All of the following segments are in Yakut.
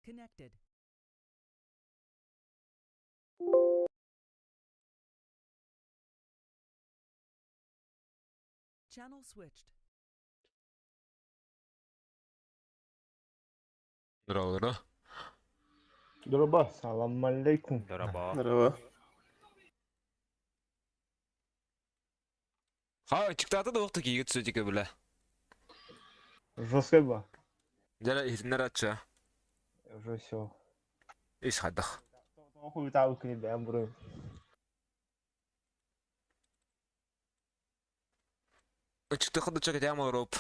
Connected. Channel switched. Здорово. Дороба. Салам алейкум. Дороба. Здорово. Ха, чыктаата да уохта киигит сөтике бile. Жесткой ба. Дьэ иһитиннэр ачча. Уже все. Ис хайдах. Хуй кини бэйэм буруйум. Ычыктыха да чакатям Европ.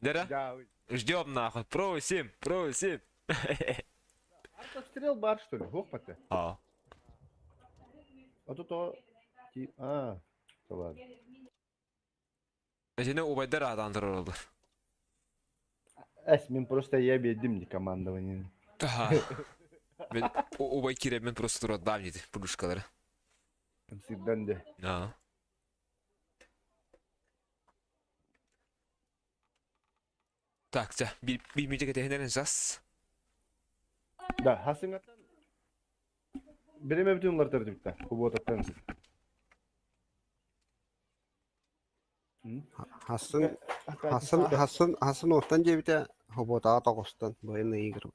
Дера? Ждем нахуй. Просим, просим. Артобстрел бар что ли? Хоппата. А. А то то... А, ладно. Сені убайдар аатан турар Эс, мен просто я бедим не командование. Ага. Мен убай кире мен просто турар дейді пулюшкалары. Всегда де. А. Так, за, би би кетехинен жас. Да, хасыңаттан Биреме бүтүн улар төрдүктө. Куботаттан. Хасын Хасын Хасын Хасын оттан диэбитэ хоботаҕа тоҕустан военные игры.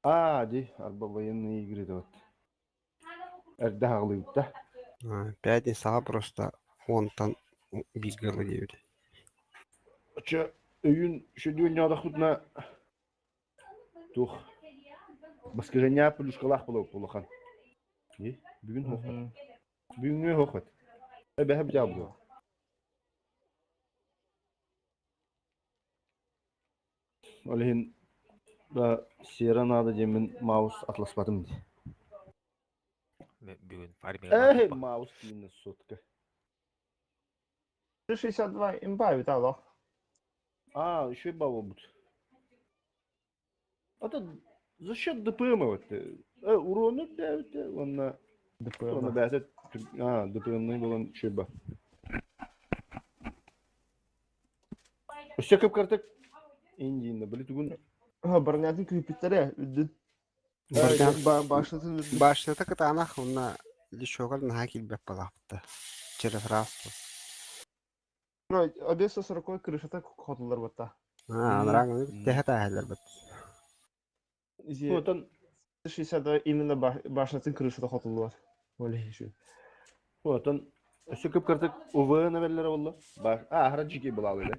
А, ди, арба военные игры вот. Эрдэ хаҕылыыбыта. Пятницаҕа просто уонтан бииргэ ыла диэбитэ. Очо өйүн шөдүөн ньоодохпутуна туох баскыһынньаа плюшкалаах буолуо улахан. И бүгүн хоохпут. Бүгүҥҥү хоохпут. Эбэһэ бдьаа буолуо. Ол иһин да сера наада диэммин маус атласпатым дии. Бүгүн армияга Эй, маус диинэ сотка. 62 имба Виталов. А, еще и баба будет. А то за счет ДПМ вот. Урону да, он на ДПМ. Он бәсет а ДПМ-ный болан шеба. Өссө көп картак индиинде били тугун Бронятын күйпүттере үдүн. Башнатын үдүн. Башната кытаанах уонна лишогар наһаа киирбэт балаахпыта. Через раз. Ну, обе 140 крышата хотулар батта. Аа, анарааҥ тэһэ тааһаллар бат. Отон 62 именно башнатын крышата хотулар. Оле еще. Отон өссө көп картак УВН берлер болла. Баш а хара жике булалы эле.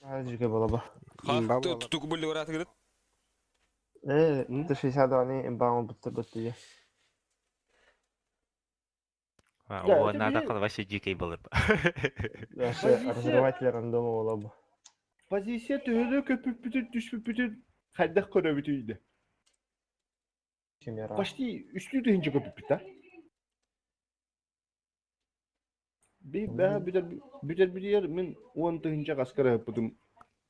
Хара жике була ба. Ха, тугу булли барат гыдыт. Т62 имба бутта бутта. О, надо вообще дикий был. Вообще разрыватель рандома була бу. Позиция төһөлө көпүппүтүн түшпүппүтүн хайдах көрөбүтүйдө. Химера. Почти үстүү тыһынча көпүппүт да. Би бää бүтэр бүтэр бүтэр мин 10 тыһынча каскара ыппытым.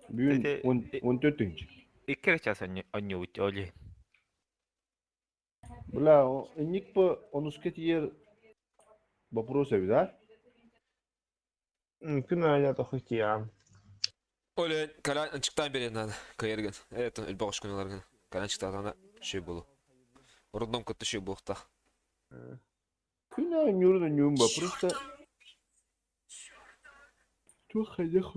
Бүгүн 14 тыһынча. Икки час онньуут оли. Бля, инник по онуска тиер вопрос эбит, а? Күн айна тохутия. Оле, калан чыктан берен надо. Кайыргын. Это элбагыш күнөлөргөн. Калан чыктан шүй болу. Родном көттү шүй болукта. Күн айнюрда нюмба, просто Туох хайдах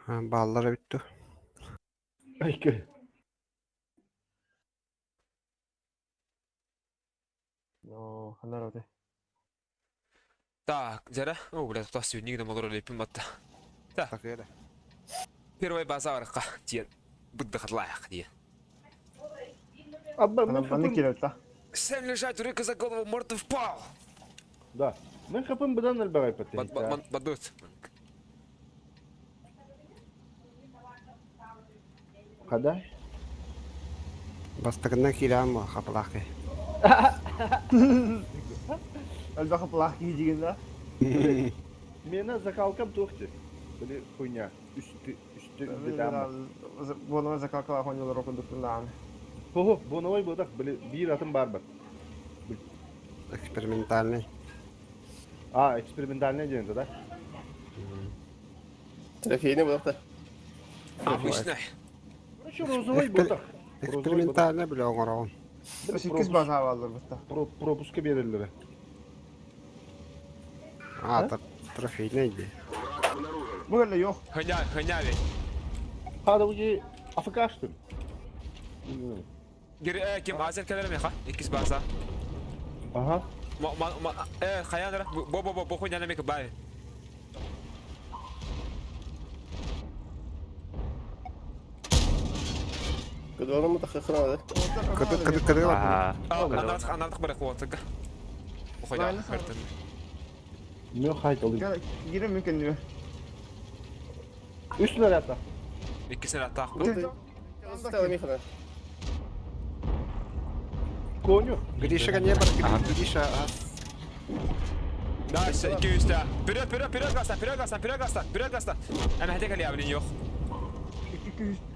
Бааллара бүттү. Айка. Но, ханар Так, жара. О, бля, тас сүйнигде молор лепим батта. Так эрэ. Первый база барыкка диэн быддыхатлаах диэн. Абба, мен Аны хапым... кирет та. Сен лежать рыка за голову мертв пал. Да. Мен хапым быдан элбэгай паттен. Бадут. Кадай? Бастакынан киирээм хапалаах киһи. Элбэх плах киһи да. Мена закалкам туохти. Били хуйня. Үстү үстү үстү Буону закалкала хоньолор окундуктундаан. Хо, боновой бодак били бир атым бар бар. Экспериментальный. А, экспериментальный ден да? Трофейный буолта. Обычный. Короче, розовый ботах. Экспериментально бile оҥороҕун. Иккис база бааллар бытта. Пропуска береллere. А, трофейный дии. Бу кэллэ yok. Хыня, хыня ведь. Хада уже АФК-штын. Ким Азер кэлэр меха? Иккис база. Ага. Ма ма ма хайанара бо бо бо бо хуйня мека бай. Кыдыалым тахыхына. Кыды кыды кыды Аа. Анардык анардык бара куотыга. Хуйня картын. Мө хайт алып. Гире мүмкін диме. Үстүнө ата. Иккисин аттаах. Коню. Гриша не бар Гриша. Дальше, икки үстэ. Вперед, вперед, вперед гаста, вперед гаста, вперед гаста, вперед гаста. Эм хәтә кали абрин yok.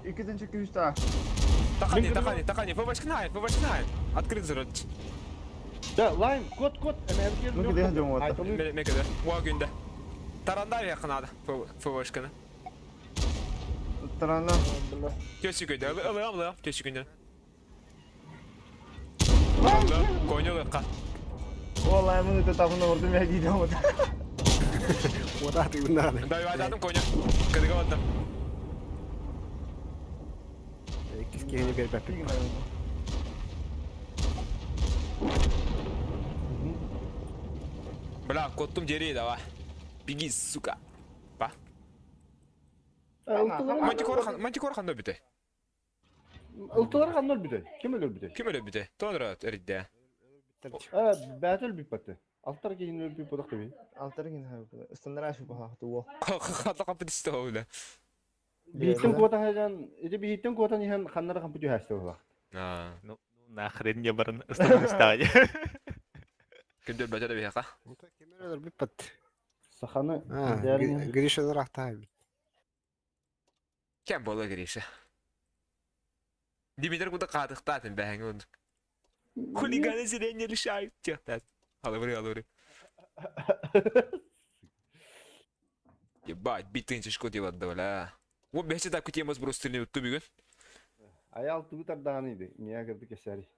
Иккитен чекки үстә. Тахани, тахани, тахани. Фабашкнай, фабашкнай. Открыт зырыт. Да, лайм, кот, кот. Ну, где идем вот? Мекеде. Уа күндә. Таранда якынады. Фабашканы. Тарана. Төсі күндә. Ылы, ылы, төсі күндә. Коню ка. О, лаймын это табын ордым я дейді вот. Ода тыгыннар. Давай, айдадым коню. Кыдыга баттым. Иккис киһини бербеппит. Бля, коттум дери давай. Беги, сука. Па. Мантикора хан, мантикора хан бите. Ылтылар ханнар бите. Ким өлөр бите? Ким өлө бите? Тонра эридде. Э, бәт өл бит батты. Алтар кейин өл бит бодак деби. Алтар кин ха. Стандар ашу баха туо. Хата капы дисте оле. Биттен кота хайдан, эти биттен кота нихан ханнар хан путю хасты була. А. Ну, нахрен не баран стандарт. Кимдер бәтер бияка. Ким өлөр бит. Саханы А, Гриша рахта бит. Кем бола Гриша? Димитр куда кадыктатын бәһәң он. Хулиганы зрения лишают тех. Алыбры, алыбры. Ебать, битын чешко деп атты, бля. О, бәхсе тап кетеміз бір үстіне өтті бүгін. Аял тугутардаан иди. Мия кирди кесари.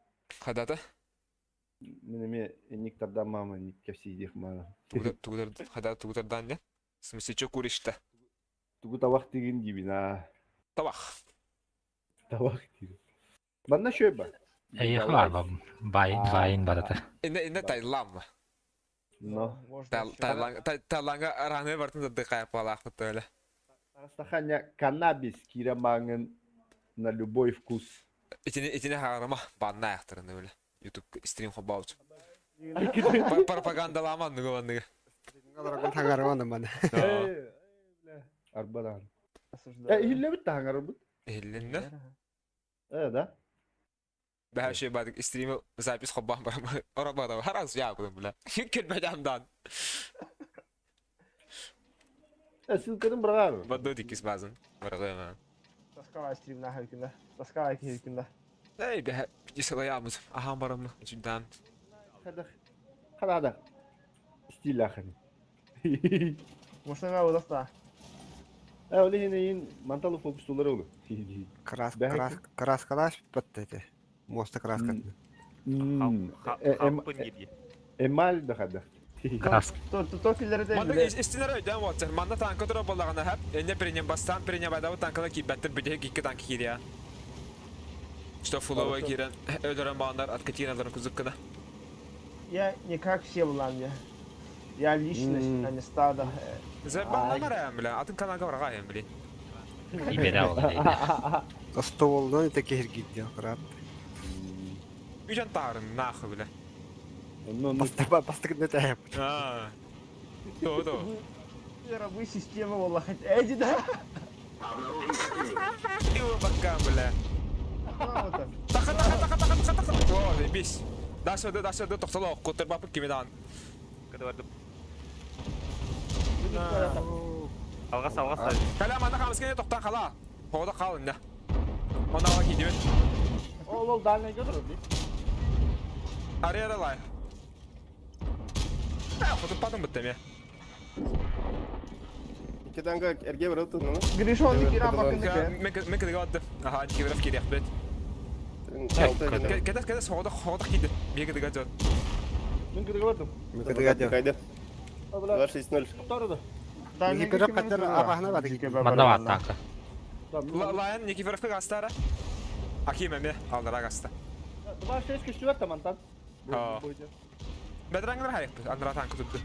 Қадата? Мен эме никтардан мама ник кепси мана. Тугутар, қада тугутардан не? В смысле, чё куришь-то? Тугу табак деген дибин а. Табақ. Табак деген. Манна шөй ба. Эйхлар бай байын барата. Инне, инне Таиланд. Но. Таиландга раны бартын да дыкай палақ төле. Астаханя каннабис кирамаңын на любой вкус. Итини, итини хаарама банна аяқтырын өле. YouTube стрим хобаут. Пропагандаламан ныгы банныгы. Хаңарман мана. Арбадан. Э, хиллебит та хаңарбыт. Хилленне? Э, да. Бәһә шей бадык стрим запись хоббан бар. Орабада харас я кудым бля. Кел бәдәмдан. Э, ссылканы бырагар. Бадды дикис базын. Барагы. Таскалай стрим на хәлкендә. Таскалай хәлкендә. Эй, бәһә дисалаябыз. Аһам барымы. Жүдән. Хада. Хада. Стиль ахын. Можно я удоста? Э, оле хинейин манталы фокустулар олу. Крас крас краскалаш бит эти. Моста краска. Эмаль да хада. Крас. То то киллерде. Манда истинер өйдән вот. Манда танка тура боллагана хәп. Энне принем бастан принем бадавы танкала кибәттер бүдә ике танк кирия. Что фулова кирен өлөрөн багандар откатиналарын кузыккына. Я не как все булам я. Я личность, а не стадо. Забаннамара бля, атын каналга барга блин. Ибере ол. Столдан это киргидде крат. Үжан тарын нахуй бля. Баста баста не тәп. А. То то. Рабы системы Аллах. Эди да. Ио бакам бля. Таха таха таха таха таха таха. О, бис. Даша да даша да токтоло котор бапы кимедан. Кыды барды. Алгас алгас. Калам анда камыскене токтан кала. Хода кал инде. Она ала кидибет. Ол ол дальний götürür. Арера лай. Ә, хотуп падым битте ме. Икки танка эрге барып тунну. Гриша он кира бакын Мен кыдыга барды. Аха, Никифоров кириэхпит. Кэтэс, кэтэс, хоҕодох, хоҕодох киирди. Бие кыдыга дьон. Мен кыдыга бардым. Мен кыдыга дьон. Кайды. 2-6-0. Тоқтар да. Никифоров каттар абаһына бады. Манна бар танка. Лайан Никифоровка гастара. Аким эме алдара гаста. 2-6 күчтү бар тамантан. Бедраңнар хайыппыт, андра танка tuttu.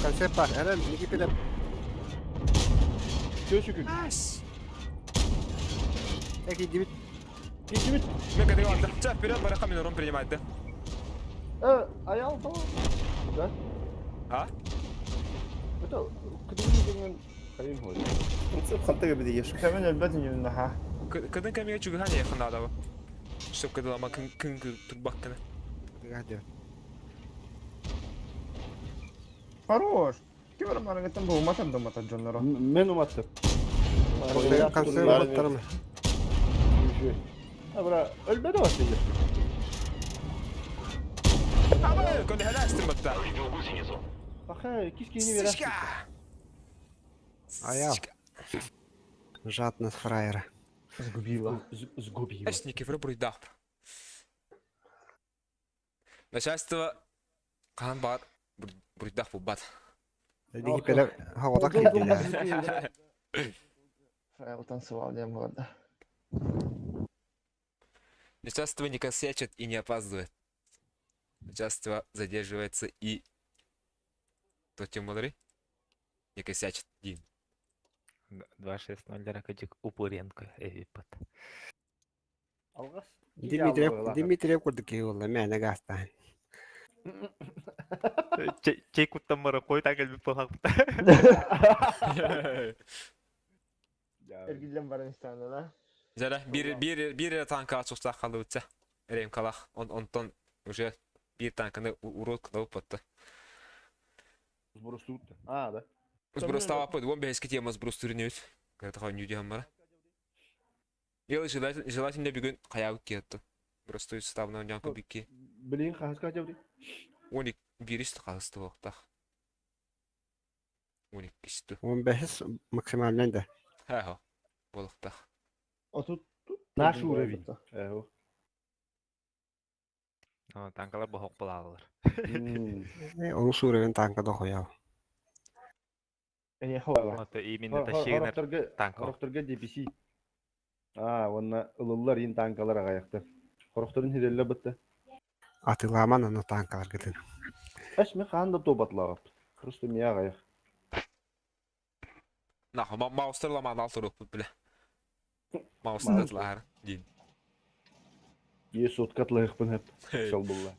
Концерт бар. Эрен Никифоров. Көшүкүн. Ас. Эки дибит. Кичибит. Мен кыдыга барды. Ча, вперед, барака мен урон принимает. Э, аял то. Да? А? Это кыдыгы деген хайын хой. Концепт хантага бидиеш. Кемен өлбөт үнүн ха. Кыдын кемиге чугухан якын адамы. Чтоб кыдылама күн күн турбаккына. Кыдыга дьон. Хорош. Ким бар марагаттан бу матан да матан жонноро. Мен уматтым. Концерт баттарым. А бра, өлбөдө бар сенде. Ама, көнө хәләстер батта. Баха, кискини берәс. Сишка. Аял. Жадность фраера. Сгубила. Сгубила. Эш Никифоров буруйдах. Начальство кан бар буруйдах бу бат. Никифоров хавада киди. Фрайл танцевал дем барда. Начальство не косячит и не опаздывает. Начальство задерживается и... То тем более не косячит. Дин. 2-6-0 ракетик Упыренко эвипат. Алгас. Дмитриев Дмитриев курдук киһи буолла мээнэ гаастаан. Чей куттан бара кой тагыл бит болхак. Эргилен баран истана да. Зара, bir bir bir танка açıksa kalıbıtsa. Эрем калах. Он онтон уже bir танканы урод кылып батты. Сброс тут. А, да. Сброс тавапы, он беске тема сброс түрүнөт. Когда хойню дигән бара. Ел желательно желательно бүгүн каябык кетти. Просто ставна жаңы бикки. Билин хаска жабды. Оны бирис калысты вакта. Оны кисти. 15 максимальный да. Ха ха. Болукта. А тут Наш уровень. Э, Танкалар бохок булалар. Ол уровень танка дохуя. Эне хава. Это именно тащигнер танка. Хорохторга DPC. А, онна ылыллар ин танкалар агаяктар. Хорохторун хирелле бытты. Атыламан аны танкалар кытын. Эш мен хаан да тобатлап. Просто мия агаяк. Наху, маустер ламан алты рук биле. Маустер Дин. Е соткатлык хеп. Шал булла.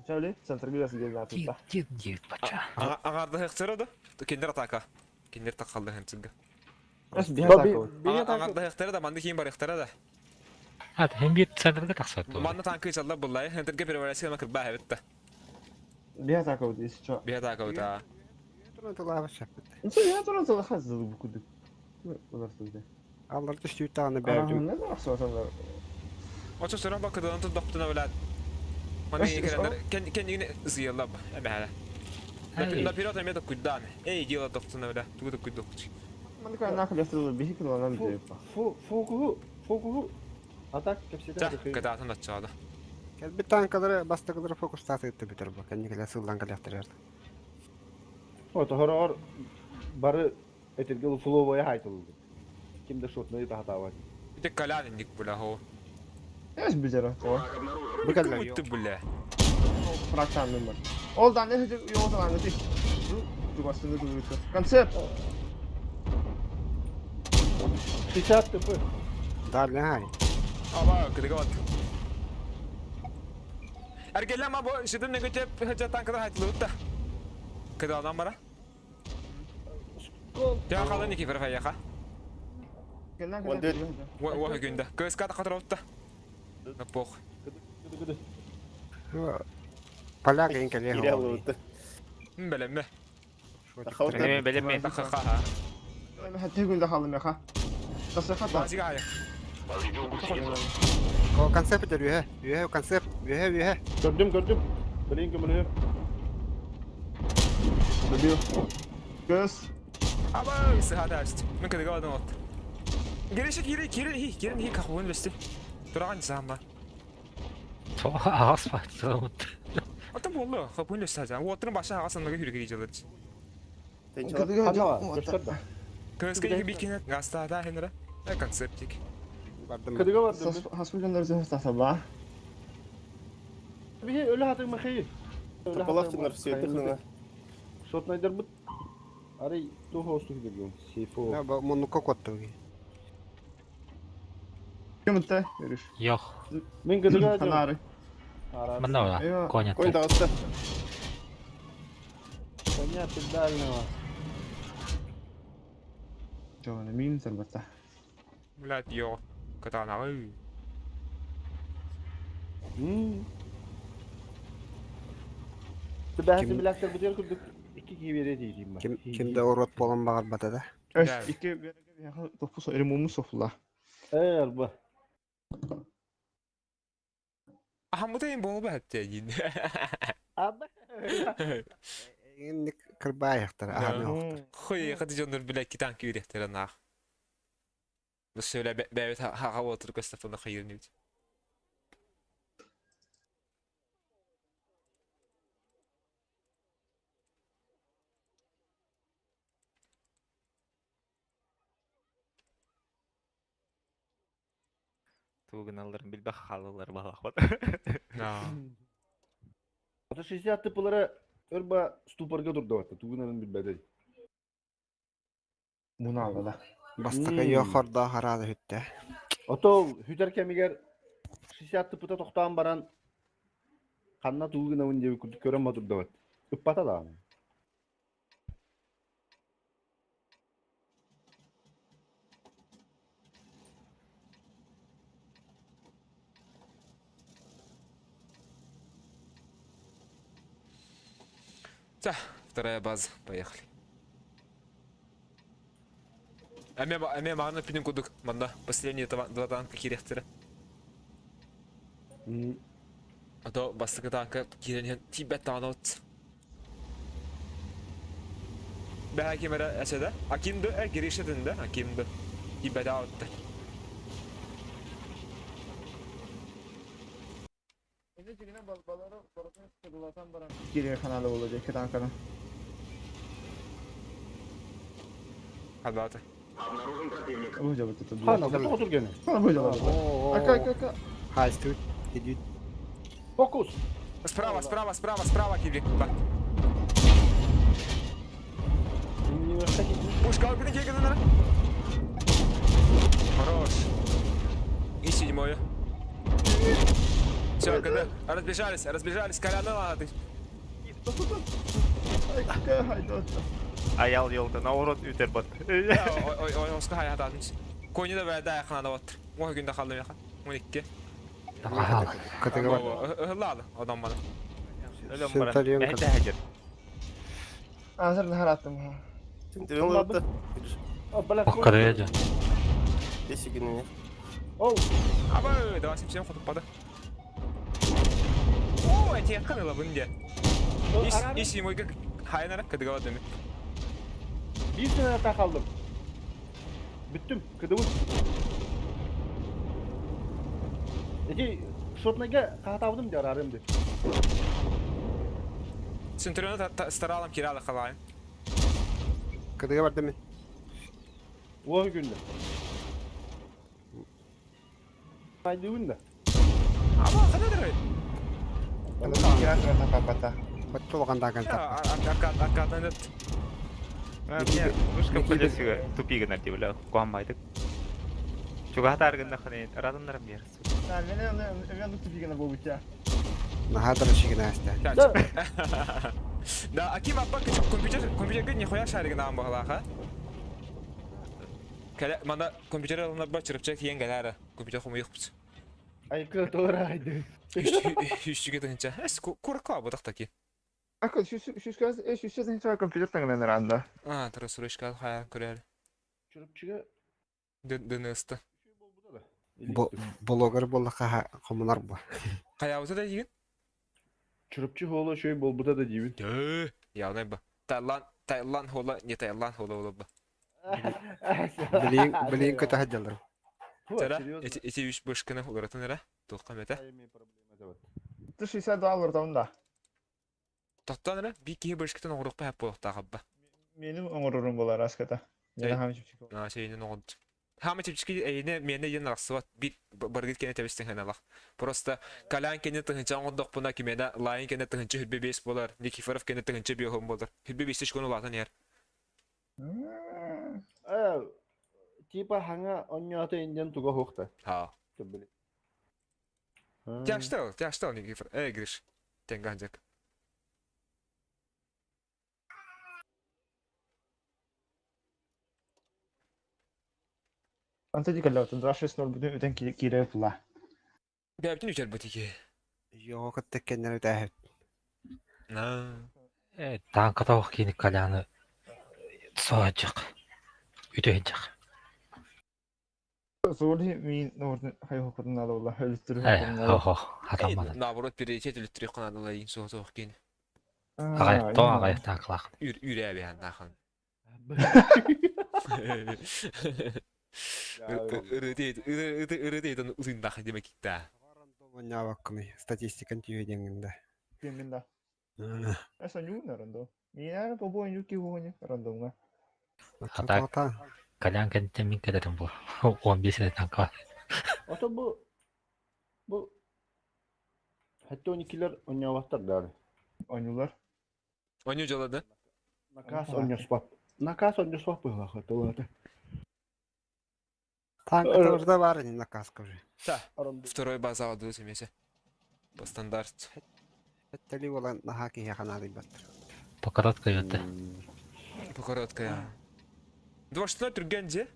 Чали, центр гүләс гел атыта. Дит, дит, бача. Аңарды хыктыры да. Кендер атака. Кендер такалды хемсинге. Эс бия тако. Аңарды хыктыры да, манды кийин бар хыктыры да. А, хем бир центрге тахсат. Манны танкы чалла буллай, хентерге переварасы ма кырба хебетте. Бия тако дис чо. Бия атака ута. Инсо бия туран сала хаз бу кудук. Улар туйда. Аллар түштүү тааны А, бәрдүм. не баксаталар. Очо сөрөн бакыдан тут доктуна билат. Манны керендер кен кен йине зыялап эбәле. На пирот эме куйдан. Эй, дела доктуна била. Тугу куйдук. Маны кай нахуй ястырды бихи кылганан дип. Фу, фу, фу, Атак кепсетен. Та, кадатын ачады. Кэлбит танкалары бастыкылары фокустааты бүтөр бу. Кэнникеле сыллан каляктырар. О, тохорор бары этергел фловая хайтылды. Кимде шотны тахтава. Ите калян ник була хо. Эс бизера. Бу кэллер Күтті була. Фрактан бар. Ол да не хыжы йооталан ти. Жугастыны күрүтө. Концепт. 60 ТП. Дальне хай. Аба, кыдыга бат. Эргелле ма бу шидин негөтеп хыжа танкыда хайтылы утта. Кыда адам бара. Я калды Никифоров аяка. Он дөт. Уа күндә. Көз ката катыр утта. Пох. Поляк инкеле Кире алып. Белеме. Белеме, белеме. Ха-ха. Хәтта күндә халым яха. Тасаха та. Базига аяк. О, концепт бүтөр үһэ. Үһэ концепт. Үһэ үһэ. Көрдүм, көрдүм. Билин көмөлү. Добил. Көз. Аба, сыһаатааст. Мен кыдыга бадым от. Гиреши кири кирин хи кирин хи кахуын бести. Тураган саама. Ағас бат. Ата болду. Хапын бести хажан. Уоттарын башы ағас анныга хүргери жылыр. Ханна көстөр да. Көскө iki бикине гастада хенера. Концептик. Бардым. Кыдыга бардым. Хасмыгандар зөһө ба. Бихи өлө хатык махи. Тополахтынар все это Шотнайдар бут. Арай тухо остух дерген. Сейфо. Да, бу муннукка куоттум. Кемте görüş. Yok. Мен кыдыга Канары. Манна ола. Eyvah. Коня. Конь таҕыста. Коня педального. Жона мин сарбата. Блядь, йо. Катана. Бәһәсе Ким- биләктер бу дер күрдүк. Икки кибере дейдим. Ким кимде урут болан баҕарбата да. Öş Да. iki topu so erim sofla. Эй, арба. Аха, мутайын болу бәтте дейін. Аба. Инник кырбаайахтар аһаны оохтар. Хуй, қады жонdur біле китан күйректері нақ. Бұл сөйле бәбет хаға отырып көстафына қайырын өт. Тугыналарын билбе халылар балахват. Ата 60 тыпылары өрба ступорга турду батта. Тугунарын билбеди. Bunu aldı. Бастакы йохордо хараада хүттэ. Ото хүтер кемигер 60 тыпыта токтоон баран канна тугунабын деп күрдүк көрөн батурду бат. Ыппата да. Вторая база, поехали. Әме мағына пинен кудук, манда, последние два танка кирехтері. А то бастықы танка киренен тибет танот. Бәһә кемера әсәдә. Акимды, ә кирешетінде, акимды. Тибет аутты. Geriye kanalı olacak iki tankana. Хабаты. Bu cevap tuttu. Хана, отур гене. Хана bu cevap. Ака ака ака. Хаастыбыт идүүт. Фокус. Справа, справа, справа, справа кирек. Бak. Пушка алып кенен келген Хорош. И седьмое. Все, когда разбежались, разбежались, коляны надо. Ака haydi. Аял yolda наоборот үтер бат. Ой, ой, ой, оска хаят атмыш. Кони да бәдә якына да баттыр. Ой күндә калдым яка. 12. Кытыгы бар. Ыһыллады адам бана. Өлөм баран. Центурион Бәһе хәҗер. Hazır nahar attım ha. Центурион лапта. Оккарыя. Десигин Оу, Аба, давай сим хотып бады. О, эти якын ылабын де. Ис ис мой как хайнара кыдыга бады ми. bir sene hata kaldım. Büttüm, kıdımın. Eki, шотнайга каатабыдым деп арарым деп. Центуриона старалам киралы калайын. Кытыгы бар дemi? О күндө. Haydi күндө. Аба, кададыр. Kira kapata. Баттулган даган тап. Арка аркадан өт. Пушка колесига тупигына дип куанмайдык. Чугатар гында ханы радоннар бер. Ben ben ben tuttu bu bıçağı. Нахадыр шигин аста. Да, Аким аппа компьютер компьютерге нихуя шаригин аан бахалаха. Кәлә манда компьютер алынып ба чырыпчак тиен гәләре. Компьютер хумы юк. Айкы тора айды. Үчүгө тынча. Эс курка бу тактаки. Ака şu şu şu şu şu şu şu компьютер таңнан ранда. А, тара сурышка хая көрәр. Чырыпчыга Дөнөстө. Блогер боллаха хомунар бу. Каябызы да деген? Чырыпчы хола шөй болбута да дейбин. Дөө, явнай ба. Таиланд, Таиланд хола, не Таиланд хола болот ба. Билиин билиин көтө сылдьаллар. Тара, эти эти үс бышканы уларытын эрэ. Туохха эмэтэ. Ты 62 уларытабын да. Тоттон эрэ, биир киһи бышкытын оҥоруохпа сөп буолуохтаах абба. Меним оҥорорум буолар аската. Эй. Мен хаам чипчик. Аа, сейинин оҥордум. Хаама чипчики эйине миэнэ диэн арахсыбат. Биир барыгыт кэнэ тэбистин ханалах. Просто Колян кэнэ тыһынча оҥордохпуна кимиэнэ Лайын кэнэ тыһынча хүрбэ биэс буолар, Никифоров кэнэ тыһынча биэһон буолар. Хүрбэ биэс күн улаатан иһэр. Э, типа хаҥа онньоото индиан туга хуохта. Ха. Тяжтал, тяжтал Никифор. Эй, Гриш. Тенган жак. Антон дикаллаутун 2-6-0 бүтүн үтэн киирэ була. Бэйэбитин үтэрбит ики. Йоо кытта кэннэр үтээһит. На. Э, танката кини Коляны соһуччук. Үтүһүнчэх. Суоли мин нордun хайхокутун алла өлүстүрү Э, хо хатаммады. Наоборот, перейти үлүттүрү канадала ин суох суох кин. Аҕай, то аҕай танкалаах. Үр үрэ бэһэн нахан. Ырыты ытындах деме китта. Манньаабаккыный статистикан түйэ диэҥҥин да. Кимин да. Эса ньуун рандом. Минаар побо ньуки хуони рандомга. Хата Колян кэнниттэн мин кэлэрим бу. 15 эрэ танка. Ото бу бу Хәтта 12-лер онньообаттар даҕаны. Ойнулар. Оню жалады. Накаас онньоспот. Накаас онньоспот быһыылаах тылата. Танката уже бар ини наказка уже. Та. Второй база одуу семесе. По стандарт. Эттели болан наһаа киһиэхэ наадыйбаттар. По короткой өтө. По короткая. Двадцать түрген же.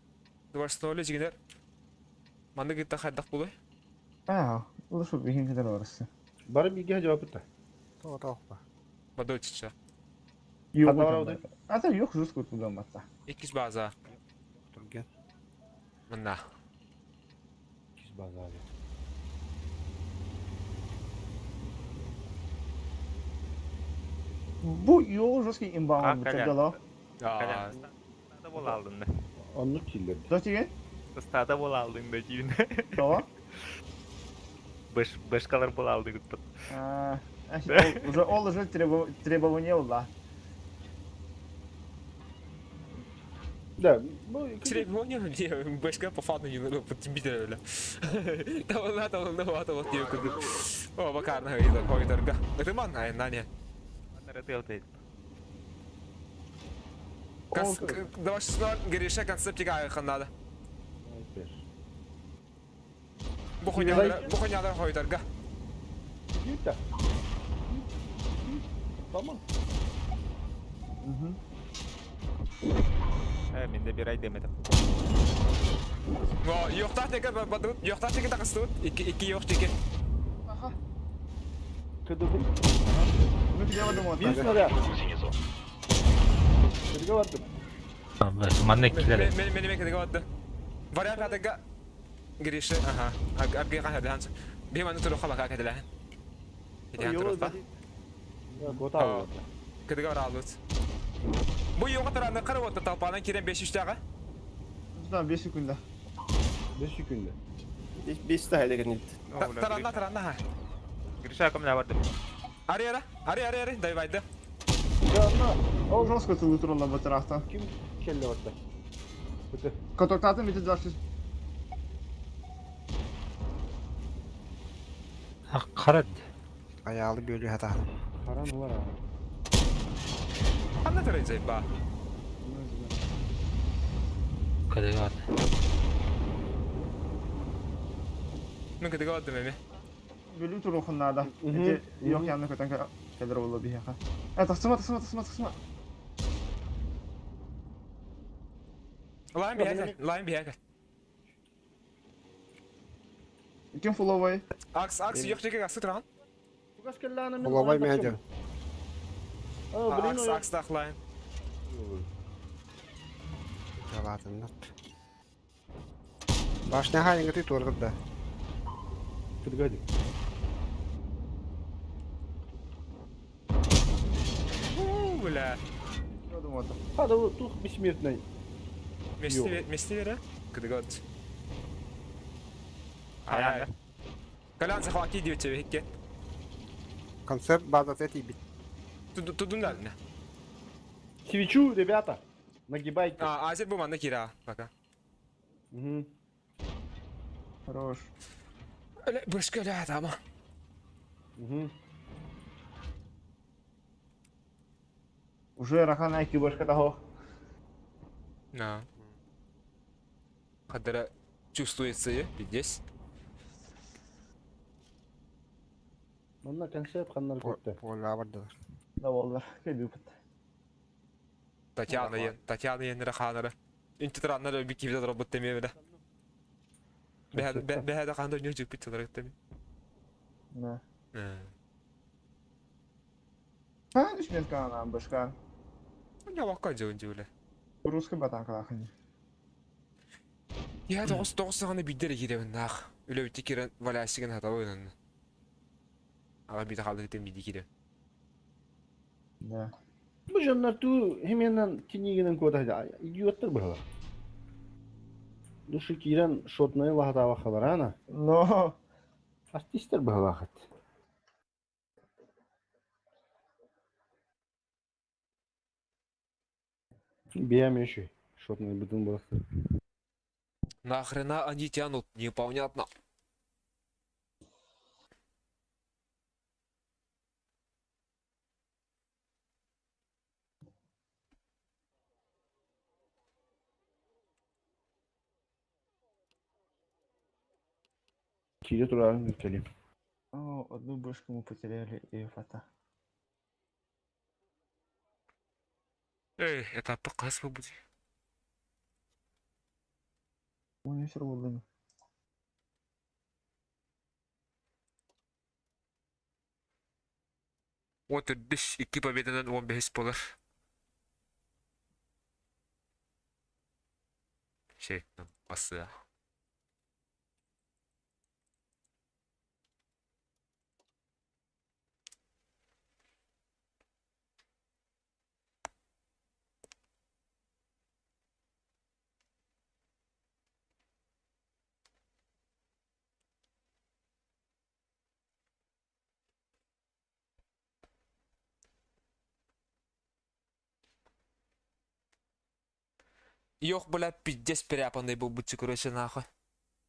Двадцать жигинер. Манны гытта хайдах булай. Аа, улушу бихин кедер орысы. Бары биге жавапыта. Тоҕо тоохпа. Бадочча. Yok. Ата yok жуз кутудан батса. Иккис база. Түрген. Мында. Кис база. Бу yok жесткий имба А, бутер Колян. дала. Аа, Стада бола алдың да. Оннук киллерди. Дотиген? Стада бола алдың да дейін. То. Беш бешкалар бола алдың деп. А, уже ол уже требование да. Да, бу Требование мне башка по фану не надо под тебе бля. Тавла тавла тавла тавла куду. О, бакарна хайда хойдарга. Это ман ай нане. Давай Гриша концептика ханада. Бу хуйнялар, бу хуйнялар хойдарга. Юта. Tamam. Э, менде бир ай демедим. Во, yo'qta teka badut, yo'qta teka taqistut. Ikki ikki yo'q teka. Аха. Кыдыдым. Ну где вот Bir снаряд. Кыдыга бардым. Манна килер. Мен мен мен кыдыга барды. Вариант атыга Гриша, аха. Арги кан хадхан. Биман туру хаба кадила. Идеан туру ба. Гота. Кыдыга бара алут. Бу yo'q tarani qarab o'tdi talpadan kiren 5-3 taqa. Да, 5 секунда. 5 секунда. 5 та хайда кенит. Таранна таранна ха. Гриша кымна бардым. Ари ара, ари ари ари, дай байды. Да, Ол жестко тылы туралла батырахта. Ким келли барда? Быты. Котоктатын бити 26. Харад. Аялы бөлүү хатаһын. Харан var ha. Анна тарай ба. Кадыгар. Мен кыдыга бардым эми. Бөлүү турухуннада. Эти yok yanına көтөн келер болду бияка. Э, тахсыма, тахсыма, тахсыма, тахсыма. Лайм бияка, лайм бияка. Ким фуловой? Акс, акс, yo'q teka акс туран. Тугас келли аны мен. Булабай мен Акс, акс тах лайм. Жалатыннар. Башня хайыңгы туоргыр да. Кыдыга ди. Бля. Хада бу тух бессмертный. Месте вере? Кыдыгат. Аян. Колян захвати диэччэ бэһикке. Концерт базата тиийбит. Тудун дальне. Свечу, ребята! Нагибайте. А, Азер бу манна кира пока. Угу. Хорош. Өлө, бышка өлө атама. Угу. Уже рахан айки башка того. На. Хадара чувствуется здесь. Манна концерт ханнар көттө. Поля бардылар. Да боллар. Кэби бут. Татьяна ен, Татьяна еннere ханара. Интитраннар өлбү кибде робот теме беле. Бэһэ ханда нью жипит чылар теме. Да. А, үш минут башка. Я вакка жөн жүүле. Русский батанкалахын. Я тоғыз тоғыз сағаны биддер киребин нах. Үле битти кирен валясиген хатабы ойнан. Ага бит халды тем биди кирен. Да. Бу дьоннор туу хеменнан тинигинен куота идиоттар быһалар. Душу киирэн шотнай лаһатаабахалар ана. Но. Артистер быһалаахат. Биэм еще шотнай бытын буолахтар. Нахрена они тянут, непонятно. Киирэ турарын кэлим. О, одну башку мы потеряли и фата. Эй, это показ будет. Ой, все равно. Вот диш iki победадан 15 болар. Şey, басы. Йох, бля, пиздец перепанный был бутчик, короче, нахуй.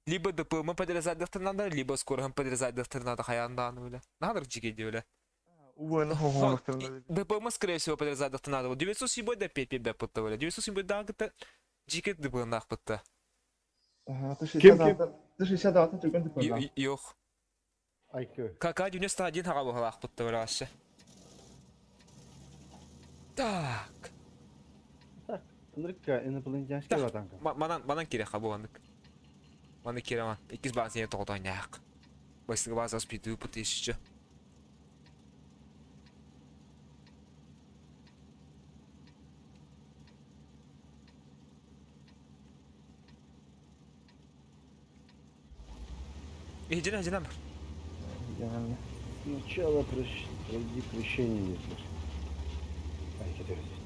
Либо ДПМ подрезать дохтыр надо, либо скорым подрезать дохтыр надо, хаяндан, бля. Надо чики, бля. Уйна ДПМ, скорее всего, подрезать дохтыр надо. 907 да 5 5 да пытта, бля. 907 да гыта жики ДПМ нах пытта. Ага, ты Ким, 62, ты 62 түргэн тыппа. Йох. Айкы. КК 91 хаға бұғылақ пытта, бля, вообще. Так. Ынырыкка инопланетянский батанка. Манан, манан керек ха бугандык. Маны кереман. Икиз база сене тоғытан яқ. Басыңы база спиду пыт еще. Жена, жена бар. Идеально. Сначала пройди крещение диэтилэр. Айкы төрөтүт.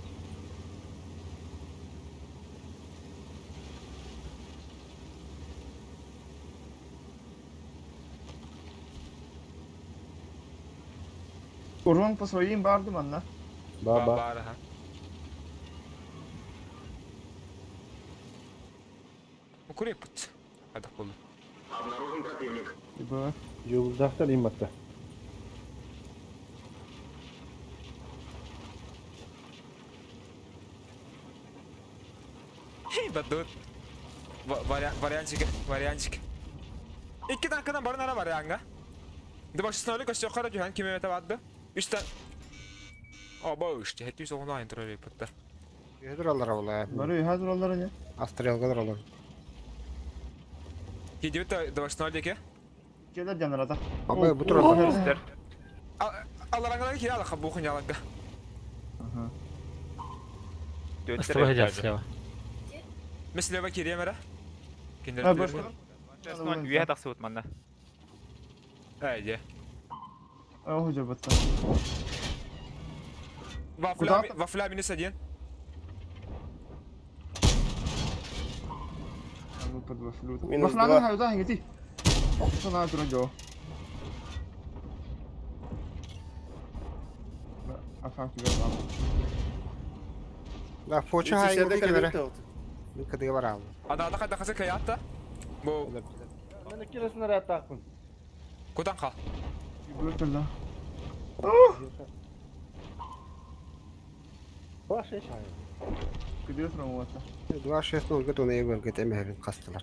Урон по своим бардым анна. Ба-ба. Бар, ха. Курей пыт. Хадақ болды. Типа. Жолуздахтар иматта. Хей, бадут. Вариантик, вариантик. Икки танкадан барын ара варианга. Дыбашысына өлі көстө қара жухан кеме өте барды. Үстен... Оба үшті, хәтті үс оғына айын тұрар епітті. Өдür алар ола. Бары хазыр олар не? Астрелга алар. Кейде өте дыбашысына өлі еке. Келер жанарата. Абы бу туралар. Үстер. Алараңға келе алақа бұқын яланға. Ага. С тобой сидят слева. Мәселе кере мәрі. А, башка. Үйә тақсы манна. Әйде. А, хуже бутта. Вафля, вафля минус один. Под вафлю. Минус Вафланы два. хайда хингити. Охсана тура жо. Афан кигер бам. Да, фоча хайы кебере. Мин кыдыга барабын. Адаата хайда хасы каятта. Бу Мен икки снаряд таахпын. кудан хал. Бөтөлө. Баш еш хайы. Кыдыр тура 2-6-0 гыт оны егер эмэһэбин хастылар.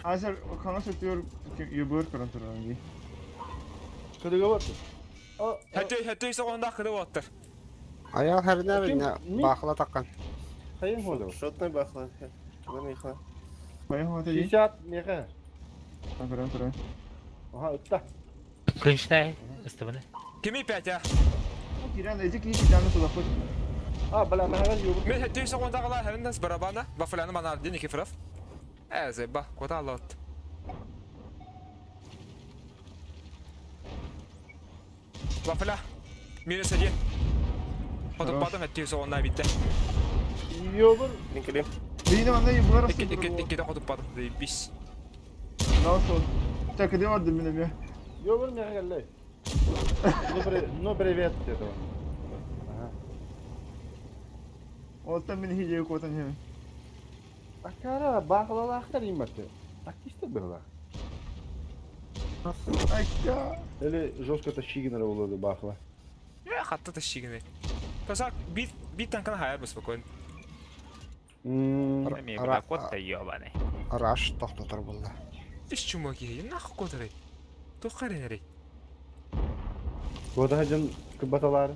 Азер канас өтөр юбөр көрөн турар ди. Кыдыга баттı. Хэтэй хэтэй соҕонда кыды оттар. Аял хэрнер Ким? не Ми? баахла таккан. Хайын холу. Шотный бахла. Куда михла? Баян хота ди. 60 меха. Көрөн турар. Аха, ытта. Күнчтэй ыстыбыны. Кими пять а? Кирен эжи ки китаны тулапыт. А, бля, махаган юбур. Мен хэтэй соҕонда кала хэрнес барабана. Вафляны манар дин Никифоров. Э, ба, куда лот. Вафля. Минус один. Потом потом хэтэй соҕонда битте. Юбур. Никелим. Бейне манда юбөр Икки икки икки хотуп потом. Бис. Насыл. Так, кыды бар дим мен Юбур меха келли. Ну, при... ну привет этого. Ага. Оттан мен хиже котан хем. Акара бахлалахтар имматы. Такисты было. Айка. Или жестко тащигнер улады бахла. Я хатта тащигни. Таза бит бит танкана хайар бы спокойно. Ммм. Эми бля кот та ёбаный. Раш тохтотор булла. Иш чумаки, нахуй котары. Тухаренери. Года хажын кыбаталар.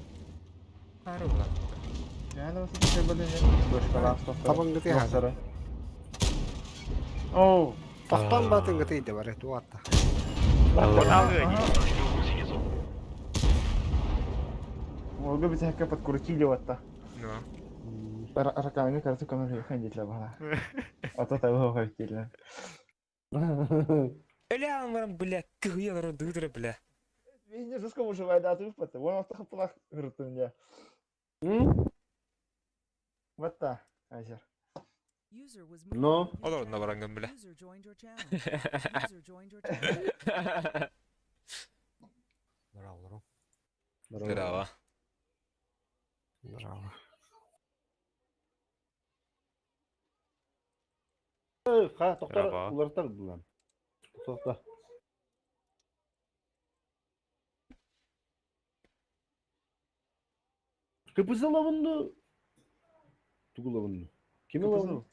Арула. Яна осы тебеле башкалар Табын гыты хазар. Оу. Тохтон батын гыты иде бар туатта. Алгы. Олга биз хакка подкрутили ватта. Ну. Раканы карту камеры хандит ла бала. Ата табы хайтиле. Эля амарам, бля, кыялар дыдыр, бля. Мен жестко выживает да ты пата. Вон авто хапла гыртын М? Ватта. Азер. Но. Олар на баранган, бля. Браво. Браво. Браво. Ха, тоқтар, Браво. улартар булан. Тоқта. Кыпызы лавынды. Тугу лавынды. Кими лавынды?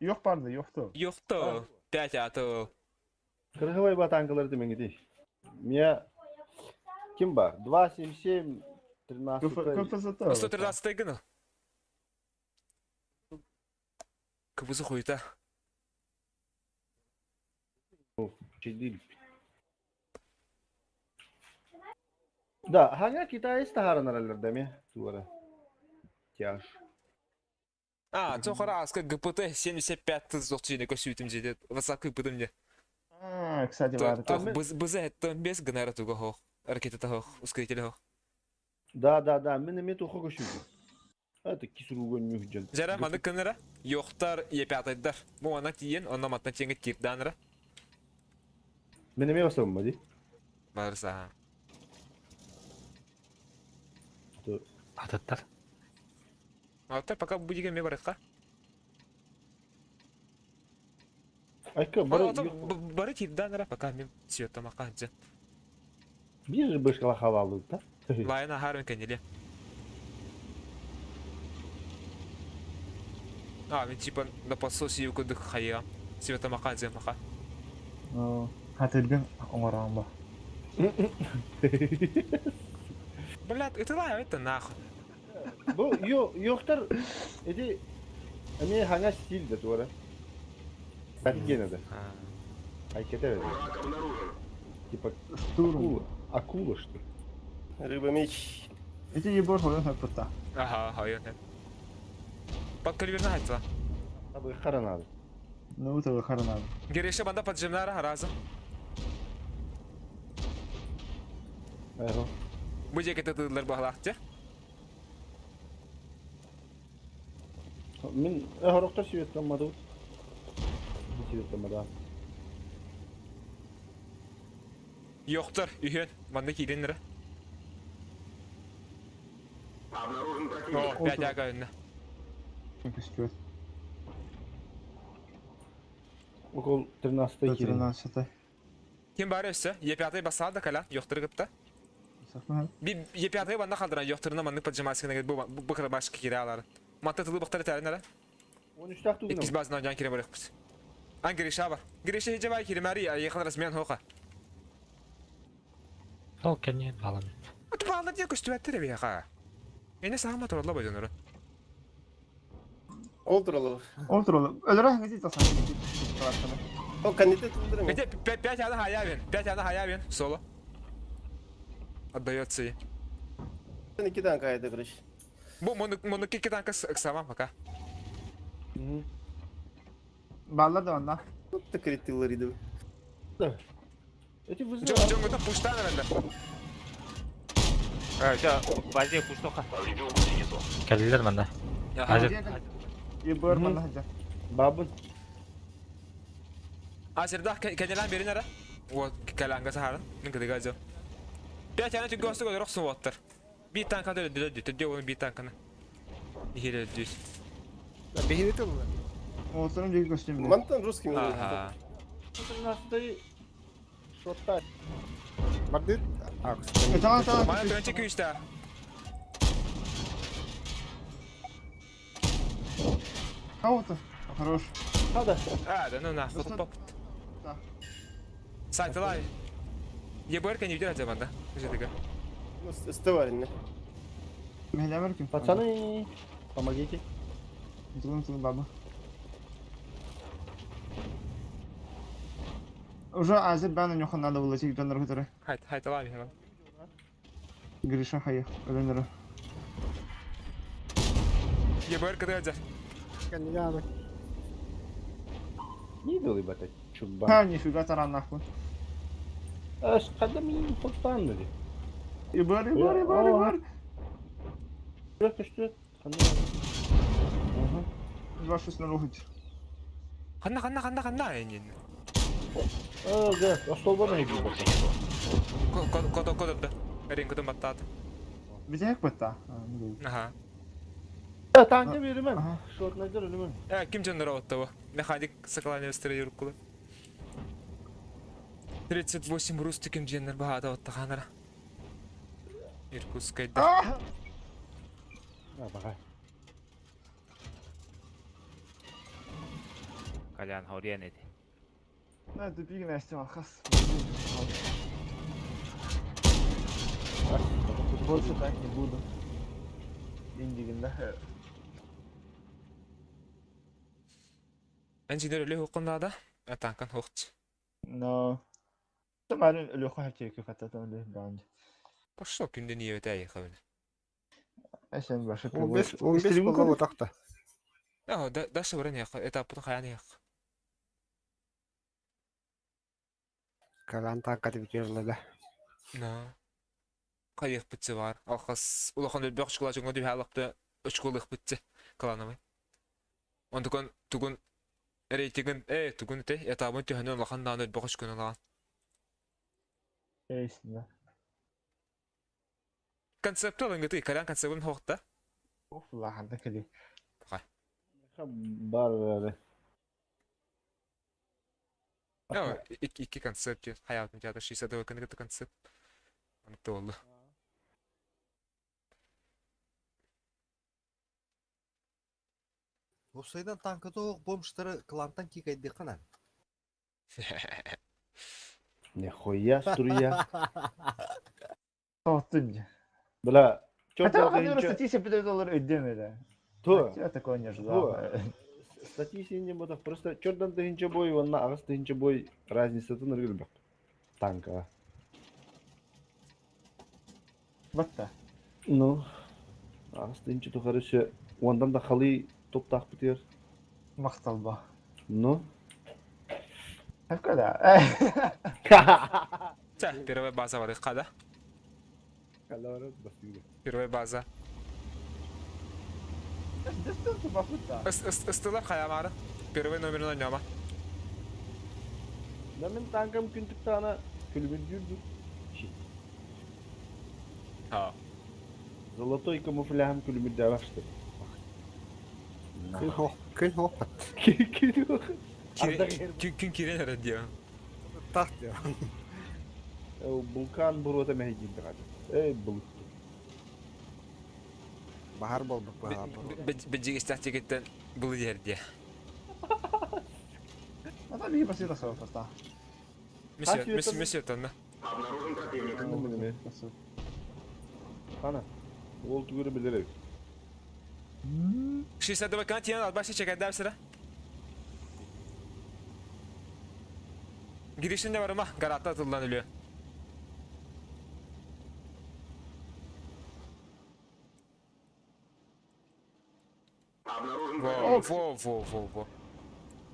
Yok барды, yoktu. Ёхто. Пять ато. Кыргыбай батанкалар демеңеди. Мия ким бар? 2 7 7 13. КПЗ. 113 гына. Кыбызы хуйта. Şey değil. Да, хага китаец таһаранар дәме туара. Тяж. А, цохара аска ГПТ 75 тыз зоқчине көсүтүм жеде. Васакы быдым не. А, кстати, бар. Быз быз это без генера туга хох. Ракета тахох, ускоритель хох. Да, да, да, мен эме тухо көшүгү. Это кисуругөн нүхжен. Жара маны кынара, йохтар епятайдар. Бу ана тиен, онна маттан тиенге кирданра. Мен эме басам ди. Барса. Атыттар. Ата пока будиге ме барытка. Айка бары Бары кирданра пока мен сүйөттамака анча. бир бышкала халалы да. Лайна харын кенеле. А, мен типа на подсосе юкудык хая. Сүйөттамака анча мака. Хатыргын оңорон ба. Блядь, это лай, это нахуй. Бу йо йоктар эди эме хага стиль да туара. Офигенно да. Айкете. Типа Штурм. акула, акула что ли? Рыба меч. Эти ебор холон хаппыта. Ага, хайын. Под кальверна айтла. Абы харанады. Ну, это харанады. Гереше банда поджимнара разом. Айго. Бу жеке тыдылар баглакчы. Мен хорохтор сүйеттен мады. Сүйеттен мады. Йохтор, үһүөн, манна киирэн эрэ. О, пять ага önüne. Көстүбэт. Около 13 киирэн. 13 Ким бары өссө? Е5 бассаа да калян, йохторы кытта. Би Е5 манна қалдыран, йохторына маннык поджимаскына бу бу кырабашка кире аларын. Матта тылы бактары тәрен әле. 13 тугунам. Иккис базынан жан кире барыппыз. Ан Гриша бар. Гриша хеже бай киремәри, якын размен хока. Ол кэнниэн балам. Ат балар дия көстүбәттер бияха. Эне саама туралла бажаныры. Ол туралы. Ол туралы. Өлөрө хаңгы тасан. Ол кандидат тылдырым. Где пять ана хаявин, пять ана хаявин, соло. Отдается ей. Iki танк кайды, короче. Бу моны кики танка самам пока. Баллар да онда. Тут критилер иди. Эти Джон вызывают. Джон это пуштан әле. Все, базе пуштоха. Кэллилэр манна. Азер Ебөр манна хаджа. Бабын. Азерда кенелан берин ара. Вот каланга сахаран. Мин кыдыга жо. Пять ана түгө остуга рохсун воттар. Би танка дөлө дөлө дөлө оны би танканы. Ихере дүс. Биһини тылла. Олсорун жеки көстүм. Мантан русский Ага. 13 шотта. Бардыт. Акс. Талан талан. Мана төнче күстә. Кого-то. Хорош. Хада. А, да ну нахуй Достан- поп. Да. Сайтылай. Ебәркә не видел манда. Жидеге. Стыварин. Мехлемер ким? Пацаны, помогите. Тулун тулун баба. Уже азыр бән нюхан надо было тик жандар көтөрө. Хайт, хайтылай мин. Гриша хайы. Өлөнөрө. Ебәркә дә. Кандидат. Не дали бата чубан. Ха, нифига таран нахуй. Аш кадам хотан dedi. Ебөр, ебөр, ебөр, ебөр. Bırak işte. Ханна. Ага. Вашу рухуть. Ханна ханна ханна ханна энин. Ага, остолба не бит. Код код код да. Эрин кодом баттат. Бизе хек батта. Аха. Танка беремем. Ага. Шотнайдер ölümüm. Э, ким жоннор отты бу? Механик сакланы өстөрө юруп кулы. 38 рус тиким жоннор баада отты ханара. Иркутскайда. А, бага. Колян, хауриан эти. На, тупик настя, хас. Больше так не буду. Индигинде. Инженер өлө хукуннада. Танкан хукч. Но. Тамарын өлөхө хачы хататан ле банд. Пошел күндө не өтә хабын. Эшен башы 15 15 болла отакта. А, да да шыбырын яқ, этапын хаян яқ. Калан танка дип жерледе. На. Кайык битсе бар. Алхас улахан өлбөх школа жыңы дип халыкты өчкөлык битсе каланамай. Онтукон тугун рейтингин э тугун те этабын төһөнөн улахан дааны өлбөх школын алган. Эйсин. Концепт алынгы калян концептын хокта. Оф, лаханда кели. Бар бары. Я икки концепт хаятын театр 62 күнгө концепт. Анты болду. Осайдан танкы тоқ бомжтары клантан кикайды қана. Нихуя струя. Тоттун. Бля, Хотя чё хотя статистика 5 долларов өйдөм То. Я такого не ожидал. Статистика не было. Просто чёрдан тыгынча бой, онна агыс тыгынча бой разницатын ыргылбак. Танка. Батта. Ну, агыс тыгынча тухары все. Ондан да халы топтақ бітер. Макталба. Ну. Хакада. Та, первая база бар када. Первая база. Ыстылар хаямары. Первый номерин ойнама. Да мен танкам күнтүк тана күлүмүн жүрдү. Золотой камуфляжым күлүмүрдээбэх что Күн хоох, күн хоохпат. Күн киирэн эрэр диэн. Тах диэн. Булкан буруота мэһэйдиир даҕаны. Эй, булут. Баһар буолбут баһар. Бэдьигэстээх тигиттэн былы диһэр диэ. Ата биһи басыта сабаппата. Месье, месье танна. Хана. Ол тугура билер эбит. 62 кана тиен албасы чекердәп сыра. Girişinde var ama garatta atılan ölüyor. Во, во, во, во, во.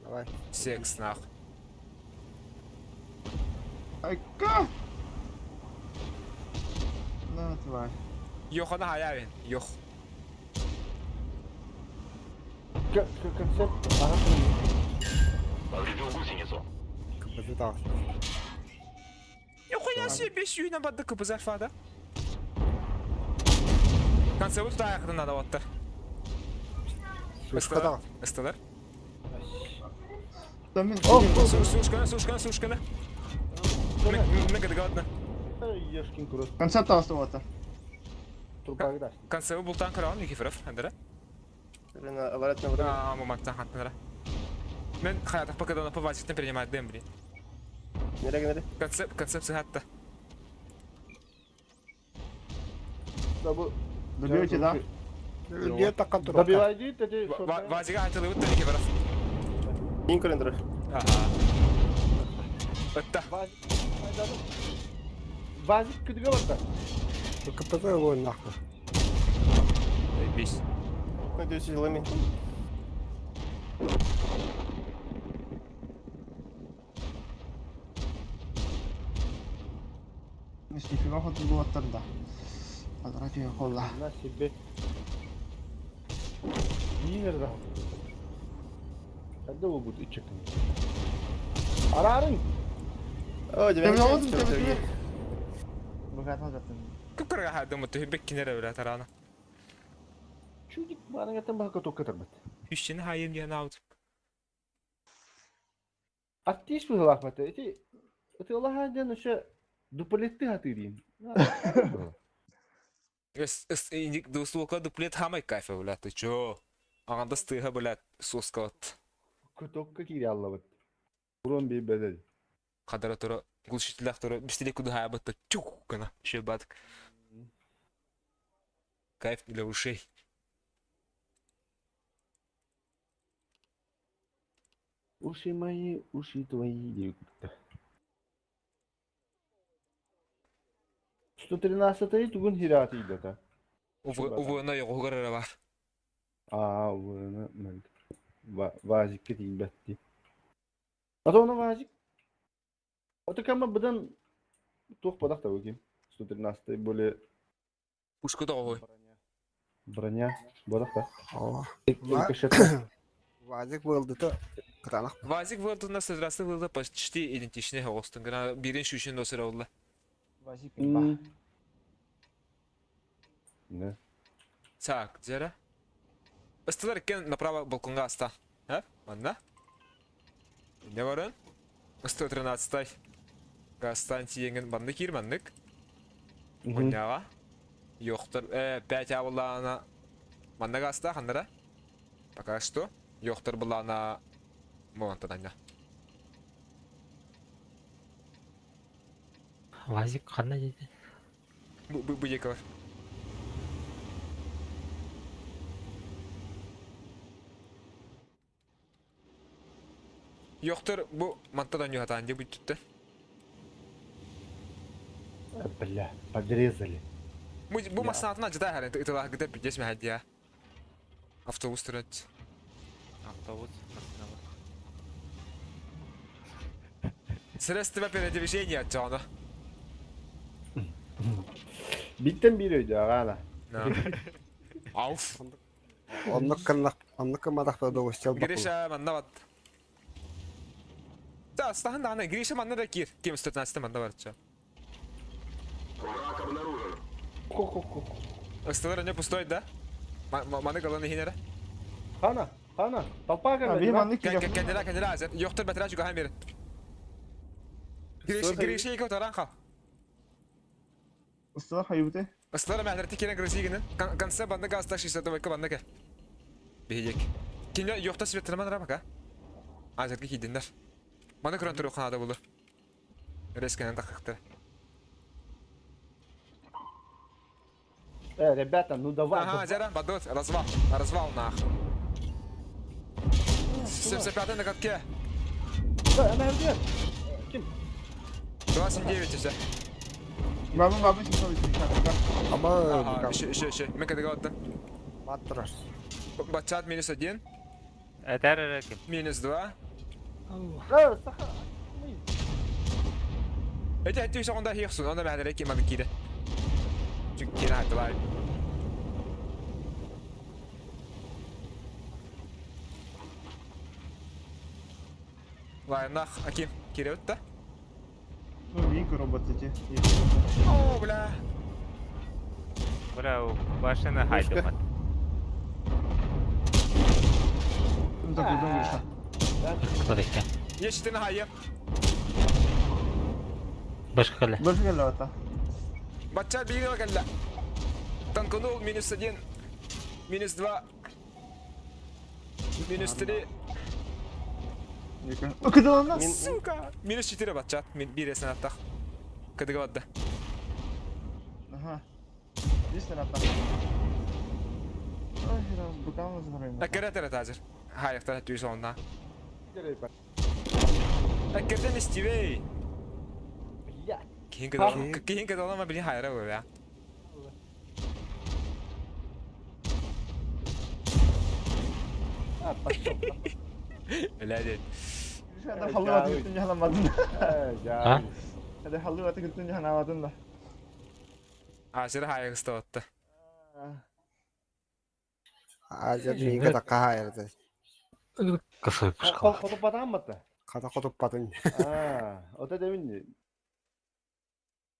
Давай. Секс нах. Айка! На, тварь. Йохана хаявин. Йох. Концепт Кыбызы таҕыс. Йохуя себе сүйүнэ барды кыбызар фада. Концепт тутаайахытын надо оттар. Сушка таҕыс. Ыстылар. Да мин Сушкана, сушкана, сушкана. Мен кыдыгатна. Ешкин курос. Концепт таҕыста уота. Трупагы Концепт бултан караон Никифоров, андара. Аларатна враг. А, момент, хантнара. Мен хаятах пока на повазит принимает дэм, блин. Нерге нерге. Концепт, концепция хатта. Да бу Добьете, да? Диэ такка туруохта. Добивай дейт, эти Вазига айтылыбыт да Никифоров. Мин көрөн турар. Ага. Ытта. Вазик кыдыга барда. КПЗ ойнахпы. Бес. Көтөсү жылами. Нифига хотугу оттар да. Адара түйен холла. На себе. Нинер да. Когда вы будете чекать? Арарын. О, Темин олдум, темин. Богатал жаттым. Күп хадым өтө беккинер өбүлэ тарана. Чудик барыгаттан баха котокка тарбат. Үщени хайым диэн аут. Аттиш быһылаахпата. Ити ити олаха ден өшө дуплетти хатырин. Эс эс иник дуслука дуплет хамай кайфа бля, ты чё? Аңанда стыга бля соскалат. Котокка кири аллабыт. Урон би бедел. Кадара тура глушителях тура бистеле куда хаябатта чух гана шебат. Кайф для ушей. Уши мои, уши твои диэбит. 113 тугун хираты идата. Увы, на йогугар бар. Аа, уна мен. Вазикке тиийбэтти. Ата оны вазик. Ото кама быдан туох падах та ким. 113 более Пушка тоҕой. броня бодах та. О. Рикошет. Вазик вылдыта кытаанах. Вазик вылдына сыдрасы вылды почти идентичный оҕустун гына бирин шүшүн досыр олла. Вазик ба. Не. Так, дьэрэ. Ыстылар иккен направо балконга аста. Ә? Манна? Не барын? 113-тай. Гастан тиеңин банны кир маннык. Мунняға. Йоқтыр, 5 абылана. Манна гаста хандара. Пока что. Йоқтыр булана. Монтан айна. Вазик ханна диде. Бу бу бу екі бар. Йоқтыр бу мантадан юхатан деп бүттүттү. Бля, подрезали. Бу бу масаатына жыта харен ытылах гытып битес мәһәдия. Автобус турат. Автобус, машина бар. Средства передвижения жана. Биттен бир өйдө агана. Ауф. Оннук кыннах, оннук кымматах удовольствие албак. Гриша манна бат. Да, стахан да Гриша манна да кир. Кем 113 манна барча. Хо-хо-хо. Ыстылар не пустой да? Маны калан иһин эрэ. Хана, хана, толпа А, биһи кэллэ. маннык киирэх. Кэннилэ, кэннилэ азер. Йохтор бэтэрээ чугаһан берин. Гриша екі таран қал. Ыстылар хайыбыты. Ыстылар мәхлерти кирен Гриша гинен. Конце банды газта 62 банды кел. Бейек. Кине йохта светлеман ра бака. Азерге кидиннер. Маны көрөн туру ханада булу. Рескенен тақықты. Ребята, ну давай. Ага, Азера, бадут, развал. Развал нах. 75 на катке. Да, она где? Ким? 29 все. Бабын бабын 780. Аба, Ага, еще, еще, еще. Мен кадыга оттым. Матрас. Батчат минус 1, Этэр эрэ ким? минус 2. Саха. Эти әтті соңында хиқсун, онда мәхлері кем аны киді. Çünkü кені айтылай. Лайнах, Аким, кире өтті. Ну, вик робот эти. О, бля. Бля, башына хайдымат. Ну, так, удон Гриша. Кылар экен. Ештini хайы. Башка кэлэ. Бөлші келді ата. Батчат биге бакалла. Танканул минус 1, минус 2, минус 3. Екі. Кыдыланна. Сука! Минус 4 батчат. Бір есін аттақ. Кыдыға бадды. Ага. Здесь ата. Ой, раз быкам забрали. Әккәрі әтәрі тазыр. Хайықтар әтті соңына. Әккәрден істебей. Блядь. Кейін кыдалама білін хайра ғой, я. А, пошел. Бля, дед. Hadi halı atı götünce halamadın. А? Hadi halı atı götünce halamadın da. Азыр хайық ұстауатты. Азер мига такка хайырды. Кысыр башка. Хотуп батан батта. Ката хотуп батын. А, вот это мин.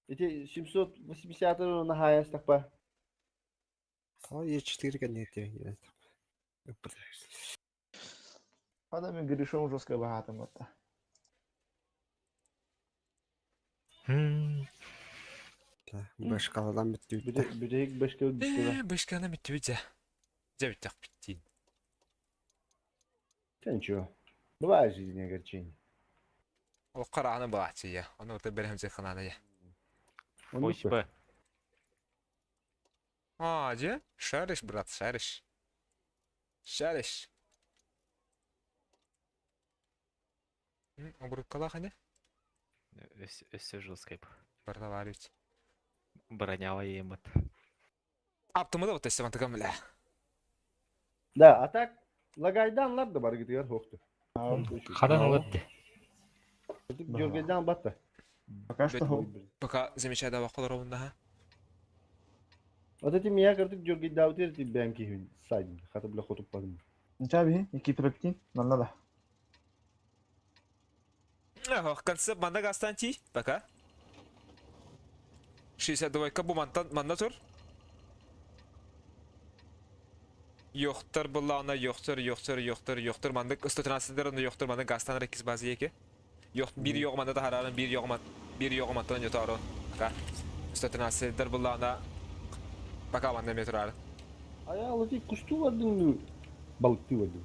Эти 780 на хаяс такпа. О, Е4 кеннете. Хада мен Гришом жестко богатым батта. Хм. Башкаладан бүттү. Бүрек бешке бүттү. Башканы бітті бітті. Жа бітті бітті. Да ничего. Бывает в жизни огорчение. Ол қарағаны балачы я. Оны орта беремзе қынаны я. Он не Ой, А, же? Шаришь, брат, шаришь. Шаришь. Обруккала қане? Өссө жесткой. Бір бит. Бронява емат. Аптымы да вот эссе мантыгам бля. Да, а так лагайдан лар да бар гитер хохту. Хадан алат. Жөргеден батта. Пока что хо. Пока замечай да бақылар обында, ха? Вот эти меня картык жөргеден аутер ти бәмки хүн сайдын. Хата бля хотуп бадым. Нича би, екі проптин, манна да. Ох, концепт манда гастанти, пока. 62 бу мантан манда тур. Йохтар буллана, йохтар, йохтар, йохтар, йохтар манда 113 ны йохтар манда гастан рекис базы еке. Йох bir yoğ manda da hararın bir yoğ man bir yoğ mantan yotarın. Пока. 113 буллана. Пока манда метрар. А я лати кусту вадым ну балыкты вадым.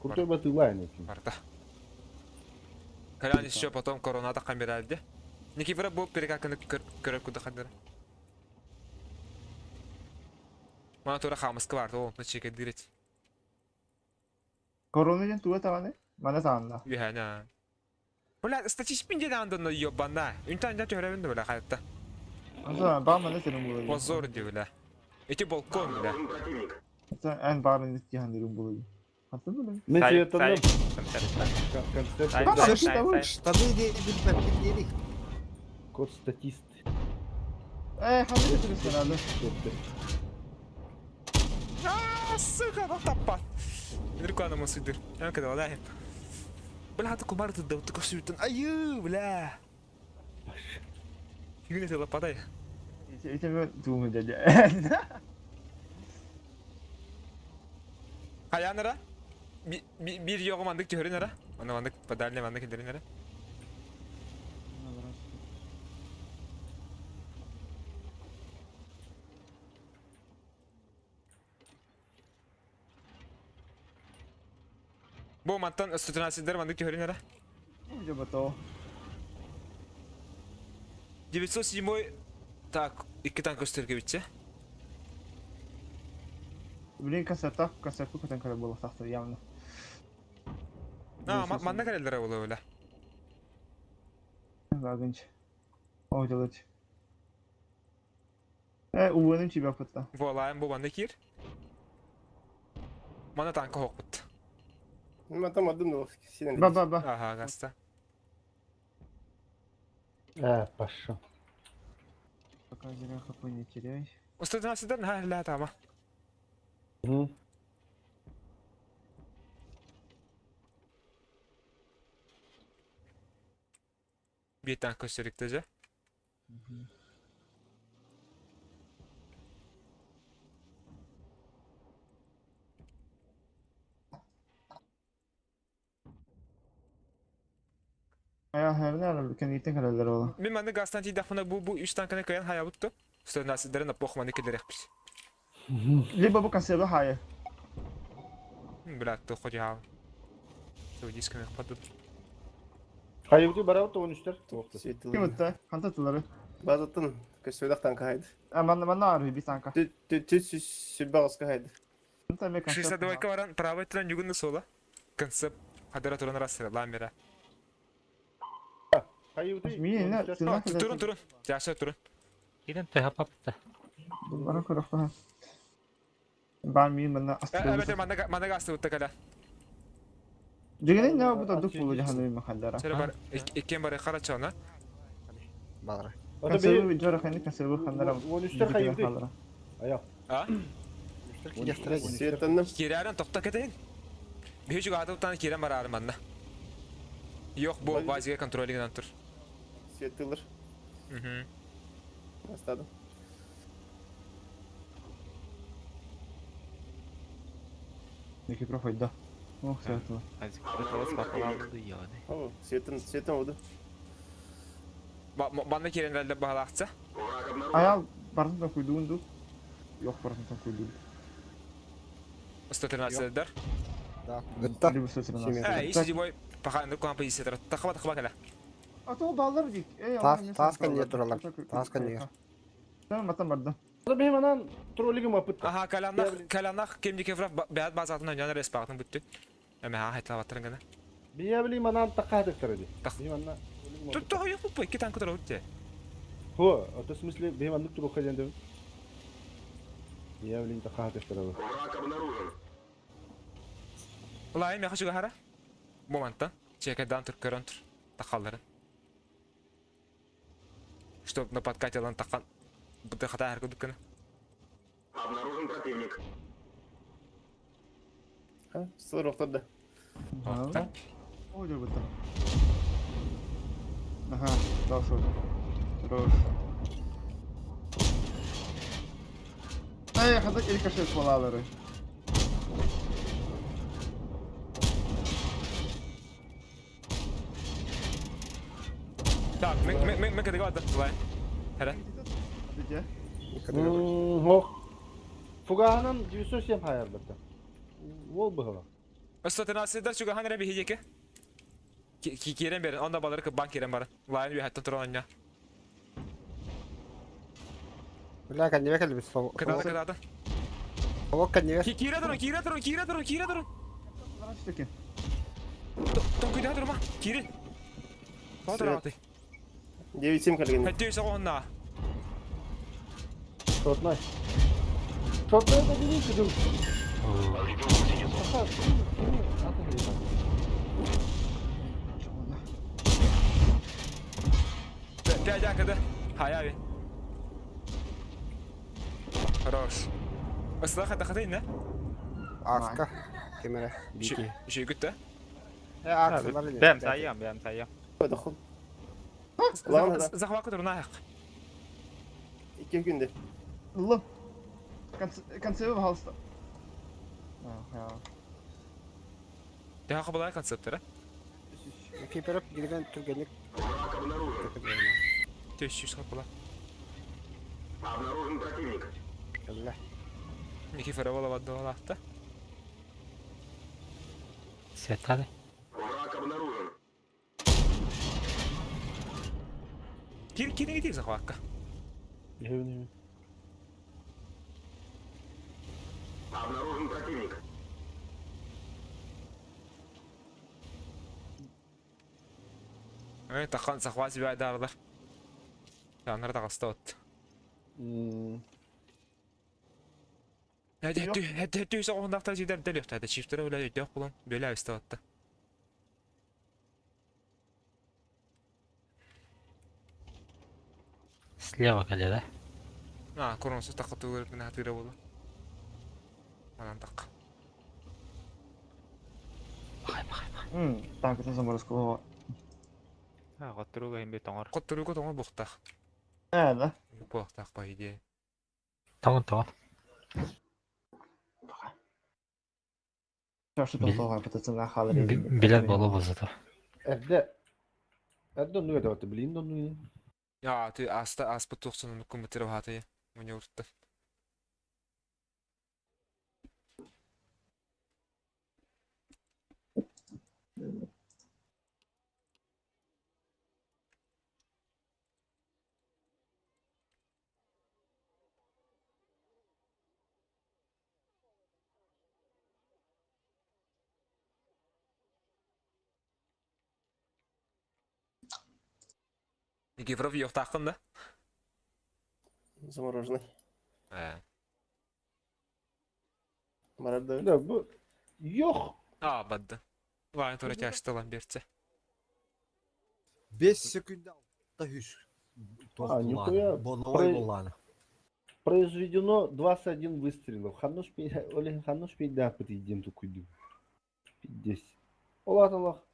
Крутой баты лайн этим. Барда. Колян еще потом короната камералде. Никифора бу перекаканы көрөр куда хандыр. Мана тура хамыскы бар, ол чеке дирет. Корона ден туга таваны, мана саанна. Юхана. Бля, статистик менде андын ёбана. Үнтан да төрөбүн бля хаятта. Анда ба мана сенин булы. Позор ди бля. Эти балкон бля. Сен эн барын дихандырын булы. Хаты булы. Мен Сай, сүйеттім. сай. Сай, Концепт сай, сай. Штаны дейбит бәккин код статист. Э, ханды götürürsün herhalde. А, сука, ну таппат. Ниркана мусыдыр. Я когда ладаем. Бля, ты кумар ты дал, ты косютын. Аю, бля. Фигня ты лопатай. Ите мен тугу деді. Хайаан эрэ? Биир йоҕу маннык түһэрин эрэ. Аны маннык подальный маннык киллэрин эрэ. Бу мантан 113 маннык түһэрин эрэ. Уже готово. 907 так, икки танк көстөргө Блин, кассета, кассетку көтөн көрөр буолуохтаахтар явно. А, манна кэлэллэрэ буолуо бile. Вагонч. О, делать. Э, уволим тебя пытта. Волаем бу манна киир. Мана танка хокпут. Мен там адым да синен. Ба, ба, ба. Ага, гаста. Э, пошел. Пока зря хп не теряй. 113 ха ла тама. Мгм. Биир танк көстөрүктө же. Ая, херне кэнниттэн кэлэллэр ола. Мин манны гастан тиийдэхпинэ бу бу үс танканы кыайан хайабытту. 113 пох манны киллэриэхпит. Либо бу кассета хая. Бля, то хоть я. Су дисками падут. Хайыбыты барабыт 13-тер. Ким ытта? Ханта тылары? Базаттан көстөрдөх танка хайды. А, манна манна арыы би танка. Түт сүрбэ аҕыска хайды. Ханта ме концепт. 62 баран правой туран югунну сола. Концепт хадара туран рассыра ламера. Хайыбыты. Мин не цена Турун турун. Жаша турун. Кирен төһө папта. Бара көрөхпө. Бар мин манна Эбэтэр манна манна гасты утта кала. Дигенен не бу да дук болу жаһаны махаллара. Сere бар иккен бары карачана. Баҕара. Консервы жора хани консервы ханнара. 13-тер хайыбыты. Аял. А? Светтанным. Кирәрен токта кетейин. Бихи чугаты кирен барары манна. Yok bu базиге контролингнан тур. Светтылыр. Мгм. Бастадым. Неки проходда. Ох, светло. О, светтан светтан oldu. Манна кирен рәлде баһалаахца. Аял барын да куйдуунду. Yok барын да куйдуун. 113 дар. Да. Гытта. Либо 113. Э, ис бой паха ну кам позиция тар. Тахба тахба кала. А то баллар дик. Эй, Тас- тас кэннигэ тураллар. Тас кэннигэ. Tamam матан барда. Бэм анан троллигым апыт. Аха, каланах, каланах кем дикефрaf бәят базатын ойнан респагын бүттү. Эме ха хайтла баттырын гына. Бия билим анан такаадыктар эди. Так. Бим анна. Тут то yok бу iki танк турар үтте. Хо, это в смысле бим аннык туруха дендем. Бия билим такаадыктар эди. Улай ме хашыга хара. Моментта. Чекедан тур көрөн тур. Тахалларын. Чтоб на подкате лан тахан. Буты хата хар күдүккүнэ. Ха, сылыр оқтарды. Ага. Ой, бутта. Ага, дошел. Хорош. Эй, хазак рикошет балалары. Так, мен мен мен кадыга барды. Улай. Хара. Где? Хо. Фугаанан 907 хаярбыта. Ол быһыла. 113 дар чуга ханра бихи жеке. Кирен берин, онда балары кы банк кирен барын. Лайын би хаттан туран ойна. Бля, кэннибэ кэлбит. Кыдады кыдады. Собок кэннибэ. Кире турун, кире турун, кире турун, кире турун. Здравствуйте. Тонкуйда турма. Кире. Батыр аты. 9-7 кэлген. Хәттә үсә онна. Шотнай. Шотнай да билин кыдым. Дядя кыды. Хая би. Хорош. Ысла хата хата инне. Аска. Кемере. Бики. Шүй күттә. Э, аксылар эле. Бэм сайям, бэм сайям. Дохул. Лаган хата. Захвакы турна аяк. Икки күндө. Лы. Консервы халста. Ага. Төһө хабылай концептара? Киперов дигинен түргенник 400 хапыла. Кэллэ. Никифорова лабаддалаахта. Светлана. Кир кириҥ итик захватка. Иһэбин иһэбин. Эй, тахан захват себя дарлар. Анар таҕыста от. Хэттүү соҕуһундаахтар сиидэр дэлиэхтэ, чифтера үлэ өйдөөх булан, бөлө истэ Слева кэлэрэ. А, коронсу тахха тугар гына хатыыра буолла. Манан тахха. Бахай, бахай, бахай. Танкытын заморозкалаҕа. А, хотторууга иһин бит тоҥор. Хотторууга тоҥор буохтаах. Ээ, да. Буохтаах по идее. Тоҥон, тоҥон. Билэр буолуо зато. Эрдэ эрдэ оннук этэ билин да оннук Аа, ты аста аспыт туохсун оннук мытыр баатайы. Муньуртта. Никифоров йохтааххын да? Замороженный. Ээ. Барар да. Да бу yok. Аа, бадды. Лайн тура тяжты ламберце. 5 секунда 600 А, нихуя. Боновой буллаана. Произведено 21 выстрелов. Хануш Олег хануш пейда пытыйден тукуйду. Пиздец. Олат Аллах.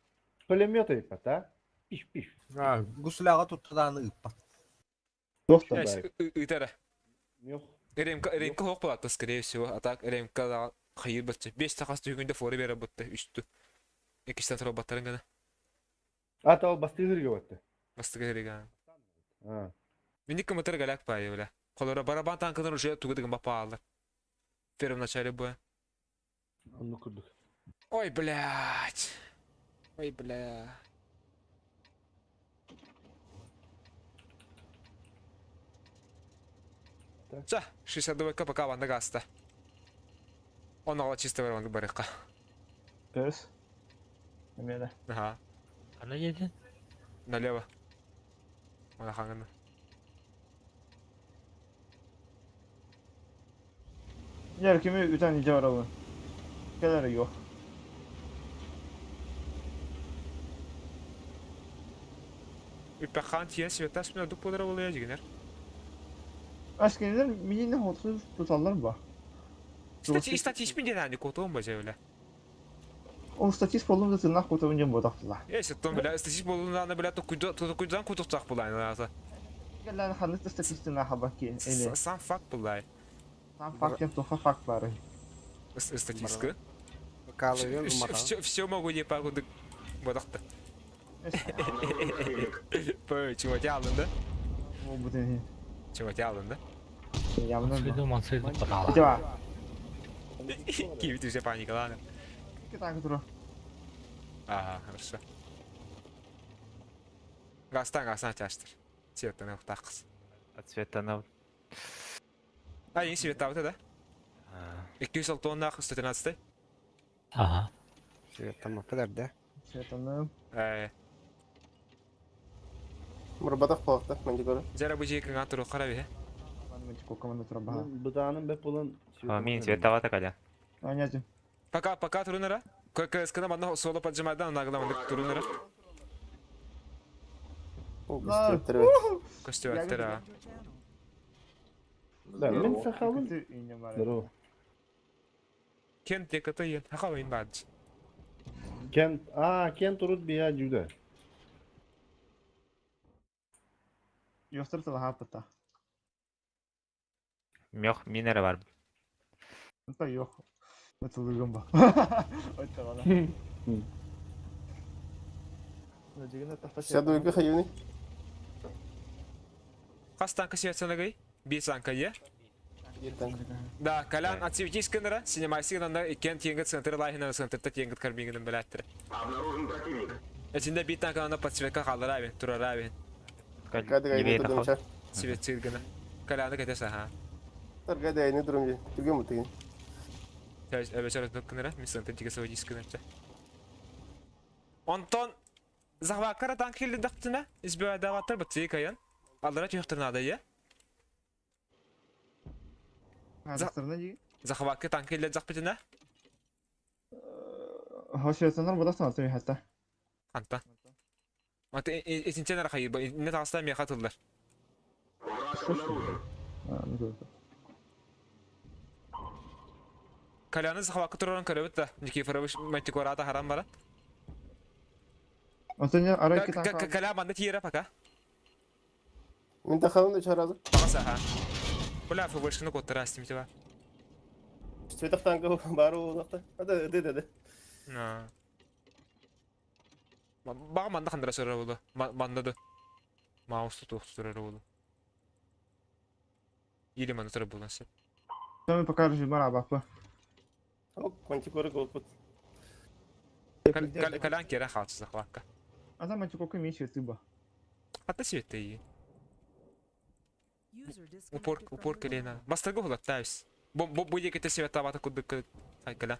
Пулемет айпат, а? Пиш пиш. Гусляга туттадааны ыппат. Доктор. Ытара. Yok. РМК РМК хоқ болады, скорее всего. А так РМК да хайыр бітті. 5 тақас түйгінде форы бере бітті, үсті. Екістен тұра баттарын ғана. А тал бастыгырга батты. Басты керек. А. Миник кымытыр галяк пайы, бля. Қолыра барабан танкының уже тугыдыгын бапа алды. В первом начале боя. Онну курдук. Ой, блядь. Ой, бля. Так. Ча, 62 пока ванда гаста. Он ала чисто варванды барыка. Пес. Эмиэ Ага, Ана еден. налево. Она хангана. Дьэ, кими үтэн илдьэ барабын. Кэлэр yok. Үппәхан тиен светас мен дук болар болая дигенер. Аскерилер минини хоту туталлар ба. Стати статис мен дедани котон бажа бля. Ол статист болдум да тыннах котобун дем бодактыла. Эсе тон бля статис болуна бля то куйду то куйдан кутуктак булай ата. Кэллэн ханнык да статист тыннах хабаки. Эли. Сам факт булай. Сам факт тем тоха факт бары. Статистика. Калывен умата. Все, все могу не погоды. Бодакта. Пой, чего алынды? Ол бутын. Чего алынды? Явно. Мансыйды, мансыйды парала. Ити ба. Киви уже паника, ладно. Китайка тура. Ага, хорошо. Гастан, гастан чаштыр. Цветтен охтақыз. Цветана. А, ең свет табыты, да? 206 тонна 113. Ага. Там да. Светаны. Э, Мұрбатақ болақта, мандикора. Жара бу жеке ган туру караби. Мен команда тура баха. Бытаанын беп болан. Мин цветавата каля. Аняжым. Пока, пока турунара. ККС-кна манна соло поджимайдан нагла мандык турунара. Көстөттөр Костюаттера. Да, мен сахалым. Здорово. Кен теката ен. Хака вин бадж. Кен, а, Кен турут бия жүдө. Йостыр тыла хапыта. Мех минера бар. Та yok. Отылыгым ба. Отта бана. Сядуйга хайыны. Хас танка светсанагый? Биир танка, е? Биир танк. Да, Колян отсветись кынара, синемайсы гынанда иккен тиенгит центр лайхына центрта тиенгит кармигинен беләттер. Эчинде биир танкананда подсветка халлара бин, турара бин. Кадыгайны турдум чар. Свет гына. Коляны кетес аха. Таргадайны турум Түгем утыгын. Эбечер кынара, мин центр тиге савадис кынарча. Онтон захвакара танк килди дактына, избивайдаваттар бытсы каян. Алдара түйөхтөрнада е. Захвакка танк килди захпытына. Хосиятсанар будасың аты хәтта. Анта. Аты этинчен арахайы, не тағыста меха тылдар. Коляны захвакка тураран көрөбүт да. Никифорович мантикората харам бара. Коля манды тиера пока. Мин тахалын да чаразы. Бағаса ха. Бля, ФБшны коттара астим тиба. Цветах танка бару улакта. Ада ды ды ды. Баға манда хандыра сөрөр болду. Манда да. Маус тутук сөрөр болду. Или манда турар болду. Сами пока режим бапы. Ок, мантикора голпут. Колян кера халчы захватка. А там мантикорка меньше тыба. Хатта светте Упор, упор колена. Бастыргы хулаттайс. Бу бу бу егете света бата кудык айкала.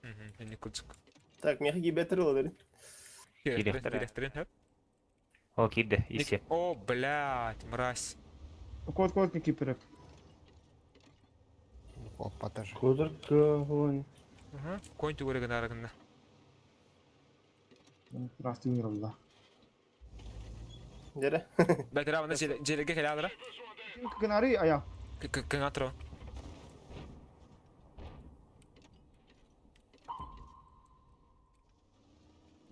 Угу, не кудык. Так, меха гибетер олар. Директорин, хөп. О, кирде, исе. О, блядь, мразь. Код, код, не киперек. Опа, даже. Кодырка, вон. Угу, конь тугырыгын арыгында. Здравствуй, миралла. Дере. Бәтер аны желеге келе алыр. Кынари ая. Кыңатро.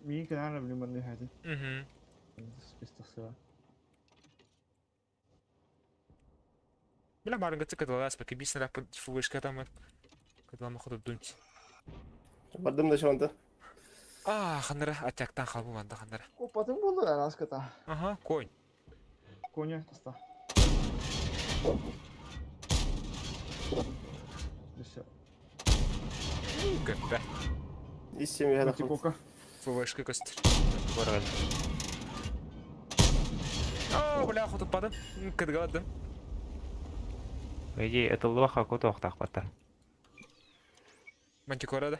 Мин кынары билем бу хәзер. Угу. Спистасы. Бля, марынга цикадалас, пока бис на фувышка там. Когда мы ходим дунь. Бардым да шонта. А, хандара, атяктан халбу манда хандара. Копатын булды араската. Ага, конь. Коня таста. Все. Көппә. Исем я Мантикока. ФВшка көстер. О, бля, хотуппадым. Кыдгабадым. Иди, это лоха кутох тахпата. Мантикора да.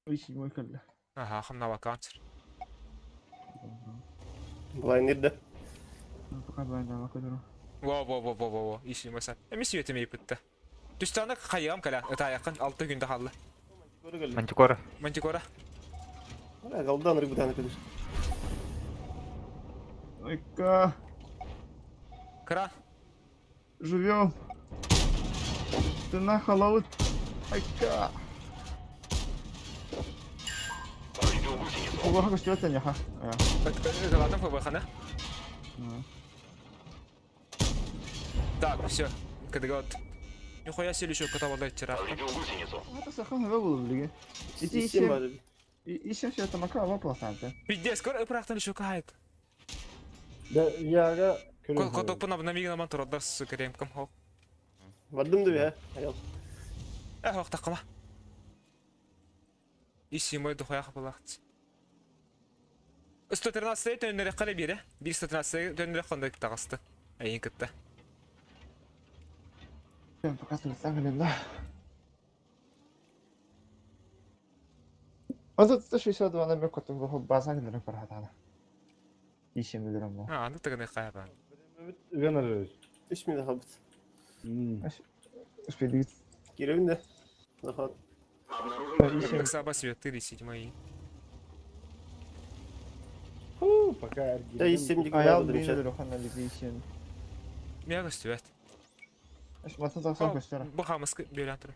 Ой, седьмой көлле. Ага, хамна вакансер. Блайнер да. Пока блайнер көтөрү. Во, во, во, во, во, во. Иши маса. Эми сүйетем ейпітті. Түстаны қайығам кәлә, ыта якын 6 күндә халлы. Мантикора. Мантикора. Бля, голдан рыбутаны көтөр. Ойка. Кра. Живем. Ты на халавы. Айка. Ого, көстүбөт яха. Галатым ФБХ-ны. Так, все. Кыдыга вот. Нихуя себе еще кота вода вчера. Это сахан хәбә булып билге. Ити Исем бар. Исем все это мака вопласанты. Пиздец, скоро прахтан еще кайт. Да, яга... Коток пына бына мигна ман турдар с кремком хо. Бардым да бе. Аял. Э, хох такма. Исим духуя хапалахт. 113 төннөрө кале бире. 113 төннөрө кондак тагысты. Айын кытта. Пока сам да. Азат 162 на мекоту бу базан генерен фархатана. Ишем билерем бу. А, аны тыгыны кайган. Генерал. Үч мин хабыт. Успели. Киребин да. Захват. Ишем. Саба светы седьмой. Фу, пока Да исем диген Аял бар бин хана либи ишем. Мия көстүбәт. Эш матын тақсан көстөрө. Бу хамыскы бөлән тур.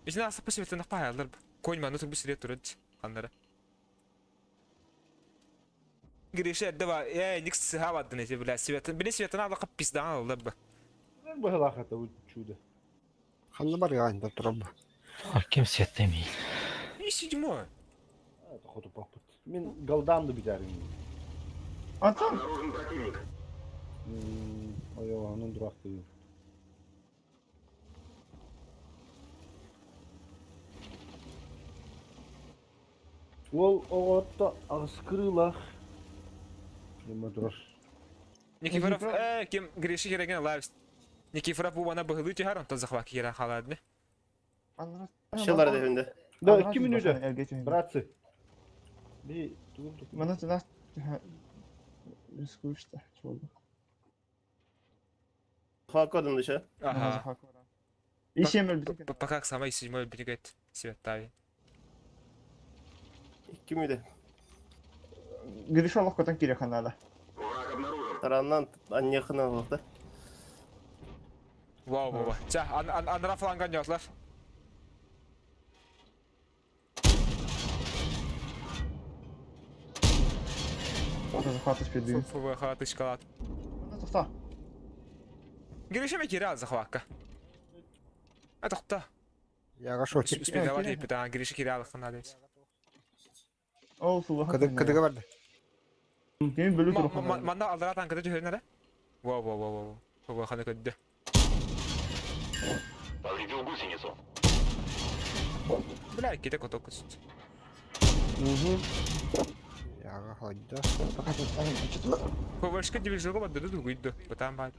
Ичине асып светы напаялар. Конь ману турбу сирет турат. Ханнара. Гриша эрдэ ба, э, ник сыһа бардын эти, бля, Светан, били Светана алака пиздаҕан ылла б. Быһылаах это вот чудо. Ханна барыаҕын да турар бу. А ким Света имеет? И седьмой. Это хоту папыт. Мин голдам да бүтәрин. Антон! Ой, онун дурак дейм. Уол оҕото аҕыс кырыылаах Дима турар. Никифоров, э, ким Гриша Хереген лайв. Никифоров бу бана быһылыы түһэр, онтон захват киирэн хаалаадны. Шылар дehünde. Да, 2 минута. Братцы. Би тугум Мана тунас Скучно, чего. Хакодын dışı. Ага. Ишем өлбүтүк. Пока самый седьмой бегает Светави. 2 минута. Гриша олох көтөн кире ханада. Тараннан аннехына олохта. Вау, вау, вау. Ча, анра фланган ятлар. Захват успеду. ФВХ тычкалат. Тохта. Гриша ме кире захватка. А тохта. Яга шотик. Успедавать и питан Гриша кире алыхын адес. Ол сулаха. Кыды кыдыга барды. Ким бөлү турух. Манна алдыра танкыда түһөрүнэрэ. Вау, вау, вау, вау. ФВХ-ны көддө. Бля, ките коток көст. Яга хойда. ФВшка дивизиога бардыды дугуйду. Бытаан баар.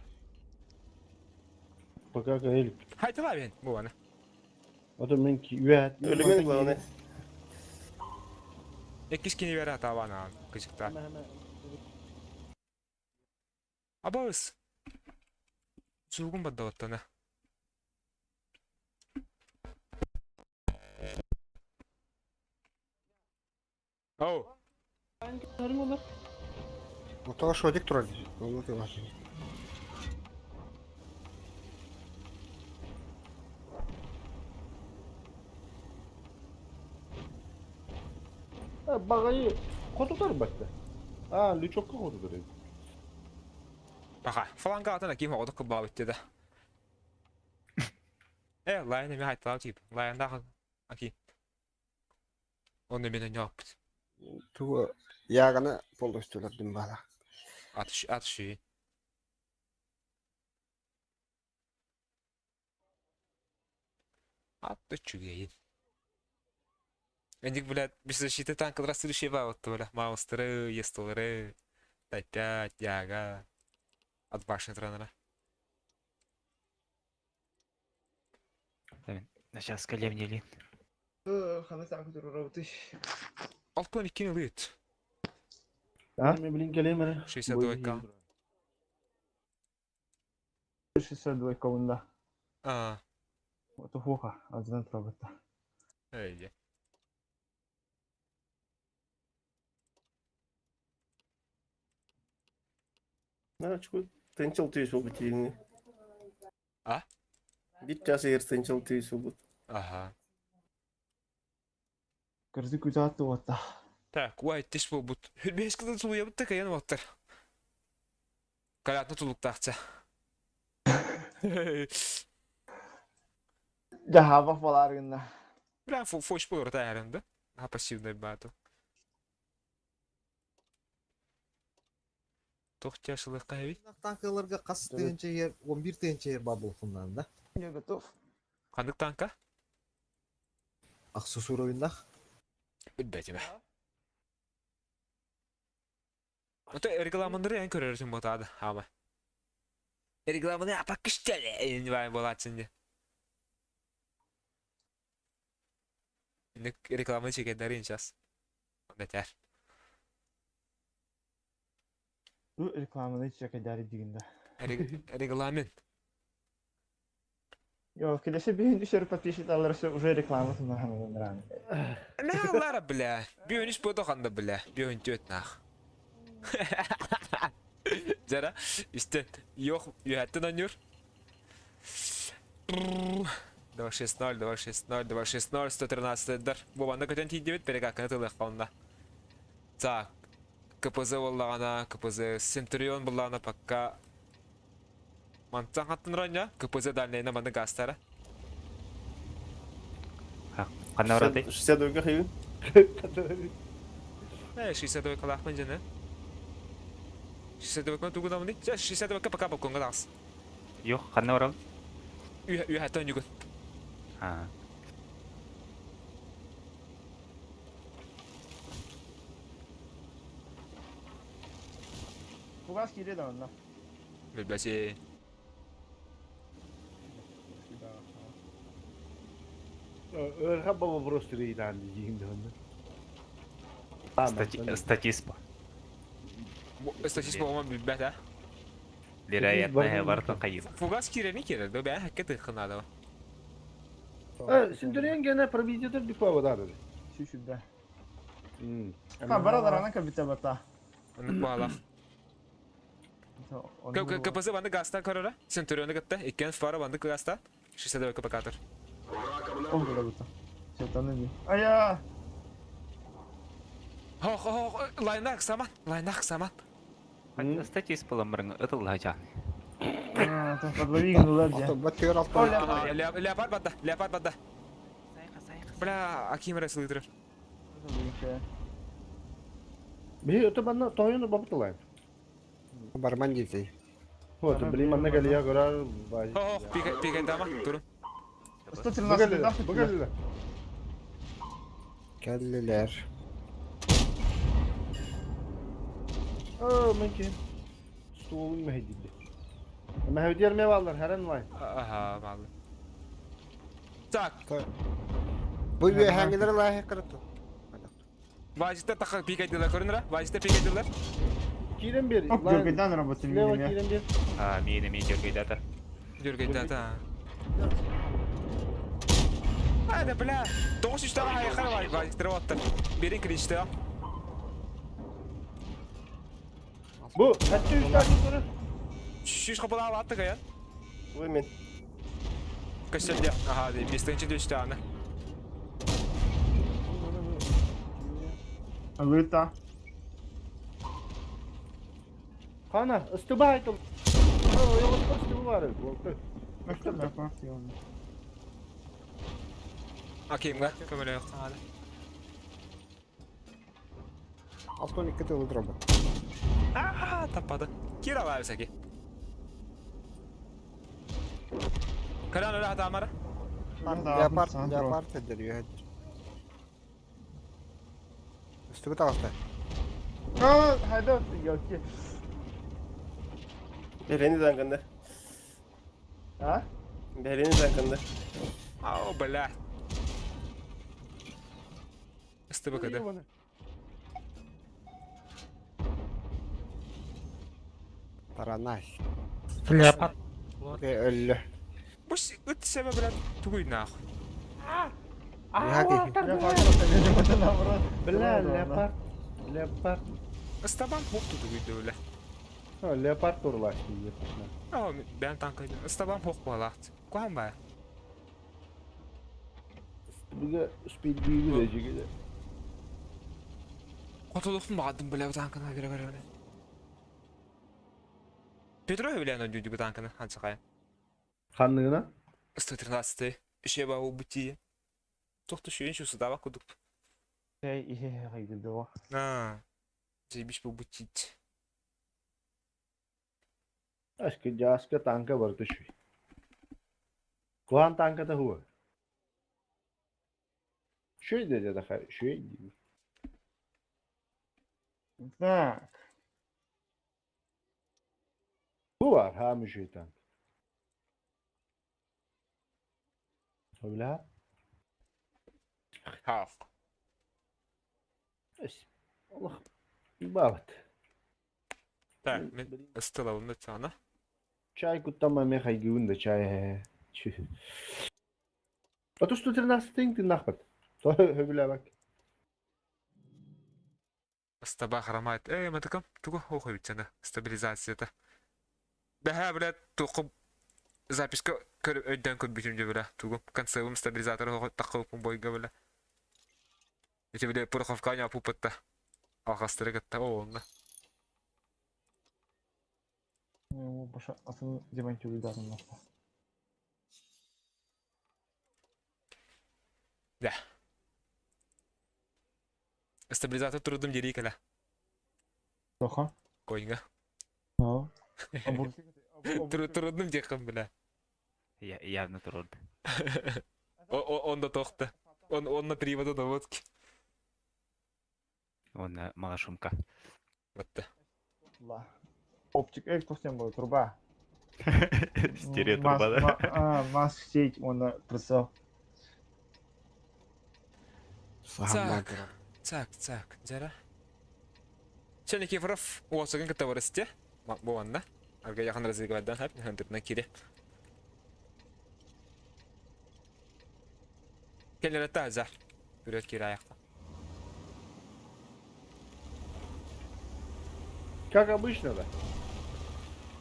Пока каэль. Хайтала бен, бу аны. Ото мен ки үәт. Өлүмүн главное. Эккис кини бere атабана кычыкта. Абабыз. Зугун бадда баттана. Оу. Ото шотик турар. Оны ты баш. Багайы хотутар батта. А, лючокка хотутар. Баха, фланга атана ким оҕодук кылбаабыт да. Э, лайын эми хайталау тип. Лайында аки. Оны мен ойнаппыт. Ту яганы полностью дим бала. Атыш, атышы. Атты чүгейин. Эндик, блядь, без защиты танка следующий вот, бля. Маустеры, естолары, Т5, яга. От башни тренера. Сейчас калемнели. Хана саак турур Алтын иккини ылыт. А? Мен блин келем 62 к. 62 кабында. А, Ото хуха, аздан турабытта. эй. На, чку тынчыл түйүс болбут дегенге. А? Бир час эгер тынчыл түйүс болбут. Ага. Кырзы күзатты отта. Так, уай, тиш болбут. Хүрбес кыды тулуя бутта каян ваттар. Калатны тулуктакча. Жахабах баларгында. Бля, фош был рта да? А пассивный батл. Тохтя шылыққа Танкаларга қас тыгынча ер, 11 тыгынча ер бар болхуннан да. Я готов. Қандық танка? Ақсы суровиннах. Білбәтіме. Ото рекламандыры ән көрерсің ботады, ама. Рекламаны апа күштелі, енді бай болатсың де. Рекламаны чекендер сейчас. Бетер. Бу рекламаны чекедәри дигәндә. Регламент. Йо, киләсе бин düşер подписчик алырсы уже реклама туннан. На лара, бля. Биониш бодоханда, бля. Бион тёт нах. Жара, исте, йох, юхаттын анюр. 2-6-0, 2-6-0, 2-6-0, 113 дар. Бобанда көтен тиидебит, перегакканы тылык қалында. Так. КПЗ буоллаҕына, КПЗ Центурион буоллаҕына пока мантан хаттын ронньо, КПЗ дальнайына маннык гаастара. Ханна баратай? 62 хыйын. Э, 62 калаахпын дьэне. 62 тугунамыный? 62 пока балконга тахс. Yok, ханна барабын? Үһәттен югын. Аа. Фугас киирэ да онно. Билбэси. Ыарха бу вопрос тирийтаан диин дыһынна. Статист бу. Статист буолма билбэт а. Вероятно, барытын хайыыр. Фугас киирэни киирэр, да бэйэ хакка тыххынаадава. Синтурен гена пробитетер дипава да. Сүүсүрдэ. Ха, баралар кабита бата. Оннук баалах. КПЗ банды газтан көрөрө. Центурионы кытта. Иккен фара банды газтан. 62 КПК-тор. Ол көрө Сетаны ди. Ая! Хо хо хо лайнак саман, лайнак саман. Статист буламырың ытылла жан. Подлови гнулар дьэ. Бат төр алта. Леопард бадда, леопард бадда. Бля, Аким ресылыдыр. Биһи өтө манна тойону бабытылайм. Барман дии. Вот, блин, манна кэлиэ көрөр. Хо, пика пика дама, турун. 113 Бу кэллэ. Кэллилэр. Оо, мен ким? Столун мэһэйдилли. Мэһэйдиэр ме баллар, хэрэн вай. Аха, баллы. Так. Бу үөһээҥҥилэр лааһы кырытты. Вазита таха пика дилер көрүнүрэ. Вазита пика дилер. Киирэн бер. Оп, дөргөйдән работы Слева миинэ. киирэн бер. Аа, миинэ миин дөргөйдәтэ. Дөргөйдәтэ. Ай да бля. Тоғыз үш тағы айқар бар. Вазиктер оттыр. Берин кличте. Бу, хәтта үч тагы көрөр. Шиш қапыла алатты каян. Ой мен. Көстелде. Ага, бестінші дөшті аны. Алыта. Хана, ыстыба айтыл. Ой, ыстыба бар. Мөктөр да партия. Акимга көмөлө yok аны. Алтон икки тылы дроба. Аа, таппады. Кира бар сәке. Каран öyle hata mara. Леопард, леопард эдер үөһэдер. Үстүгү таҕыста. Аа, хайда ёлки. Берени данкында. А? Берени данкында. Ау, бля. Ыстыбы кыды. Таранай. Леопард. Өллө. Бу ыт себе, бля, тугуй нахуй. Яги. Бля, леопард. Леопард. Ыстабан хоқту тугуй бля. А, леопард урлашты. Ау, бән танка. Ыстабан хоқ балат. Куан ба? Бүге спидбиги де жиги. Котулуктун багадым бля танкына бере бере. Петро бля на дюдю танкына ханчакай. Ханныгына? 113 Ше ба убути. Тохту шүйін шу судава кудук. Эй, ихе хайды. А. Заебись побутить. Ашкы жаска танка бар түшүй. Куан танка та хуа. Шүй де да хай, шүй. Так. Бу бар, ха мүшүй танк. Бля. Ха. Allah. Бабат. Так, мен ыстылабым да ана. Чай куттама ме хайгүн да чай. А то 113 тинг ты нахпат. То хөбүлә бак. Ыстаба харамайт. Эй, матыкам, тугу хохой битсена. Стабилизацията. Бәһә, бля, туқып записка көрүп өйдөн көрбүтүм же бля. Тугу концевым стабилизатор хохой тақылыппын бойга бля. Эти бля пороховка не пупатта. Алҕастары кытта оонна. Баша атын дивантюрдарын нахта. Да. Стабилизатор турдум дери кэлэ. Тоха? Койга. А. Турудум диэххин бля. Явно турурду. Он да тохта. Он он на привода наводки. Уонна малашумка. Батта. Оптик эй тохтен был труба. Стереотруба, да? Маск сеть, он прицел. Так, так, так, дьара. Чэ, Никифоров уосугун кытта барысте. Бу манна. Арга яхан разыгывайдан хап, хантырынан кире. Келлere таза. Вперед кире аяқта. Как обычно, да?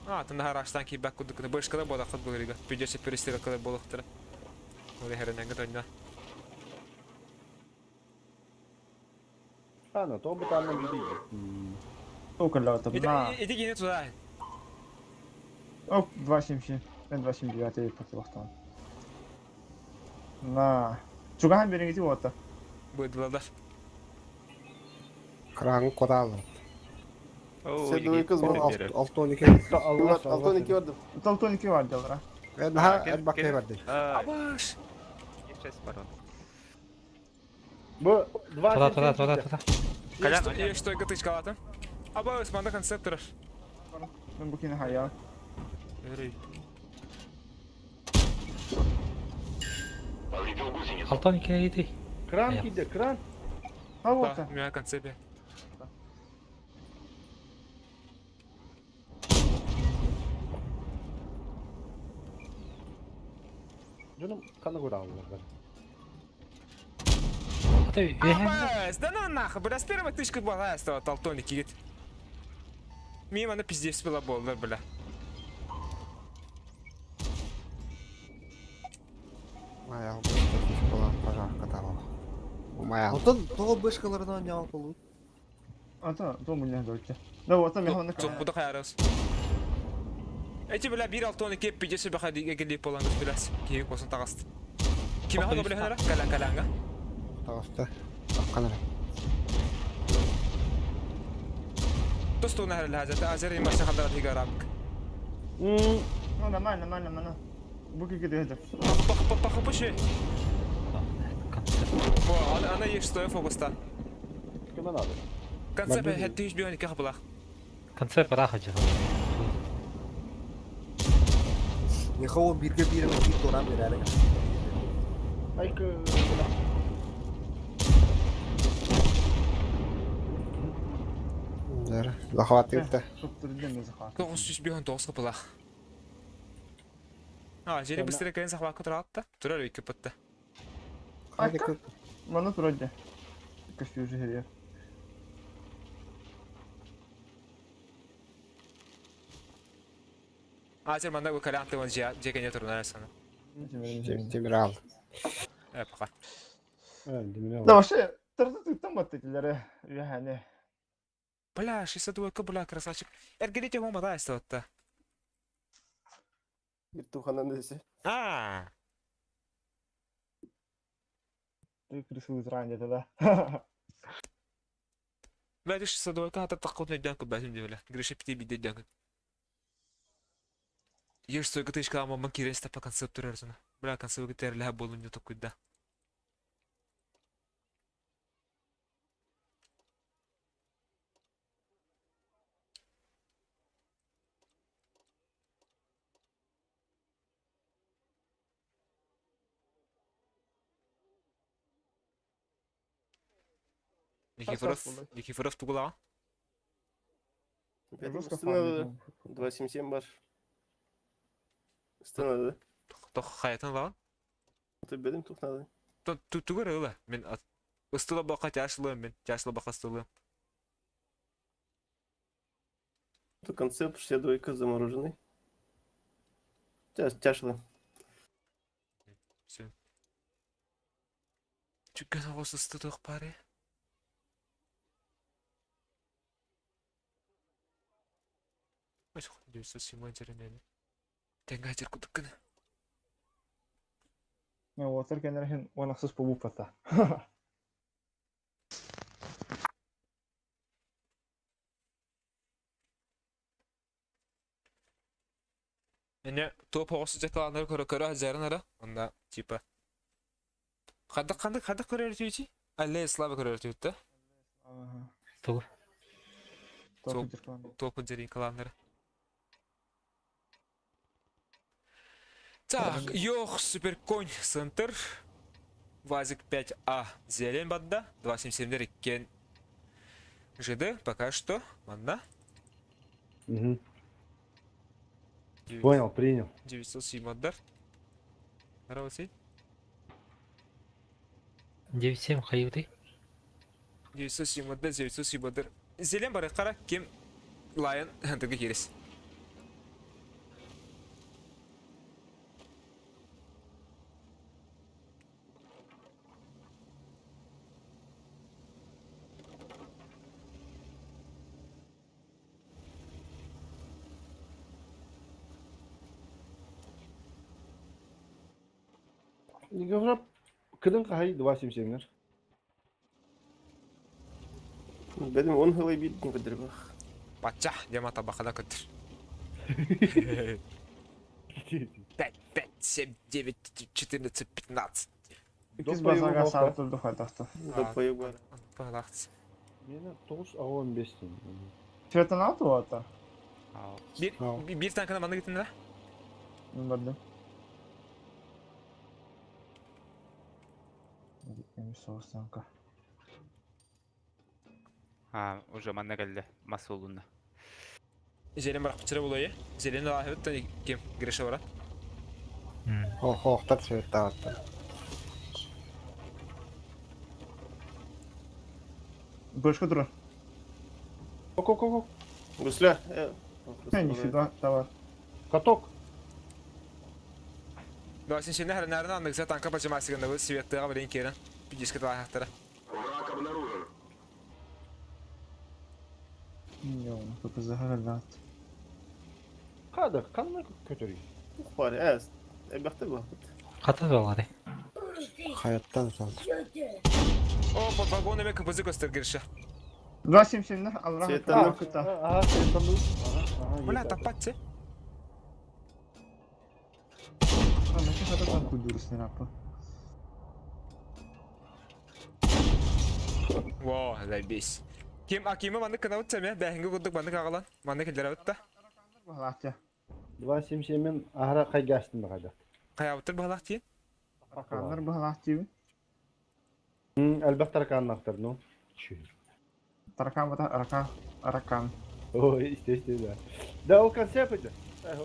А, ты на араштан кийбэк курдук бышкала буолаххыт былырыга. Придется перестрелкалар буолуохтара. Ол иһэринэн тонна. Ана, то бы там видели. Ити Иди кини туда. Оп, 2.77. Мен 2.79 потолоқтан. На. Чугахан бериңити болот. Быдылалар. Кран кодалы. Все двойка Алты он iki. Алты он iki барды. Алты он iki бар делара. Ха, бактай барды. Абаш. Бу Туда, туда, туда, туда. Я что, гатычкалатым? Абаш, манда концепторов. Мен букини хая. Алты он iki иди. Кран киде, кран. А вот. Да, у меня концепция. Дьонум хана кураллар. Абас, да ну нахуй, бля, с первой тычкой была стала Талтоник кигит. Мимо на пиздец была боллар, бля. Мая, была пожарка Умая. Онтон тоҕо бышкаларынан ньаал болуут. Ата, то мулля дойча. Да вот там я Буду хайарас. Эти, бля, бир алтоны кеп пиздец баха диге полан блядь. Киһи косын тағасты. Киме хага бля ханара? Каля калянга. Тағысты. Аққанара. Тостуна хәл хазата азер имаса хандар дигарак. Ну, нормально, нормально, нормально. Буки киде Пах пах пах Бо, ана еш стоя фокуста. Кеме надо? Концепт хәттиш биони кахбалах. Концепт раха жа. Михаил бирге бирге бир туран берәле. Айка. Захват етті. Тоғыз бион тоғыз қыпылақ. А, жері быстрее кәрін сақлақ тұрады да. Тұрар өйкі бұтты. Айка? Маны тұрады. Көшпей уже херер. А, жер манда көкәлі антығын жекене тұрын әрсіні. Темір ал. Ә, пока. Да вообще, тұрды тұттан батты телері. Яхане. Бля, 62 бля, красавчик. Эргелите хома да, эстотта. Туханан десе. А. Ты крысу изранее тогда. Бля, 62 хата таққут неден күбәсім де, бля. Гриша пити биден. Еш стойка тышка амаман кирен стапа концепт турарсына. Бля, концепт терле болун не токуйда. Никифоров, Никифоров тугула. 2.77 бар. Стена, да? Тох хаятын лаҕан. Ты бедим тухнады. Тугар ыла. Мен ыстыла бака тяшлым мен. Тяшла бака стылым. Это концепт 62 замороженный. Тяшлы. Все. Чүккен оғыз ыстыдық паре. 907 дьэринэни. Тэҥҥэ дьэр кудук гына. Уотар кэннэрин уон ахсыс буолбуппата. Эне топ оҕус дьакалааннары көрө-көрө сылдьарын ара. Онно типа хадах хандык хадах көрөр үтүөчүй? Алле Слава көрөр үтүөт да? Тугу? Топ дьаринкалааннары. Так, йох, суперконь центр. Вазик 5А зелень бадда. 277 иккен ЖД пока что. Манна. Угу. Понял, принял. 907 отдар. Здорово, Сей. 9-7 хайыбытый? 907 отдар, 907 отдар. Зелен бары қара кем лайын хантыгы керес. Никифоров кыдын хаһай 277-лер. Бэдим он хылай биирдин көрдөрбөх. Бачча, дема табахана көтөр. 5, 5, 7, 9, 14, 15. Иккис базага саары турду хайдахта. Доппойу бар. Палахтс. Мені 9 а 15 дейм. Цветен алты уата. Bir, bir tankına manna gittin la. Мен бардым. Эми соғыстанка. А, уже манна кэллэ мас улунна. Зелен барах булайы. Зелен алахыттан кем Гриша бара. Хоохтар сүөттааттар. Бышка тура. Ок, ок, ок, Гусля. Нифига, давай. Каток. Давай сен нәһәр нәрен анныгса танка пачамасыгында бу светтыга белән керен. Пидиске талахтара. Йоу, КПЗ хагаллаат. Када, канна көтөрүй. Бар, әз. Эбәхте бу. Хата балары. Хайаттан салды. О, по вагон эме КПЗ көстөр Гриша. 277 алра. Цветан. Кыта. Ага, цветан. Ага, Бля, тапатчы. Ана хата там кудурус не апа. Во, заебись. Ким Акима маннык кынабыт сәме, бәһинге курдук маннык агалан, маннык килдерабыт да. Бахлаатя. 277 ахара кайгастын багада. Каябыттыр бахлах тиен. Тараканнар бахлаат дейбин. Элбэх тараканнахтар, ну. Таракан бата аракан. Аракан. Ой, естественно. Да, ол концепт это. Эй,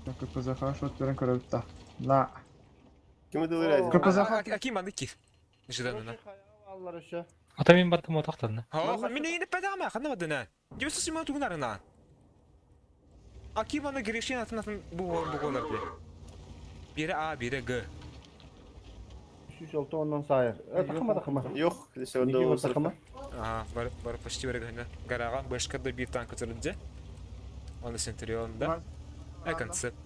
КПЗ хорошо өттөрөн көрөбүт На. Ким ыдылыр КПЗ Аким маннык кир. Жиданына. Аллар еще. Ата мен бардым отақтарына. Ха, мен не пәдама, ханна бадына. Дебесу сима тугунарына. Аким аны Гришин атын атын бу бу голар бе. Бири А, бири Г. 306 оннан сайыр. Тахыма тахыма. Yok, Никифор тахыма. Ага, бар бар почти бар гына. Гарага башка да бир танк көтөрүлдү. Аны Центурионда. Э концепт.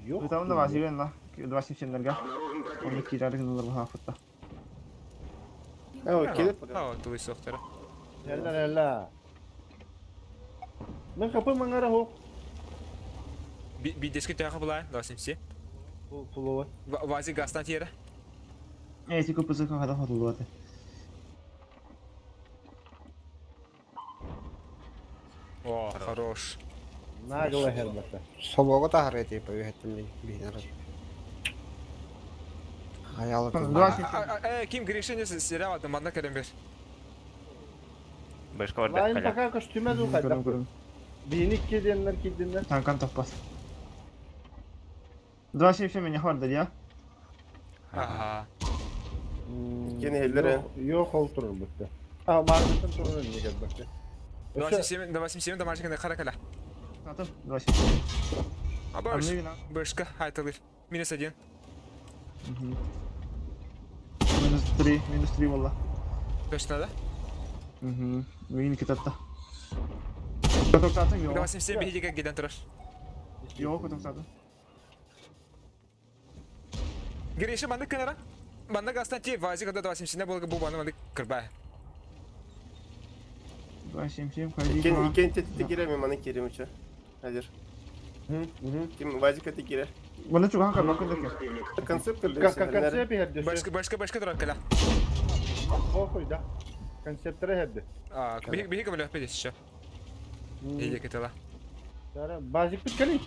Yok. Там да вазирен ла. 277-лерге. Оны кирәргә булыр бахлаатта. О, келип. А, тулый соқтары. Элла элла. Мен капы маңара хо. Би деске тяха була, 277. Пулова. Вази гастан тиера. Эти КПЗ хада хатылды. О, хорош. Нагло хербата. Собого тахар типа үйеттим бинер. Хаялы. Э, ким Гришин сериал атын манна керем бер. Башка барда Лайн каля. пока костюме ду хайда. Бини киденнер киденнер. Танкан таппас. 277 меня хварда, я? Ага. Кени хеллere. Yok ол турur битте. А, мардытын турur не келбекте. 277, 277 домашний кана кара кала. Атым 277. А баш. Башка, хайтылыр. Минус один. Минус 3, минус 3 валла. Точно, да? Угу. Мин китатта. Көтөктаатын yok. 87 биһиги кэлэн турар. Yok көтөктаатын. Гриша маннык кынара. Маннык астан ти вазик ада 87 болга бу баны маннык кырбай. 277 кайди. Иккен иккен тетте кире мен маны кирем уча. Хәзер. Ким Вазика те кире. Маны чугахан кармак көндөркө. Концепт Как концепт херде. Башка башка башка турар кала. Похуй, да. Концепттері херде. А, биһиги биһиги көмөлөп бедес еще. Или кетела. Базик бүткәли.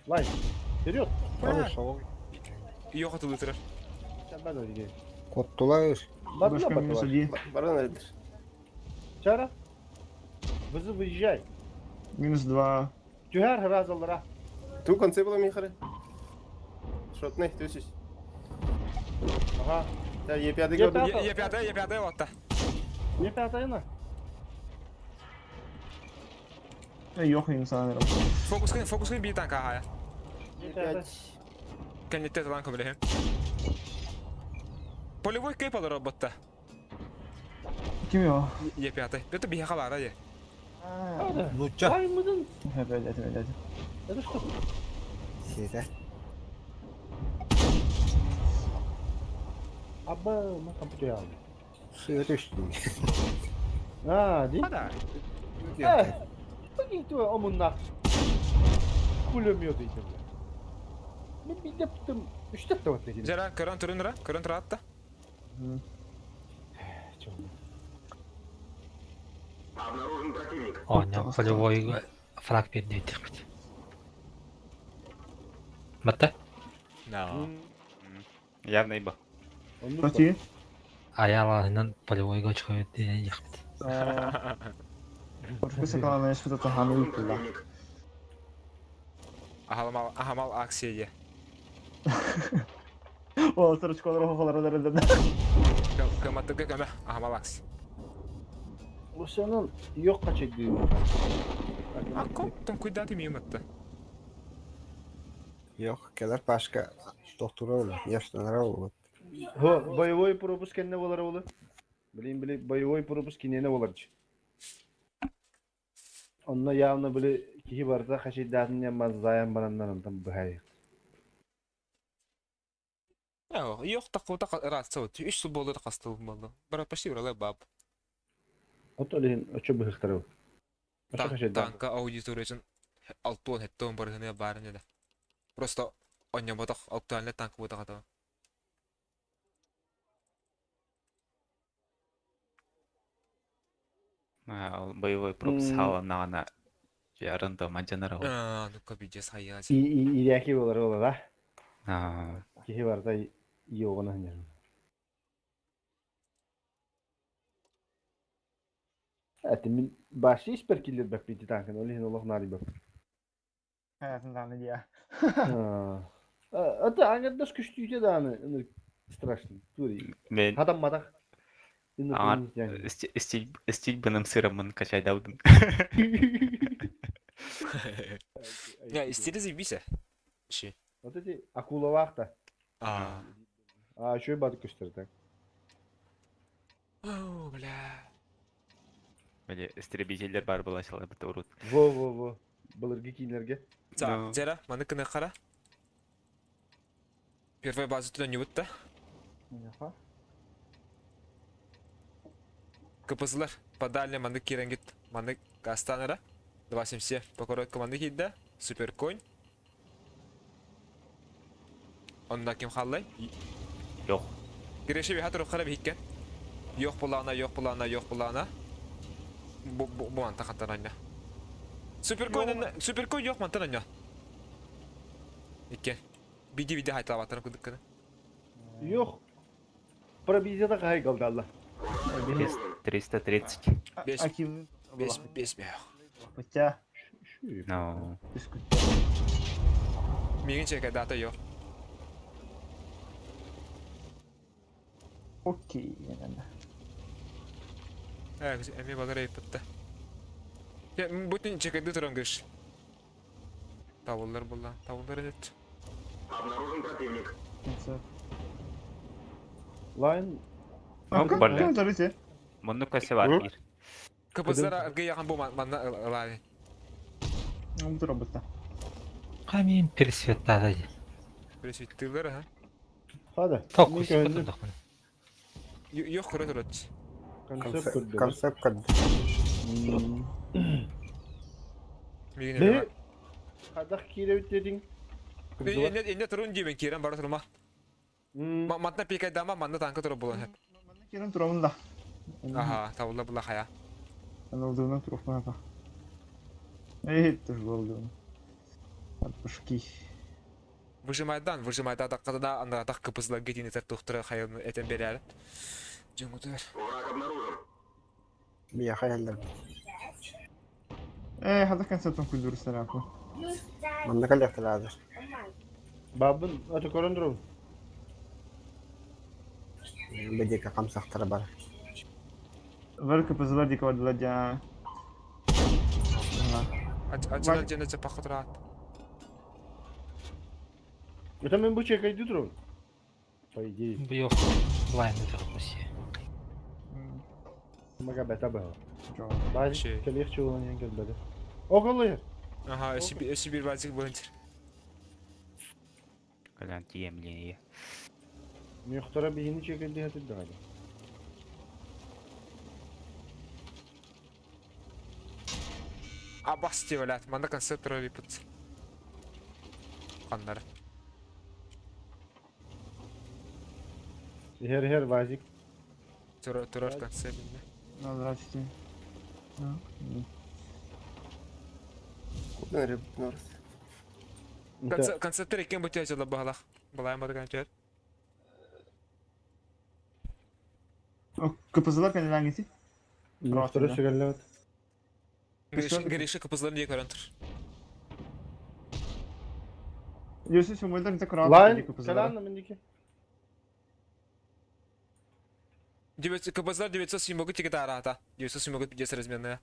Лай. Вперед. Yok atıldı турар. Коттулар. Бардыла Башка минус батылар. 1. Баран әлдер. Чара. Вызы выезжай. Минус 2. Түһәр разалара. Ту концепт була мин хары. Шотны, төсүс. Ага. Та Е5 Е5. көрдүм. Е5 Е5 отта. Не пятайна? Yok insan. Фокус кын фокус кын бир танка хая. Е5. Кеннетте талан көмөлөһүм. Полевой кейп алар роботта. Ким yok? Е5. Это биһиги халара е. Нуча. Лай мыдын. Evet evet. Это что? Сиэтэ. Аба, мы компьютер алды. Сыа түстүн. А, ди. Хада. Э, Погин твой омуннах. Пулемет идем. Мен бидеп тым үштеп тават деген. Жара көрөн турунра, көрөн туратта. Оня полевой фраг бердейдик. Батта? На. Явно ибо. Кати. Аялаһынан полевойга чыгып диэхпит. Корпуса калана что-то ханы выпила. Ахамал ахамал акция е. Ол сырычкалар хохолар да. Кыматтыгы көмө ахамал акция. Осанын yok kaçak diyor. Акко там куйдаты миыматта. Yok, келер башка доктора ола. Яштанара ола. Хо, боевой пропуск не болар олы. Блин, блин, боевой пропуск не болар. Онно явно были кихи барда хашидатын яммаз заян бараннан там бухай. Yok такута рацот. Үч сул болду кастыл болду. Бара почти уралай баб. Ото лин очо бухтаров. Танка аудиториясын алтуон хеттон барыһыны баарыны да. Просто онньомотох актуальный танк буутахата. Боевой пропуск халанагана жарында мажанара. А, ну-ка видео сайя. И и иряки болар ола да. А, Кихи барда йогона ханьяр. Әти мин баши испер киллер бәк бити танкын, олин олох нари бәк. Hayatından diye. Ата аңадаш күштүйте да аны, страшно. Тури. мен Адам мадах. Аңар истил быным сырамын качайдабдым. Не, истили заебись. Ши. Вот эти акула вахта. А. А, еще и баты көстер так. О, бля. Били истребительдер бар була шалар бит урут. Во, во, во. Былыргы кинерге. За, зера, маны кыны кара. Первая база туда не бутта. КПЗлар по дальним маны киренгит маны кастанара. 277 по короткому маны кидда. Супер конь. Онда ким халлай? Yok. Киреши бихат рухара бихиккен. Yok булана, yok булана, yok булана. Бу бу бу анта хатаранья. Супер конь, супер конь yok мантаранья. Иккен. Биди биди хайталабаттан кудыкканы. Yok. Пробизия кай калды алла. 330. Беш. Аким. Бес бес бе. Бытя. No. Мигин чека дата yok. Окей. Э, эми балар эйпетте. Я бүтүн чекеди туран гыш. Тавыллар булла, тавыллар эт. Лайн. Барлы. Мунну көсө бар бир. КПЗлар аргы яган бу манна ылави. Бу турабыта. Камин пересветтада. Пересветтыылар аха. Хада. Токку сиппатындахпын. Йох көрө турат. Концепт көрдө. Концепт көрдө. Мигин Бе хадах кииребит дедиң. Инне инне турун димен киирен бара турума. Манна пикайдама манна танка турар буолан сөп. Манна киирэн турабын да. Аха, табылла була хая. Аналдыгынан туруохпун Эй, ты ж болдун. Отпушки. Выжимайдан, выжимайда таққада андыратақ кыпызла гетин етер тухтыра хайын этен берер. Жөңгүтөр. Мия хайаллар. Э, хада концептон культуры сарапы. Манна калехталаадыр. Бабын, аты көрөн турабын. Бедека камсахтара бар. Вер КПЗлар дик бардылар жа. Ачылар жана чапаққа тұрат. Это мен бу чекайды турабын. По идее. Бу yok. Лайны тахпаси. Мага бета было. Жо. Базик келих чулан келбеди. Оголы. Аха, өсі бір базик бойынчыр. Колян тиемление. Мюхтара бихини чекайды хатыр дагы. Абас деп ойлады. Манда концепт турар ипут. Қандар. Хер хер базик. Турар турар концепт. Здравствуйте. Кудан реп норс. Концепттер екен бұтия жылы бағалақ. Балайым бады концепт. КПЗлар кәнеләнгеси? Мюхтара сүгәлләбет. Гриша кыпызларын дие көрөн тур. Юсу сүмөлдөр инте курал Лайн, калан мендики. КПЗлар 907 тиге тарата. 907 50 разменная.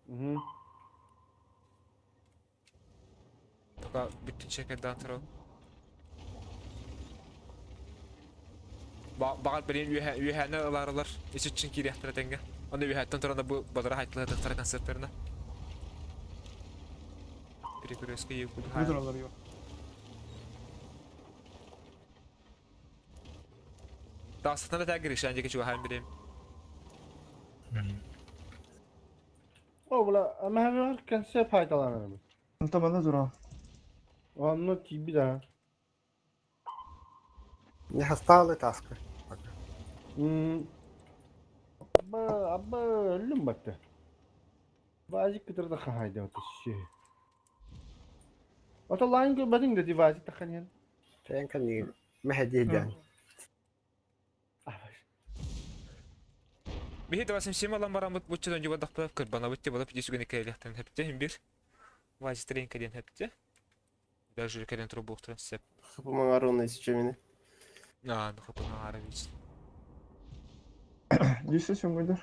Угу. Пока бүтүн чекерден туру. Бағат бірін үйәні ыларылар. Үсі үшін кирияқтыра тәңге. Оны үйәттен тұранда бұл бадыра хайтылы тақтара концерттеріне. Перекрестке егіп Выдралар yok. Дастана та гриша анжеке чуга хайм билем. О, була, ама хәбәр концепт файдаланырмын. Табанда тура. Онны тиби да. Не хасталы таска. Абба, абба, өлүм батты. Базик кытырда хахайда вот ши. Ата лайн кө бадин да дивазик таханьян. Тен кани мехедиден. Биһи давасым сема барамыт бутчадан жуба дақпа кырбана бутте бала пиди сүгене кэлехтен хепте хим бир. Вазистрен кэлен хепте. Даже кэлен туру буктырын сеп. Хапымаңар оны исчемini. А, ну хапымаңар вич. Юсу сүмөлдөр.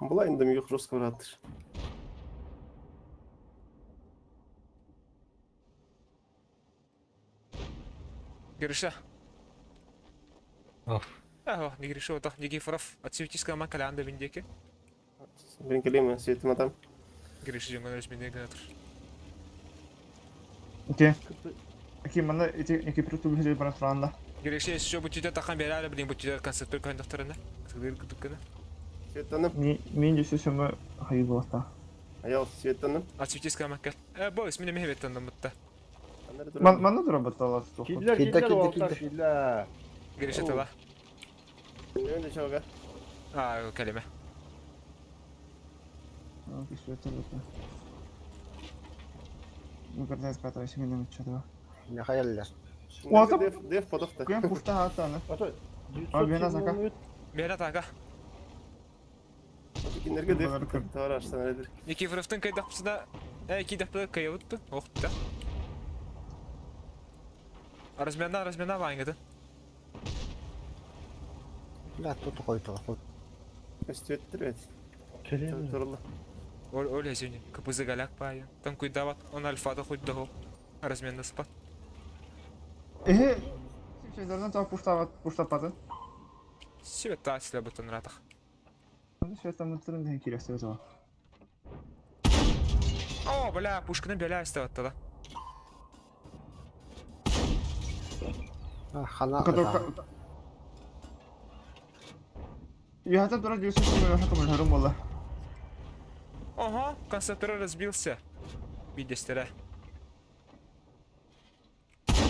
Була инде мюх жестко братыр. Гриша. Оф. Ах, не Гриша, отах Никифоров. Отсветиска ма калянда биндеки. Мен келейм, светим адам. Гриша жеңген өз менен генатор. Окей. Окей, манда эти эки пруту бир бара туранда. Гриша еще бутюда тахан берәле билин бутюда концерттер көндөхтөрөнө. Сыгыр күтүккөнө. Светланып. Мин юсу сүмө хайы болта. Аял светланып. Отсветиска ма кел. Э, бо, исмине мехбеттен мытта. Манда тура батталар. Кидлер, Кидде, кидлер, кидде, олтар, кидде. кидлер. Гриша тала. Önde чалга. А, калеме. Не хаяллар. Уатып. Деф деф подохта. Кем пушта атаны. Ата А, бена зака. 973 Бена така. Кинерге деф тавар арсан эдир. Никифоровтың кайдақпысына, ә, кидақпы кайылыпты, оқты. Размена, размена вайнгады. Ла тут който. Өстөттүр бет. Келем. Турулла. Ол ол хезүне, кпз галяк бая. Там куйдават, он альфада хуйдаху. Размена спат. Эхе, симшелерден чак пушта пушта патын. Себе та силе бутын ратах. Светланып турун деген кирексе жок. О, бля, пушканы бэлээ истэбаттала. Хана Үөһэтэн турар дьүөсү көмөлөһө көмөлөһөрүм буолла. Ого, концентр разбился. Биирдэстэрэ.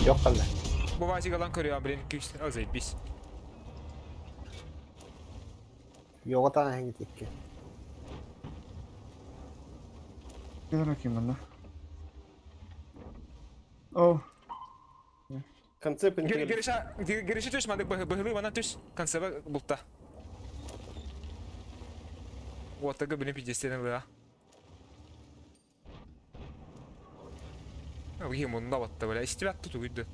Yok kaldı. Бу Васик ылан көрүө, блин, күүс, о, заебись. Йоҕа таҥаһын икки. Кэлэр аким манна. О, Концепт не Гриша, Гриша түс, мандык быһылыы манан түс, концеба булта. Уоттага билин пиздестен ылыа. Уйи мунна батта бля, истибэт тутугуйду.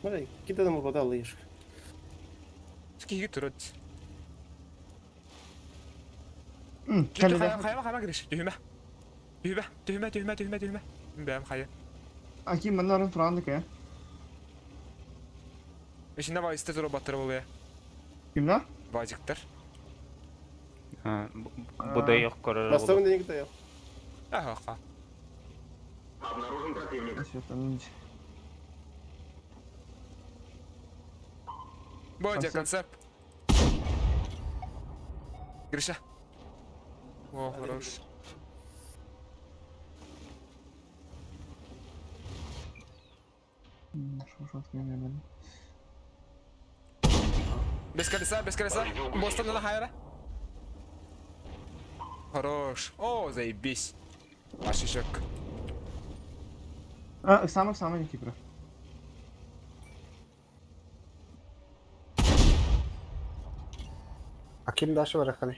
Смотри, кида там попадал лыжка. Киһи турат. Кэллэ. Хайма хайма Гриш, түһүмэ. Түһүмэ, түһүмэ, түһүмэ, түһүмэ, түһүмэ. Бэм хайа. Аким манна орон туран дыка. Ишинде вазикта тура баттыра болуя. Кимна? Вазиктар. Бу да yok көрөр Бастабын да никто yok. Аха. Бодя, концепт. Гриша. О, хорош. Без колеса, без колеса. Бостон на хайра. Хорош. О, заебись. Ашишек. А, самых самых Никифоров. Аким дашы бар ханы.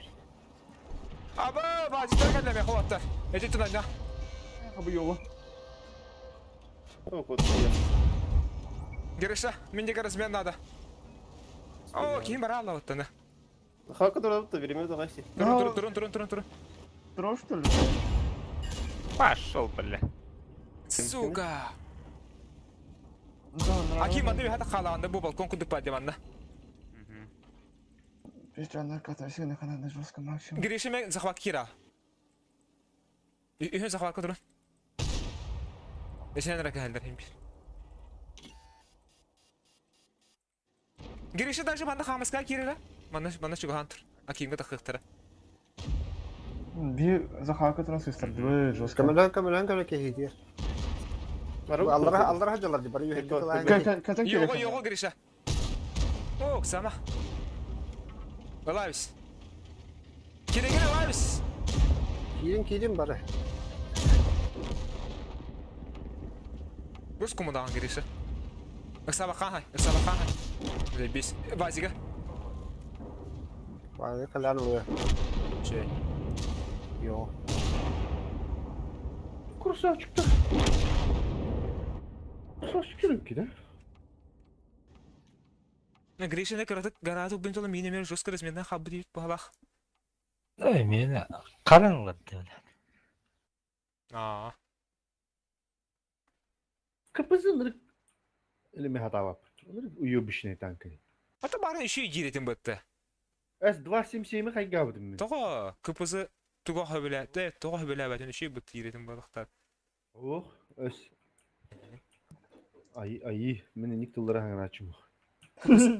Аба, вазиктар кәлләме холаттар. Эти тунайна. Хабы йолу. О, кот, я. Гриша, мне размен надо. О, ким барала вот она. Хака дурап-то, время давайте. Турун, турун, турун, турун, турун. Трол, что ли? Пошел, бля. Сука. Аким, манды хата халаанда бу балкон кудук паде манна. жестко максимум. Гриша мен захват кира. Үһүн захват турун. Эсен ракалдар хим бир. Гриша даже манна хамаска кирера. Манна манна чугахан тур. Акимге такыктара. Би захват турун сыстырды жестко. Көмөлөн көмөлөн көмө кehидир. Аллара аллара жалар ди бар юхе. Його його Гриша. Ок, сама. Лавис. Кирегене лавис. Кирин кирин бары. Көз кумудаган Гриша. Ыксаба хахай, ыксаба хахай. Заебись. Вазига. Бары калан улы. Чей. Йо. Красавчик-то. Красавчик керемки, да? Гриша не кыратык гарату бин тола мине мер жестко размерна хабы дип балах. Ой, мен қараңғылар деп. Аа. КПЗ нырык элеме хатабап. Нырык уебищный танк. Ата бары еще и гиретин бытты. С-277 хайгабыдым мен. Того КПЗ туга хөбүлэ, те того хөбүлэ бәтен еще бытты гиретин балыктар. Ох, өс. Ай, ай, мен ник тыллара хаңрачым.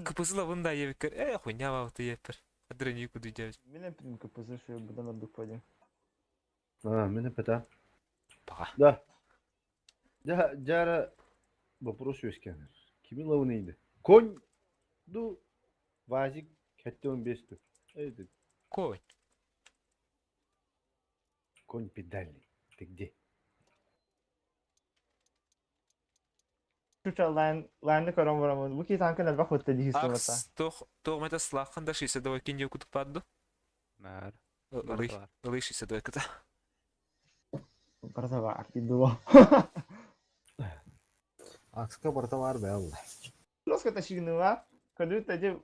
КПЗ лавын да ебикер. Э, хуйня бабыты еппер. Адрени куду дебит. Мен прим КПЗ, что я буду на дупаде. А, мен пета. Бага. Да. Да, жара вопрос өскенер. Кими лавын иди? Конь ду вазик кетте 15 ту. Эй, Конь. конь педальный. Ты где? Чуча лайн лайнды көрөн барамын. Бу ки танкын элбэх өттө дихистен бата. Акс тох тох мета слахан да 62 кинде кутуп падду. Бар. Ылый, ылый 62 кыта. Барда бар диду. Акска барта бар бе алла. Жестко тащигнула. Когда это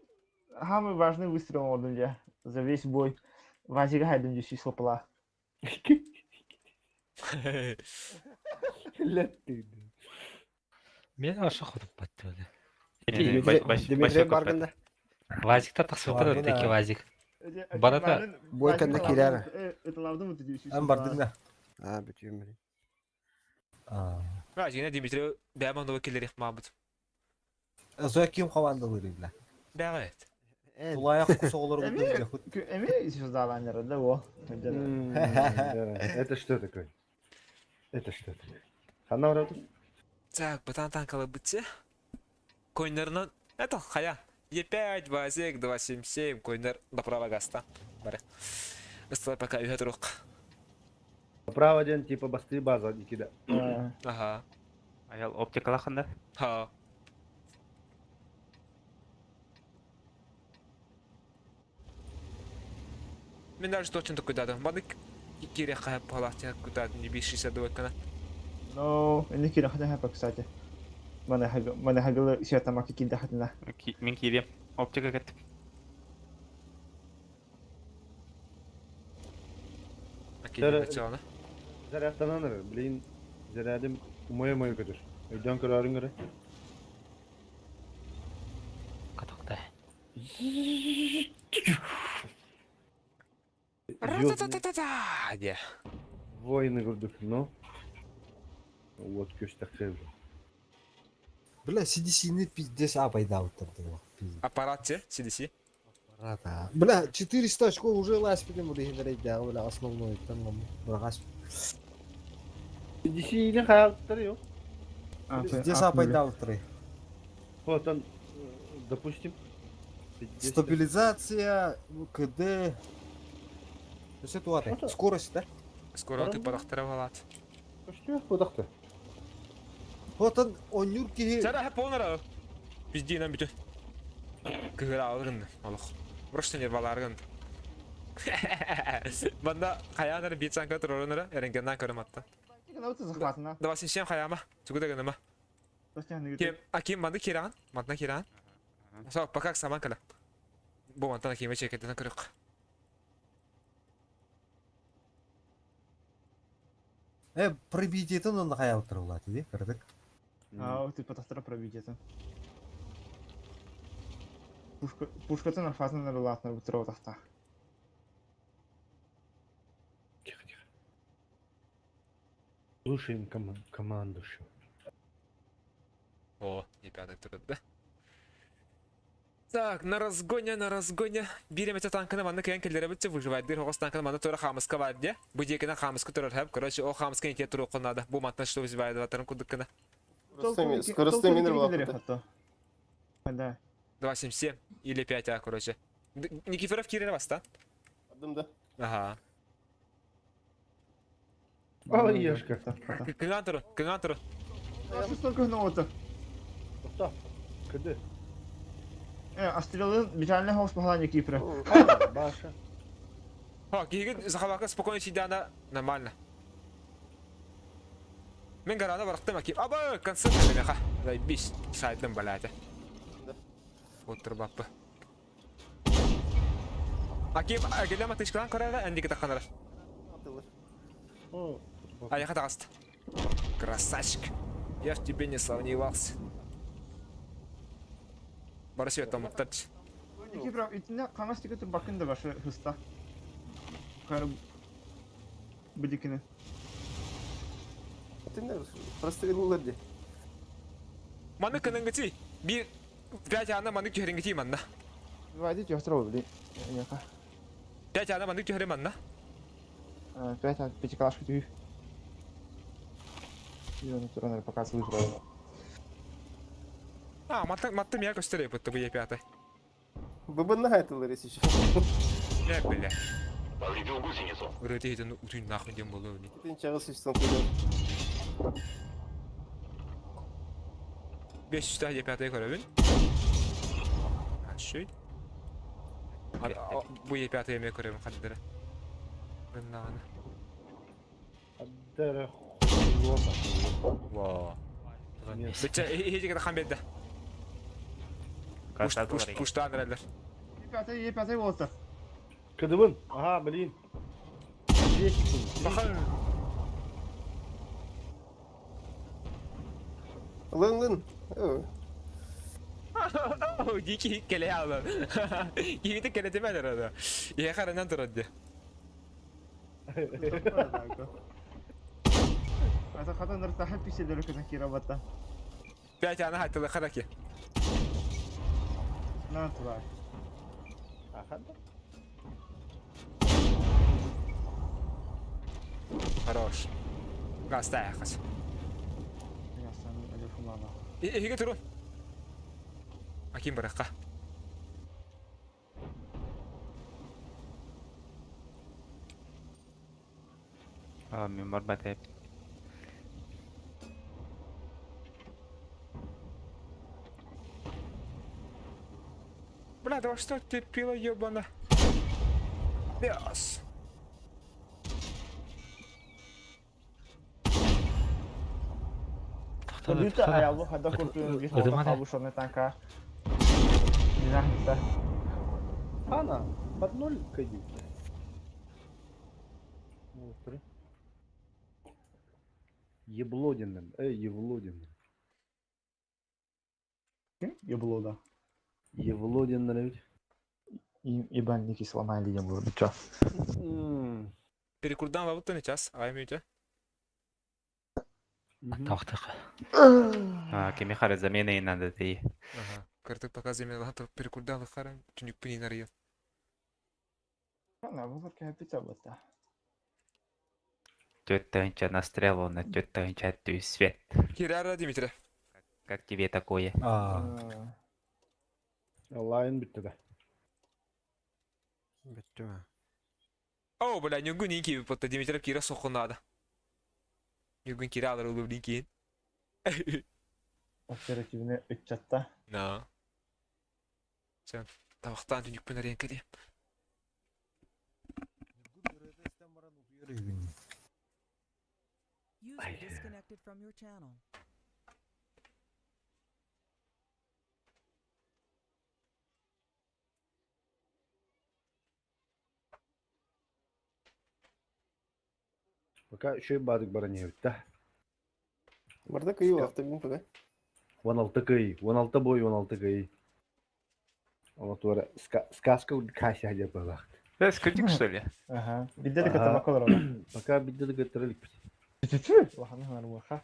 самый важный выстрел он я за весь бой. Вазига хайдун дюси слопала. Лет ты. Мен аша ходып батты. Дмитрий баргында. Вазиктар тақсыбыта да теки вазик. Барыта Бой кэннэ киирээр. Эн бардыҥ да. Аа бүтүөм били. Аа. Жина Дмитрий бэйэм оннуга киллэриэх маабыт. Зоя ким командалыыр бля? Бэҕэт. Эн. Тулаайах кус оҕолору кытта Эми звездаланнары да во. Это что такое? Это что такое? Ханна барабыт? Так, батан танкалабытчы. Койнерынан это хая. Е5, 2, 2, 7, 7, койнер направо гаста. Бары. Ысталай пока үйе турук. Право ден типа басты база Никита. Ага. Аял оптикалахында. Ха. Мен даже точно такой дадым. Баны кире хая палатя куда не бишься до кана. Ну, ini kira хата хапа, кстати. Мана хаг мана хагылы сиатамаки кинда хатына. Мин киирем. Оптика кеттим. Акиде Зарядтанан блин. Зарядым умой-умой көтөр. Өйдөн көрөрүн көрө. Катокта. Ра-та-та-та-та-та! Де. Воины көрдүк, но. Вот көстәксә. Бля, CDC-ни пиздец апайдаабыттар дылы. Аппарат те, CDC. Аппарат, а. Бля, 400 очков уже ласпидем бля, бля, основной там брагас. CDC-ни хаялттар yok. Пиздец апайдаабыттар. Вот он, допустим. Стабилизация, КД. Все туаты. Скорость, да? Скоро ты падахтара валат. Что? Кудахты. Вот он, он юрки. Сара хапонара. Пизди нам бүтүн. Кыгыра алгын, олох. Просто нерваларгын. Банда хаянары бит санка турорунара, эренгеннан көрөм атта. захватына. Давай сен хаяма, тугуда гыныма. Кем, аким банды киран, мантна киран. Со, пока саман кала. Бу мантана киме чекетен көрөк. Э, пробитиетин онда хаябыттар булат, иди, көрдүк. А, ты потахтара пробитиетин. Пушка, пушкатын арфатын рулатна бутыра тахта. Тихо, тихо. Слушаем команду шо. О, не пятый турат, да? Так, на разгоне, на разгоне. Бирем эти танканы манны кыян келлere битсе выживать. Дыр хогос танканы манны тура хамыска бар де. Бу декена хамыска турар хэп. Короче, о хамыска не те туру надо. Бу мантна что выживает ватарын кудыккана. Скоростной минер была. Да. 2.77 или 5 а, короче. Никифоров кирер вас, да? Адым да. Ага. О, ешка. Кыган туру, кыган туру. Столько гнота. Тоқта. КД. Э, астрелын бежальный хаос похлани Кипра. Баша. О, киһигин захабака спокойно сидяна нормально. Мен гарана барахтым аки. Аба, концерт меха. Заебись, сайдым балата. Отыр баппы. Аким, агелем атышкалан көрәлі, әндегі таққанары. Аяқа тағасты. Красавчик. Я в тебе не сомневался. Барысы өттім мұқтар. Кипра, итіне қаңас тікі тұр бақын да башы хыста. Қары бідікіні. Прострелулар де. Маны кынынгыти. Bir пять ана маны түһэрингити манна. Вайди тёхтер ол Яка. Пять ана маны түһэри манна. Пять ана пятикалашка түй. Йоны туранар пока слышал. А, матты матты меня көстөрө бутты бу пятый. ББ на это если еще. Не бля. Повредил гусеницу. Вроде это ну ты нахуй дем было. Ты ничего существом куда. 500 тah пятый көрөбүн. Шүй. Бу пятый эме көрөбүн хаддара. Гыннаганы. Аддара хуйлота. Во. Битче хежиге хан берди. Пуш пуш пуштан эрелер. Пятый, пятый болду. КДбын. Ага, блин. Бахан. Лын лын. Дии киһи кэлэ хаалан. Киһити кэлэтимэн эрэ. Иһэ харанан турар дии. Ата хата ныртаха писелери көтөн киирэ батта. Пять ана хаттылы хараки. На тварь. Аха да. Хорош. Гастая хас. Эһиги турун. Аким баракка. А, мен барбат эп. Бля, да что ты пила, ебана? Бяс. Бүт аялы хада куртуун бих Ыдыма да. кабушонный танка. Динамикта. Ана, под ноль кайди. Еблодиным, эй, Евлодиным. Ким? Еблода. Евлодин ведь. Ебальники сломали еблода. Чё? Перекурдан лабыттан час, ай мүйтэ. Тохтох. А, кими хары замена и надо ты. Ага. Картык показывай мне латор перекурдан лахаран, түнүк пинин арыйын. На, бұл кәпі батта. Тетя на стрелу, на тетя ты свет. Кирара Дмитрий. Как тебе такое? А, Лайн бүтті да. Бүттү. О, бля, нюгун инки потта Дмитрий кира сохунада. Нюгун кира алар улу блинки. Оперативный үтчатта. На. Сен тавақтан түнүк пин арыйын кеди. User disconnected from your channel. Пока еще и бадык баране да. Бардак и автобин пока. 16 кый, 16 бой, 16 кый. Она туара сказка кася деп балак. Да, скрытик, что ли? Ага. Бидде де Ага. катама колор. Пока бидде гөтөрөлүк. Түтү. Лаханы ханар буха.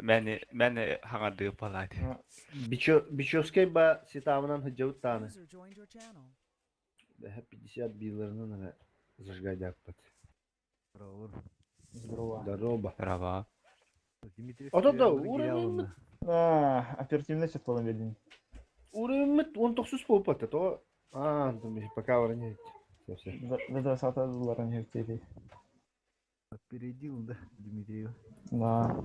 Мени, мени хаңарды палады. Бичо Бичовскай ба ситамынан хыжабыт тааны. User joined your channel. 50 билеринен ана зажигать аппат. Здорово. Здорово. Здорово. Ото да уровень А, оперативный чат болан бердин. уровень 19 болуп атат. О, а, там пока уровень. Все, все. Да, да, сата долларын хертеди. Опередил, да, Дмитриева. Да.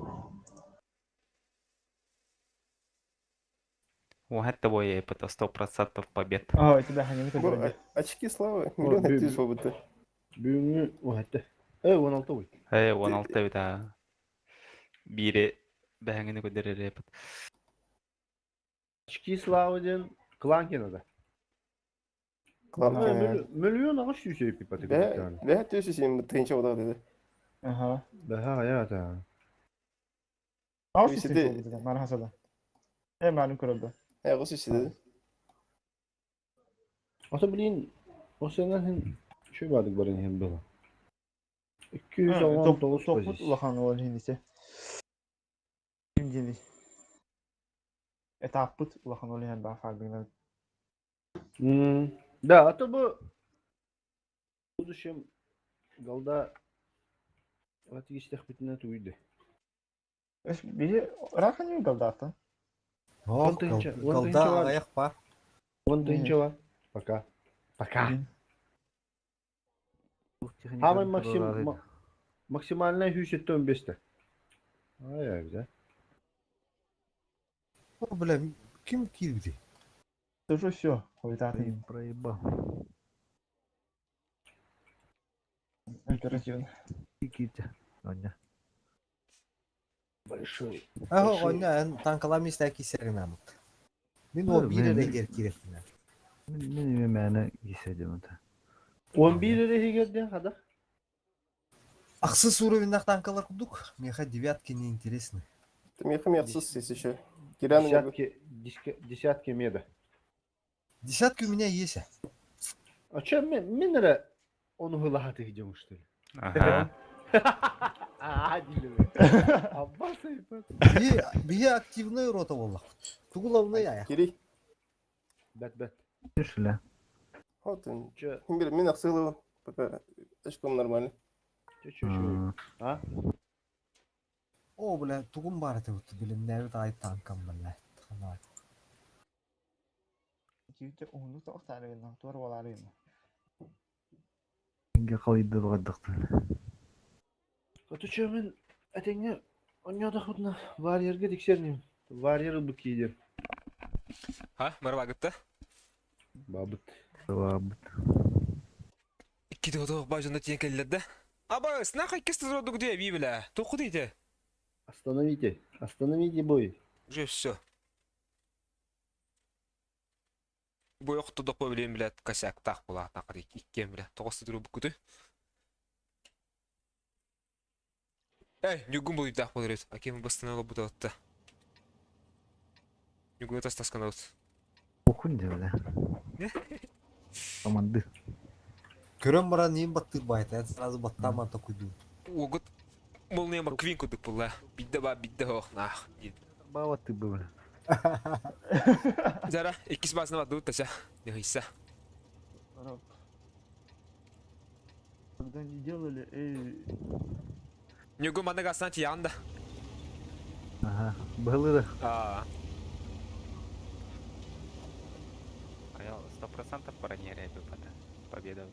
У этого это 100% побед. О, тебя ханим Бу, очки славы. Миллион 600 болбута. Бүгүнгү уһатты. Э, 16 бой. Э, 16 да. Бири бәңini көдөрөр эпит. Очки славы ден Кланкина да. Кланкина. Миллион ага сүйсөй пипаты. Бә, бә төсү син тыйынча одак деди. Ага. Да, я та. Ау сүйсөй Мархасада. Э, малым көрөбү. Э, гос сүйсөй. Ата блин, о сенен хин шөй бадык барын хин было. 219 Топут позиция. улахан ол хинисе. Ким дени? Этаппыт улахан ол хин ба фарбигна. Да, а то бы в будущем голда Ватигистях битіне туйды. Эш бири рахани голдата. Ох, Он тынча, он голда тынча бар. аяқ бар. Он тынча бар. Пока. Пока. Хамай максим максимальная хүсеттен бесті. Ай, ай, да. О, бля, ким кирбиди? Тоже все, хуйтаты. Проебал. Оперативно. Китя. Аня. Большой. Ага, оня танкалам истә кисәргенә. Мин о бир эрегер кирәкмә. Мен мәне киседим ата. 11 эрегерден хада. Ахсыз уровеньнах танкалар кудук. Меха девятки не интересны. Меха мехсыз сес еще. Киран Десятки, десятки меда. Десятки у меня есть. А чё, мен эрэ ону хылаһаты идем, что ли? Ага. А, дилер. Аббас айпат. Биһи активный рота буоллах. Тугу главный ая. Кири. Бэт бэт. Түшілі. Вот он. Чё, Бир, мин ахсылыбын. Пока очком нормально. чё, чё, чё? А? О, бля, тугум бар это вот, блин, нәбит ай танкам, бля. Хана. Киһитэ уһуннук тоҕохтаары гынна, туор буолаары гынна. Инге қалайды бұғадықты. А то чё, мен әтеңе оньода худна варьерге тиксерним. Варьер бу кидер. Ха, барбагытта. Бабыт. Бабыт. Икки тоғыз бажында тиен келлерде. Аба, нахай кесті роду где би бля. Тоқу дейді. Остановите. Остановите бой. Уже все. Бой оқты доқпа білем бля, косяк тақ була, тақыр иккен бля. Тоғыз тұру бүкіті. Эй, нүгін бұл дақ болыр еді. Акем бастан алып бұта отты. Нүгін тас таскан алып. Оқын деп, бля. Команды. Көрөн баран ним баттыр байта, я сразу баттаман такуйду. Огыт молния маквин кудык була. Бидде ба, бидде хоқ, нах. Баба ты бы, бля. Зара, иккис басына бат дұт таса. Не хыйса. Когда не делали, эй, Нүгін маны гасан тиянда. Ага. Было да. А, Аял 100% бронерия бипата. Победа.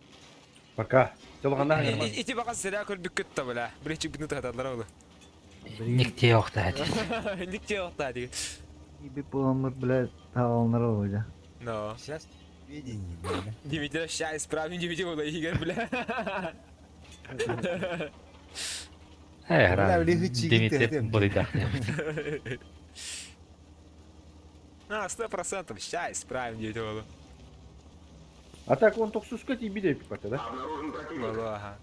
Пока. Телғана Ити бақа сірә көр бүккет та бля. Бірінші бүні тағдарлар олы. Никте yok da hadi. Никте yok та деген. Иби боламыр, бля, тағалынар ол, Но. Сейчас видение, бля. Димитрий, ща исправим Димитрий олай егер, бля. Э, Бля, блин, чигит Димитрий это. будет А, 100%, ща исправим Димитрий олы. А так он токсуска тебе деп пата, да? Олы, ага.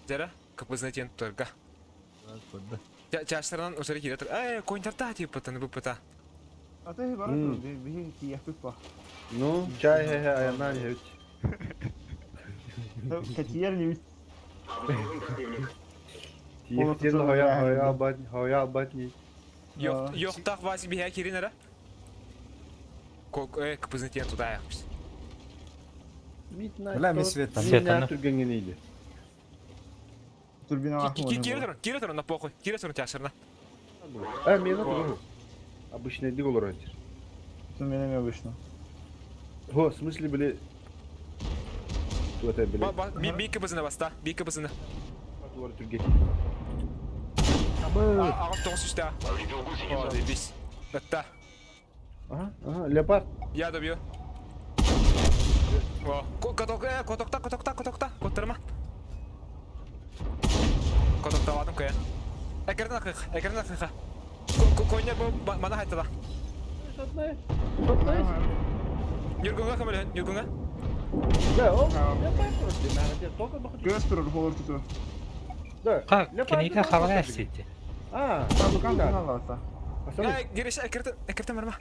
Зара, как вы знаете, только. Чаштарынан усары кире тұр. Эй, контарта типа, таны бұпыта. А ты барат, биһи киэхпит ба. Ну, чай хе хе аянан хе. Катиер не вис. Тиехтен хоя хоя бат хоя батни. Йоқтақ васи бихә кирин ара. Кок, э, кпызнытен туда яқпыз. Бля, мен свет Свет, аны. Түргенген ейді. Турбина Кире тұрын, кире тұрын, на похуй. Кире тұрын чаштарына. А, мен тұрын. Обычный дик олар айтыр. Турбина обычно. Хо, в смысле, били... Туатай, били. Би кпызына баста, би кпызына. Олар түрген. Ағып тоғыз үсті. О, дебис. Бітті. Ага, ага, леопард. Я добью. О, каток, котокта, котокта, котокта, коттырма. Котокта аладым кая. Әкерден ақиқ, әкерден ақиқ. Койнер бу мана хайтала. Юргунга көмөлөн, юргунга. Да, о, леопард просто. Маған только бақыт. Көз турur холор туту. Да. Ка, Леопард кенейте просто хавана түрген. сити. А, Букан да. алата. Пацаны, Эй, гиреш, әкерден, әкерден барма.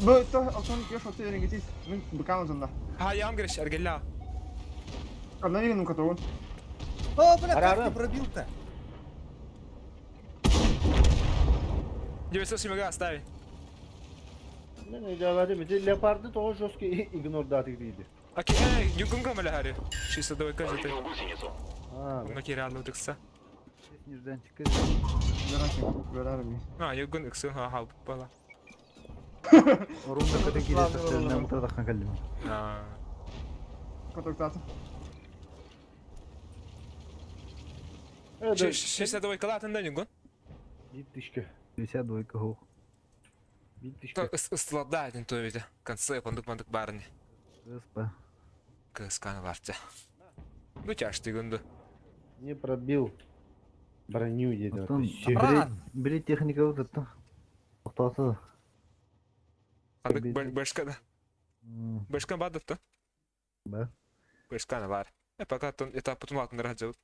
Бу то алтон кеш оты еренгетис. Мен букан узунда. Ха, ям гиреш, әргелла. Одна верину котогун. О, бля, как Арарам. ты пробил-то? 907 остави. мен өйдәвәдім. Ити леопарды тоғы жесткий игнор датык дейді. Окей, эй, юргунга мөлө хари. 62 жете. А, Онга кире алды дыкса. Нежданчик. Görәсең, görәрбез. А, юргун ыксы, ха, ха, бала. Орунда көтен келе тақтарынан бұтадаққан кәлдім. А. Котоктаты. да, 62 калатында юргун. бит тышка. 52 хоқ. Бит тышка. Ыстылада один то ведь. Конце пандык-пандык барыны. Кыспа. Кысканы барча. Ну тяжты күнді. Не пробил броню деді. Оттон Ран! бири техника өтті. Тоқтасы. Қандык башка да. Башка бадып та. Ба. Башканы бар. Э, пока тон этап потом латындыр хаджабыт.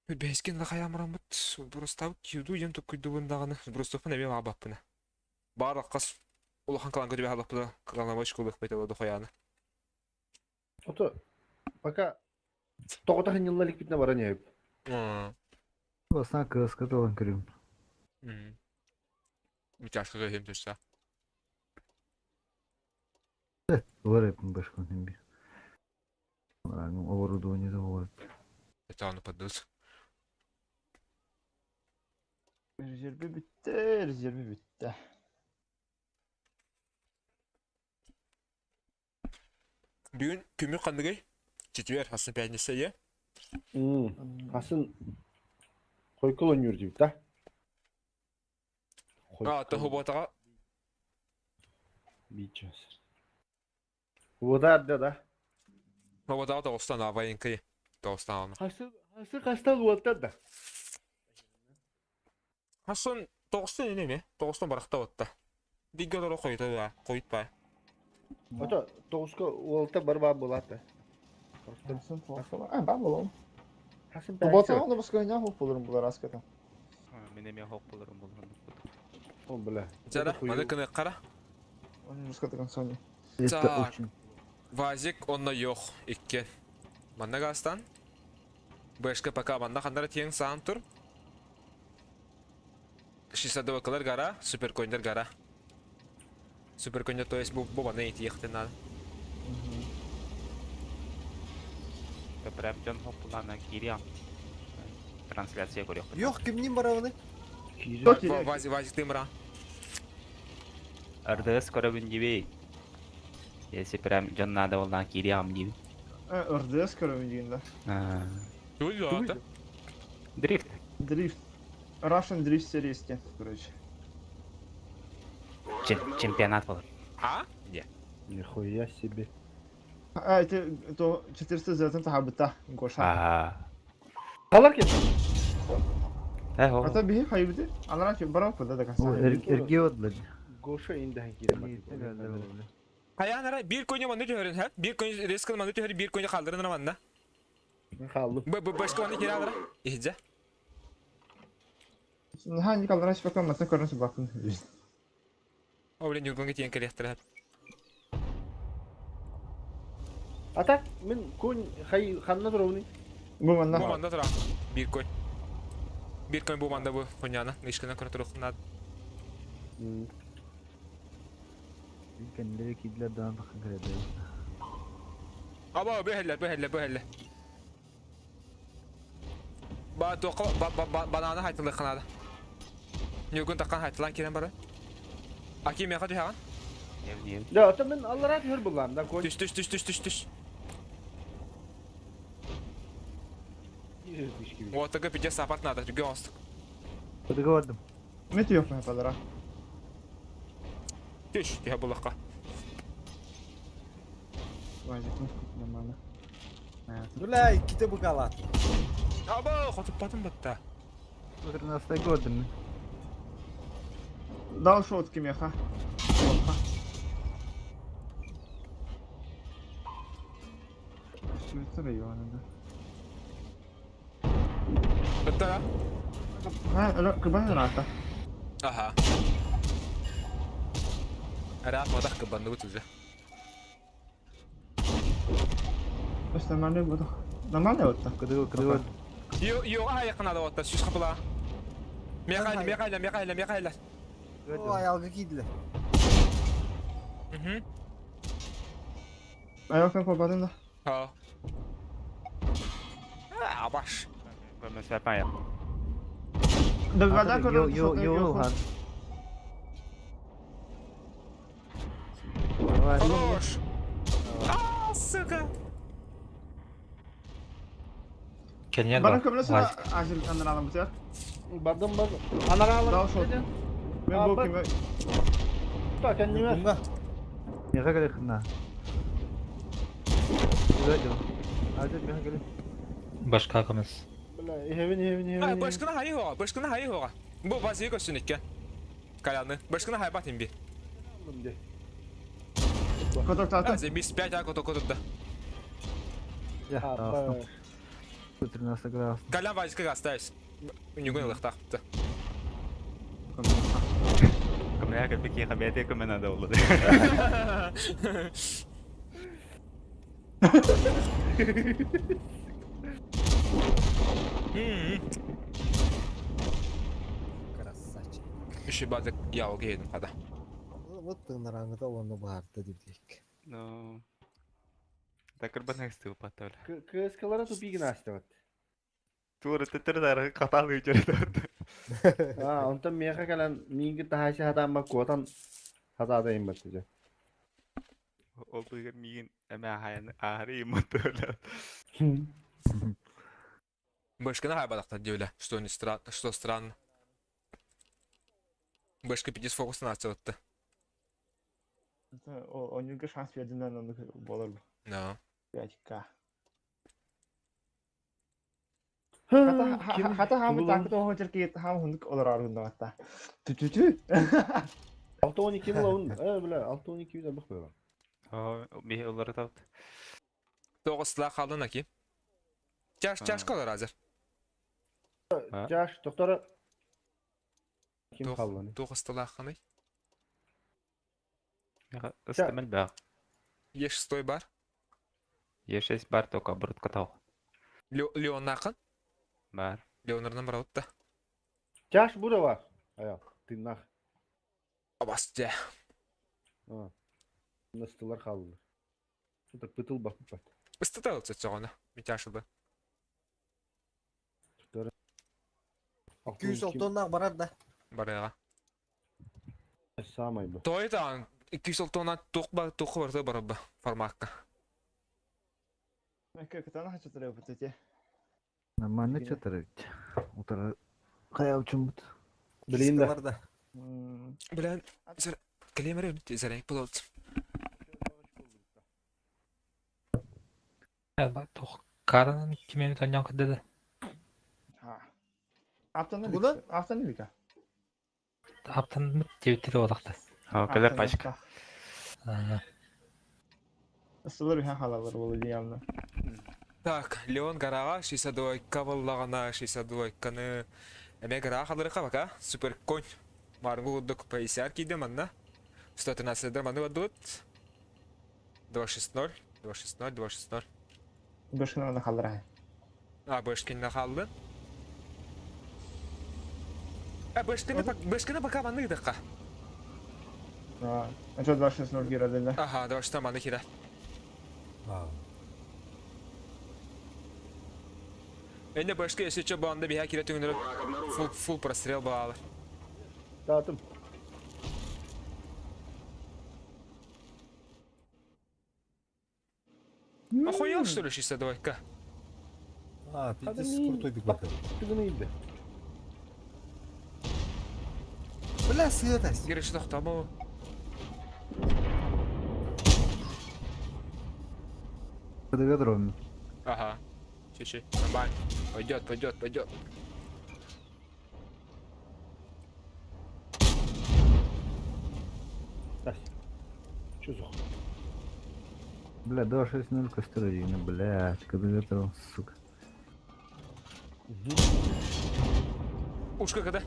Бэскин да хайаамыраммыт Брустав киуду диэн туккуйдубун даҕаны Брустовпун эмиэ баҕабаппына. Баар хас улахан каланка түбэ халлахпына каланабай школых бете дохуяны. Ото пока тоҕото ханньылла иликпитинэ баран иһэбит. Бастаан кыаска талан көрүм. Участка кыһым түстэ. Бар эпин башкан химби. Оборудование да бар. Это ону поддус. Резерві бітті, резерві бітті. Бүгүн күмү ханныгый? Четверг, хасын пятница е? Хасын хойкул ойнуур диэбит да? А, то хуботаҕа Биир Уотаар да да. Хуботаҕа тоҕустан абайынкый. Тоҕустан Хасын хасын хастан уоттар да. Хасын тоҕустан ини ме? Тоҕустан барахта отта. Бигге олоро хойута да, хойут бай. Ото тоҕуска уолта бар баар буолаата. Хасын тоҕуска А, бар буолуом. Хасын Хуботаҕа оны баскыһыня хоп буларым булар аската. Мин эмиэ хоп буларым буларым. О, бля. Жара, маны кыны қара. Оны баскатыган Соня. Это Так. очень. Вазик онно йох икки. Манна гастан. Бэшка пока манна хандара тиең саан тур. 62 гора, суперконьдер гора. Суперконьдер, то есть бу бу бана итиехтен надо. Прям дьон хоп булана кириам. Трансляция көрүөх. Yok кимнин барабыны? Вазик, Вазик ты мра. РДС көрөбүн дибей. Если прям дьон надо болна кириам диби. РДС көрөмүн деген да. Туй Дрифт. Дрифт. Russian Drift сериясте, короче. Чемпионат болар. А? Не. Нихуя себе. А, это то 400 затем тахабыта, Гоша. Ага. Халар кет. Э, хо. Ата бихи хайбыты. Анара ки барап да да каса. Эргиот, блядь. Гоша индахан кире. Хаянара bir koyun manı tühörün ha? Bir koyun riskini manı tühörü bir koyun kaldırın manna. Халлы. Б б башка manı kira alır. İhce. Hangi kaldıran şifaka mata көрүнүш бакын. О, блин, юргонга тиен келехтер. Ата мен конь хай ханна туруни. Бу манна. Бу манда тұра. Bir koyun. Bir koyun bu manda bu хуйняны. Ишкина көрө турук надо. Кеннери кидлер дан бакын кирedi. Аба бөхеллер, бөхеллер, бөхеллер. Ба тоқа ба ба ба бананы хайтылы канада. Нюгун таккан хайтылан келен бары. Аки меха түһәгән. Да, ата мен аллара түһөр булам да конь. Түш түш түш түш түш түш. Вот такой пиздец апарт надо, түгө астык. Кыдыга бардым. Мети yok mu kadar? Түш, түһә булакка. Vaziyetini нормально. Бля, ikkite bu kalat. Аба, хотуп батым батта. 13 көрдүм. Дал шотки меха. Что это район, да? Батта. Ha, кыбан рата. Аха. Рап мадах кыбанды бут уже. Бas нормально буду. Нормально вот так. Кыдыга кыдыга бардым. Йо, йо, ай канада отта, сүз капыла. Мехайл, мехайл, мехайл, мехайл. О, аялга кийдилер. Мгм. Аяқпен қопадым да. Ha. А, баш. Көмөсө пая. Дагада Йо йо йо хан. Давай. Хорош. А, сука. Кенен Бара бар. көмлесін Вазик. ажил анаралам бітер. Бардым бардым. Анара Дал алар. шот. Мен бұл кеме Так, кәннеме. Бунга. Меха келе хна. Куда жо? Ажы меха келе. Башка кымыз. Бля, хевин хевин А, хевин. башкына хайы хоға, башкына хайы хоға. Бу базы көсүн иккен. Каляны. Башкына хай бат имби. котоктаты. А, зебис 5 а кото кото да. Я, астым. 113 градус. Колян Вазика оставись. Үнүгүн ылыхтаахпыт. Көмөһө кэлбит киһиэхэ бэйэтэ көмө наада буолла. Красавчик. Үші бадык ял киһитин хада. Вот тыынараңыта уонна баарда дибдик. Ну, такырбан ыстыы патта бля. КСКлара тупигин астыбат. Туора төттөрү катаал ыйдьар. А, онтон миэхэ кэлэн миигин таһаайса сатааммар куотан хатаата иһиммэт дьэ. Ол быыгар миигин эмэ аһайан ааһары ииммат бля. Бэшканы хайбадахтар диэбилэ, что не странно, что странно. Бэшка пиздец фокус нацията. Онньуга шанс бердинен оннук буолар бу. Да. 5К. Ким Хата хаамы тугу таакыт оһон черкиет хаам хундук олорор хундагатта. Тү-тү-тү. 6-12 лаун. Э, бля, 6-12 yüz бах бля. Оо, биһи олары табыт. Тоғыз қалдың аки. Чаш, чашка олар азыр. Жаш, доктора. Ким Туох. қалланы? Тоғыз қандай? Ыстымел баа. Еш стой бар. Е6 бар только оборотка тау. Леон ақын. Бар. Леонардан бар отта. Жаш буда бар. Ая, ты нах. Абас жа. Настылар қалды. Это пытыл бакып бат. Ыстыта олса чоғына. Мен чашылды. Доктора. 206 барар да. Барыға. Самай бу. Той таан 206 туқ бар, туқ бар, бар ба форматка. Кытана хачатыр өпөтөте. Нормально чатыр ведь. Утра кая учумбут. Блин да. Бар да. Блин, клемер зәрәк болады. Каранын кимени таньян кыдыды. Аптаны Тугунан? Аптаны лика. Аптан тебиттери олакта. Оо, кэлэр пачка. Ысылыр биһэн халалар болу диямна. Так, Леон гарага 62 боллагана 62-каны эме гарага халырыка бака супер конь. Маргу удук PSR киде манна. 113 маны бадут. 260, 260, 260. Бешкена на халара. А, бэшкин халды. А, бэшкини бэшкини пока маны дакка. А, анча 260 кирәде. Ага, 260 маны кире. Энде бэшки если что банда биха кире түңнөрө фул фул прострел баалар. Татым. Охуел что ли 62-ка? А, пиздец, крутой бигбат. Тыгыны инде. Бля, сыатась. Гиреш токтамы. Под ведром. Ага. Чуть-чуть. Нормально. Пойдет, пойдет, пойдет. Тас. Чё за хуй? Бля, 2.6.0 костерина, блядь, под ведром, сука. Ушка когда?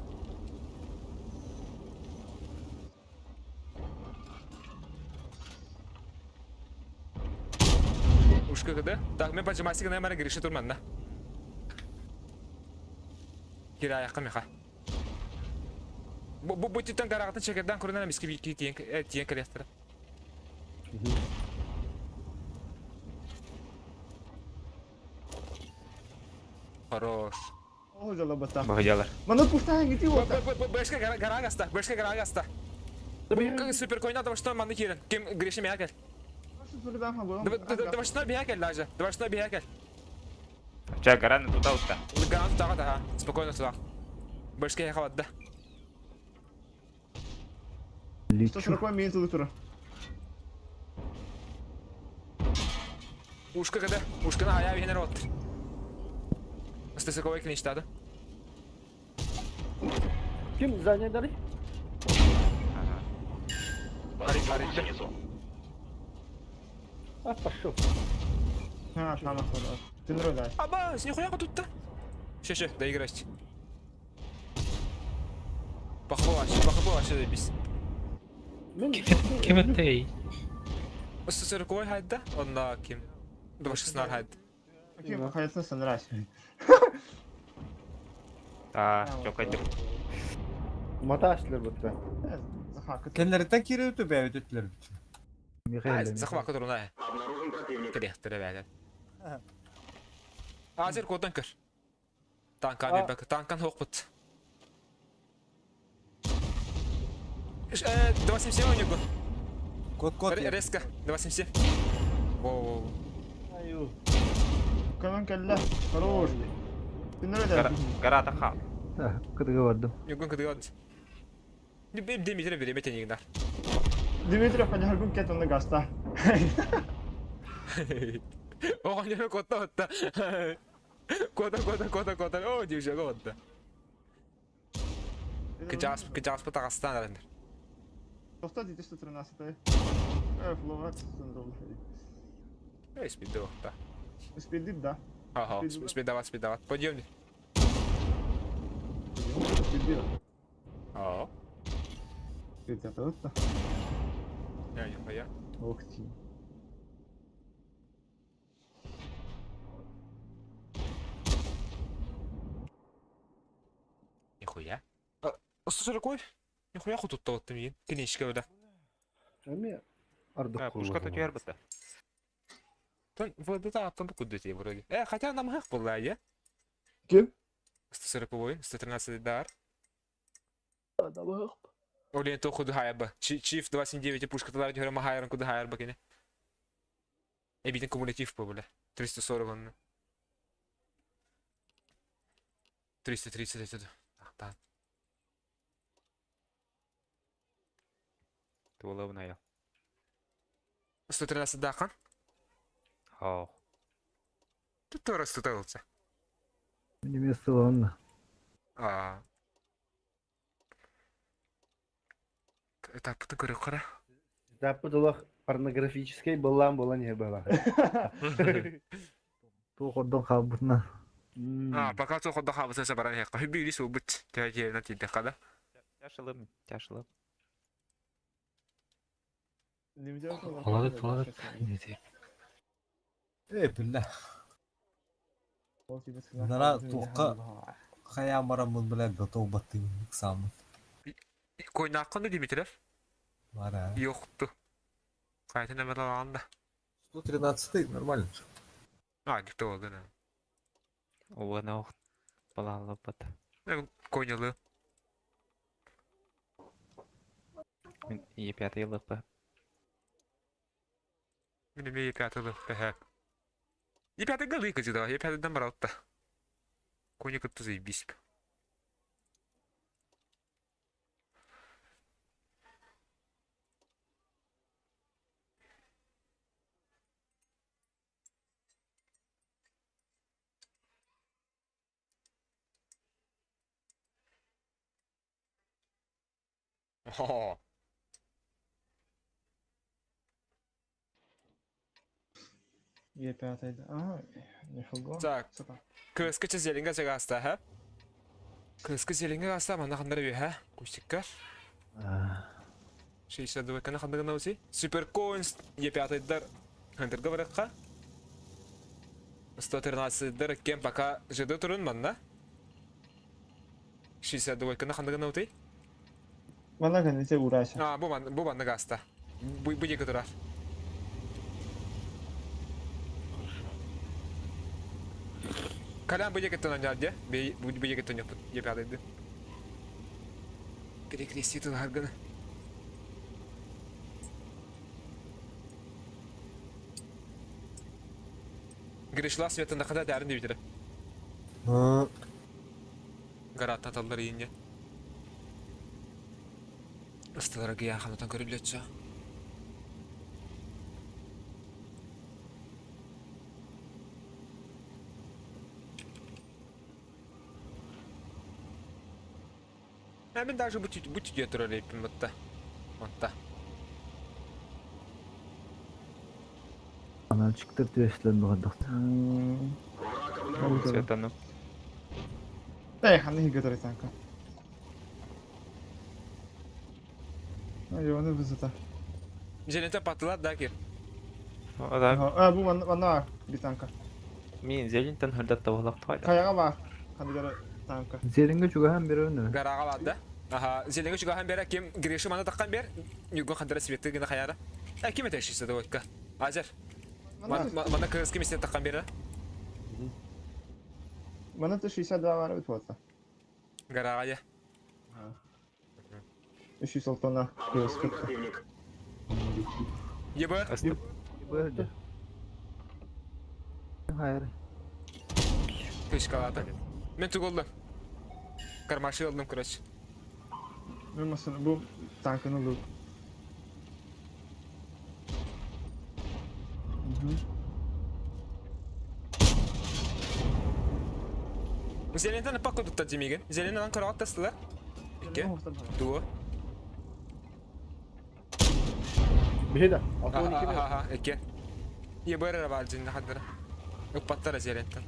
Ушка когда? Так, мен поджимайся, на мара Гриша турман, да? Кира аяққа меха. Бу бу титтен карагатын чекерден көрүнөн эмес ки тиен тиен келестир. Хорош. О, жала бата. Бахыялар. Маны пуштан гити ота. Бэшка гарагаста, бэшка гарагаста. Супер койна давай маны кирен. Ким Гриша мякель. Давай бихакель даже. Давай бихакель. Ча, гараны туда утта. Гаран туда, ага. Спокойно туда. Бэшка я хават, да. Лечу. 140 минут тура. Ушка когда? Ушка на хая винер от. Стесаковой клинч да? Ким заня дали? Ага. А, пошел. А, там охуел. Түнрө да. Аба, нихуя тутта. Ще, ще, доиграть. Пахло вообще заебись. Ким этэй? 140 хайда, он на ким? 216 хайда. Ким хайсын санрас. А, чокайдык. Маташлар бутта. Кенлерден кире өтө бәйбит өтүлөр бит. Михаил. Захват который Кирехтер бәле. Азер кодан көр. Танкан bir bak. Танкан хокпут. 277 у него. Кот кот. Резко. 277. Воу. Аю. Көмөн келле. Хорош. Түнрө да. Гарата хал. Кытыга бардым. Югун кыдыгад. Не бем Дмитрий береме тенигнар. Дмитрий хаҗаргын кет оны гаста. О, не кота отта. Кота кота кота кота. О, дивжа котта. Кыжас кыжас патагастан арендер. Тоқта дейді 113. Э, фловат сындырды. Эй, спидо, да. Спидит, да. Ага, спидават, спидават. Подъемник. Спидит. Ага. Спидит, это. Я не я. Ох ты. Нихуя. 140 Нихуя хоть тут вот ты Клиничка да. Эми ардык Пушка түһэр бытта. Тон вот это там куда тебе вроде. Хотя нам их была, я. Ким? 140 113 дар. Олен то худу хайба. Чиф 279 пушка талар дюра махайран куду хайр бакине. Эбитен кумулятив по бля. 340 он. 330 это. Так, Туолабын аял. 113 дахан. Хоо. Тут тоже 113. Неме сыланна. А. Этапты көрө кара. Западылах порнографической была была не была. Ту хордон хабытна. А, пока то ходда хабыса сабаран хекка. Хүбили субут. Тәҗе на када. Тяшылым, тяшылым. Оладыт, оладыт. Э, бля. Нара туққа хая марамын бля готов баттым самын. Койнакканы Дмитриев. Бара. Yoxdu. Qaytın əməl alanda. 113 нормально. А, gitti oldu ne. Уына ох. Балалы бат. Konyalı. Мин Е5 елықпа. Benim E5 lı. Е5 галы кызы Е5-ден баралды. Коня кытты заебись. О, Е5. А, нифига. Так. Кыскы зелинге чыгаста, ха? Кыскы зелинге аста мана хандар би, ха? Кустикка. 62 кана хандыгына уси. Супер коинс Е5 дар хандырга баракка. 113 дар кем пока ЖД турун манна. 62 кана хандыгына ути. Мана кәнесе урайша. А, бу ман бу манна гаста. Бу бу еке турар. Калям бу еке туран жарде. Бу бу еке туран Е5 ды. Перекрести тут гаргана. Гришла света на хада дәрін деп Гарат аталдар иинне. Ыстылар гыя ханатан көрүлөтсө. Мен даже бут үйе турар эппин бутта. Матта. Мальчиктар түөслэн баҕардахтар. Светану. Эй, ханна иһиргэ турар танка. Ай, оны высота. Зеленте паттылар да кир. А, бу манна манна бар bir танка. Мин зелентен хырдат табалак тайда. Каяга бар. Хандыгары танка. Зелинге чугаһан берөөнү. Гарага бар да. Аха, зеленге чугаһан бера ким Гриша мана таккан бер. Ньюгун хандара светы гына хаяра. А ким это шисе двойка? Азер. Мана кыргызский месте таккан бера. Мана 62 бар бит болса. Гарага я. 300 тонна кыргызский. Ебы. Ебы. Хайыр. Тышкалады. Мен тугулдum. Кармашы алдым, короче. Мен масына бу танкını лук. Зеленден пак кодукта демеген. Зеленден караат тастылар. Ике. Дуо. Беда. 612 бер. Аха, ике. Ебы бар жинна хаддара. Упаттара зеленден.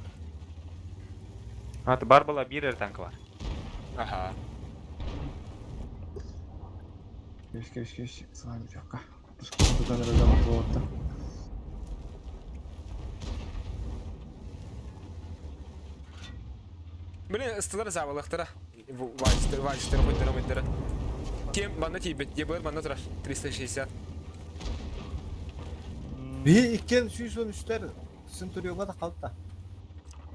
Аты бар бала бир танк бар. Аха. Кеш кеш кеш. Саған жаққа. Тушкан эрэ болотта. Блин, ыстылар забалыктара. Вальстер, вальстер, хуйдара, хуйдара. Кем манна тибет, ебыр манна турар. 360. Би иккен сүйсөн үстер Центурионга да қалды да.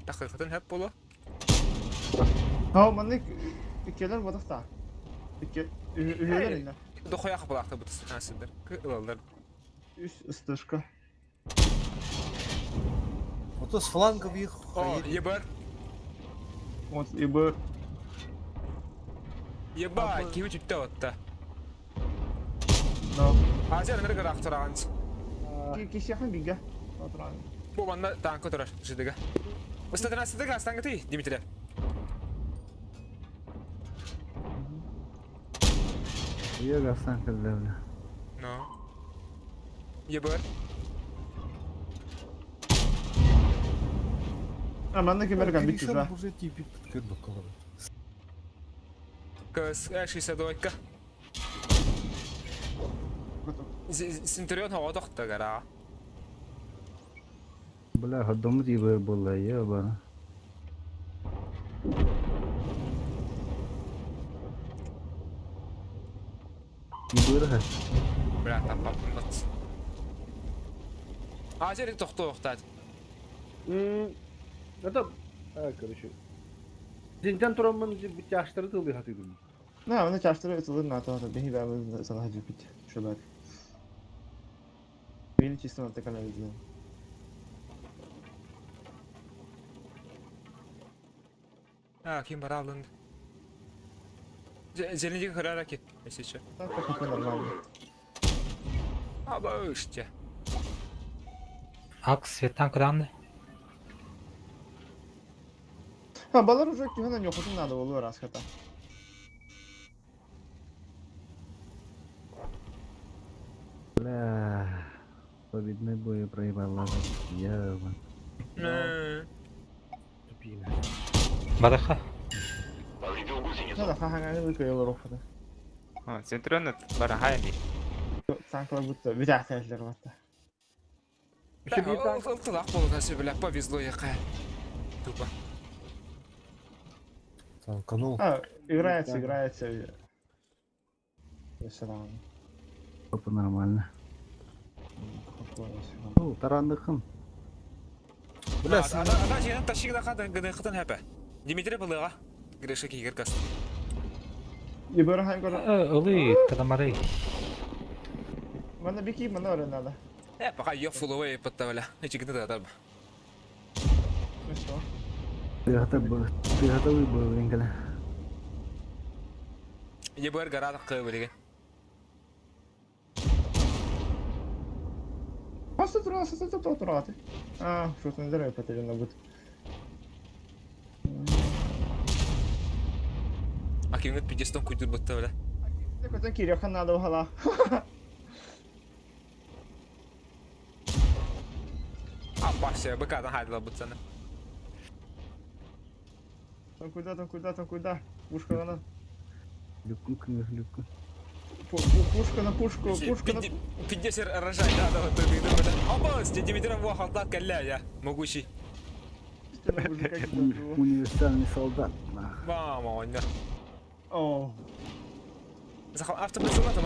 Тақиқатын хөп болу. Ха, маннык иккелер бодохта. Икке үһүлер инна. Дохуя қапылақты бұты сүтансыздар. Кылалдар. Үс ыстышка. Вот с флангов их. О, ебыр. Вот ебыр. Еба, киви түтті отта. Но. Азер ныргы рақтырағанс. Кишехан биге. Отыран. Бу манна танкы тұрар, жидігі. Ыстатынасыдыгы астаңғы тый, Дмитрий. Уя гасан кылдыр. Но. Ебыр. А манна кемер гамбит чужа. Уже типик кырдык кылыр. Кыз, 62. Центурион хава тоқты гара. Бля, ходомут ебы болла, еба. Ебы Бля, таппаппын Азер тоқты оқтады. Это, короче. Зинтен турамын тяштыры тылды хатыдым. На, мана чаштыры ытылыр на то, бихи бәбі сана жупит. Шөбәк. Мені чисто на такана видел. А, ким бара алынды. Зелендегі кырара ки, если че. Так как нормально. Аба ыште. Ак светтан кыданды. Ха, балар уже кихана нёхотун надо было раз хата. Бля, победный бой проебала. Еба. Тупина. Бараха. Надо ха-ха выкоил рохота. Центурион бар хайми. Танклар будто битәхтәләр батта. Ылтылақ болу нәсе, бля, повезло яқа. Тупо. Танканул. А, играется, играется. Все равно. Опа, нормально. О, тарандыкым. Бля, Ана жеңін ташигіда қадан гыны қытын хәпі. Дмитрий Былыға. Гриша кигер кас. Ебөр хан көр. Ылы, тадамары. Мана бики мана ора надо. Э, пока ее фуловые подставля. Эти гыны да Ну что? Тыгата был, тыгата был, блин, Ебөр гора кы билеген. Хаса тура, хаса тура тура. А, что-то не здоровье потеряно будет. А кимгит пидестон куйдур бутта бля. Көтөн кириэххэ надо уһала. Бакся, быкадан хайдылабыт саны. Там куда, там куда, там куда? Пушка на... Люкун кыңыр люкун. Пушка на пушку, пушка на... Пиздец рожать надо вот тут, иду, да. Опа, Димитров вахалта калля, я могучий. Универсальный солдат. Нах. Мама, он. О. Захал автоприцел там.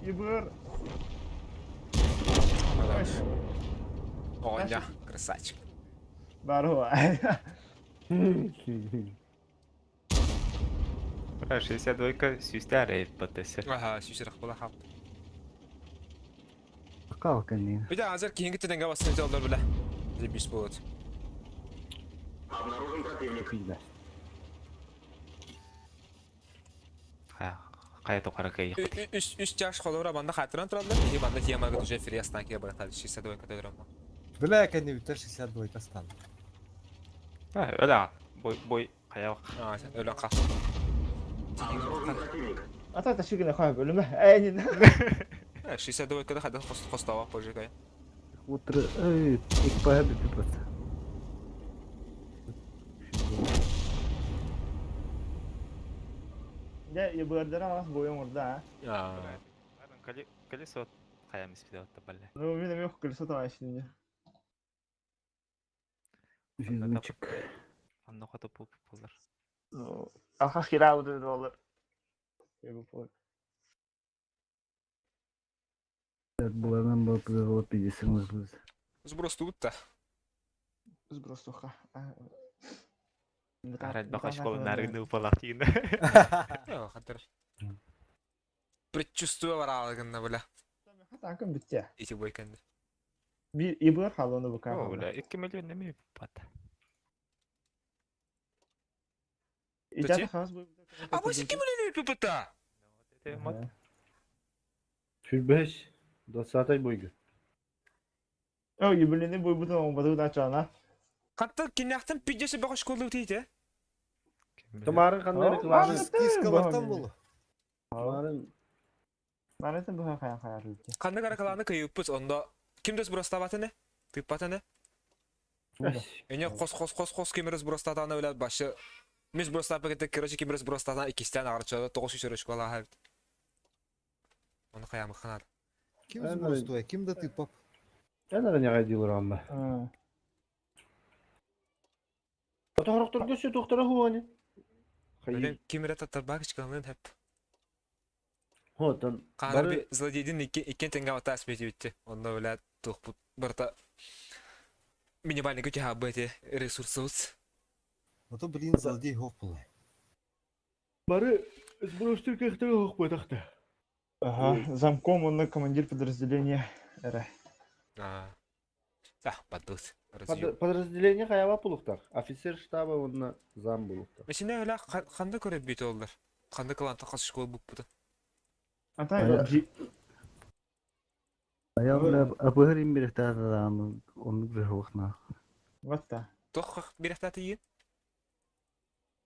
ИБР. О, я, красавчик. Здорово. Бля, 62-ка сүүстээр эйппат эсэ. Ага, сүүсэрэх була хап. Акал кэннин. Бida азыр кийинки теденге бассын жолдор биле. Зебис болот. Пизда. Кая токара кай. Үс үс чаш холора банда хатыран тураллар. И банда темага уже фриастан ке барат. 62 категория. Бля, кэнни бүтэр 62 тастан. А, öyle. Бой бой кая. А, өлөн ка. А так ташигина хай бөлүмө. Эй, не. 62 када хада хостава пожигай. Утро, эй, экпая бит Я ИБРдер алас бойом орда. А. Колесо кая миспиде отта бале. Ну, мен эми колесо табайсың. Жизничек. Анна хата пуп болар. Ну, алхаш кирауды доллар. Булардан болып болып пиздесиңиз біз. Сброс тут та. Сброс туха. Арат бака школа нарыгны упалак дигин. Хатыр. Предчувствую баралыгынна бля. Хатакын битте. Ити бойкенди. Би ИБР халоны бука. О, бля, 2 миллион неме бат. А бу ким эле пыпыта? Сүрбэс. 20 бойга. О, ИБРни бой бутун оңбады да чана. Катта киняхтан пиджесе бага школа утейте. Тамарын кандай реклама? Скискалартан болу. Тамарын Манатын буха кая кая рүтте. Кандай каракаланы кыйыппыт онда кимдес бростабатыны? Тыппатыны? Эне кос кос кос кос кимирес бростатаны билет башы. Мис бростап кетек, короче, кимирес бростатан икистен агырчады, 900 школа хайт. Оны каямы ханат. Ким сброс ким да ты пап? Эна не гадил рамма. Отохроктор көсө доктора хуани. Билен кимире татар багычкалын хеп. Хотон. Кана би злодейдин икки иккен тенге атас бети битти. Онда билет тухпут барта минимальный күчө хабы ресурсыбыз. А то, блин, злодей хоп була. Бары сбростыр кехтер хох Ага, замком он командир подразделения РА. А. Да, бадут. Подразделение хаява булуктар. Офицер штаба онна зам булуктар. Мешине эле кандай көрөп бит олар. Кандай кланта кас школа буп бут. А та Я бля, абыгыр бирехтадан оны бір хуахна. Вот та. Тох бирехтаты йин.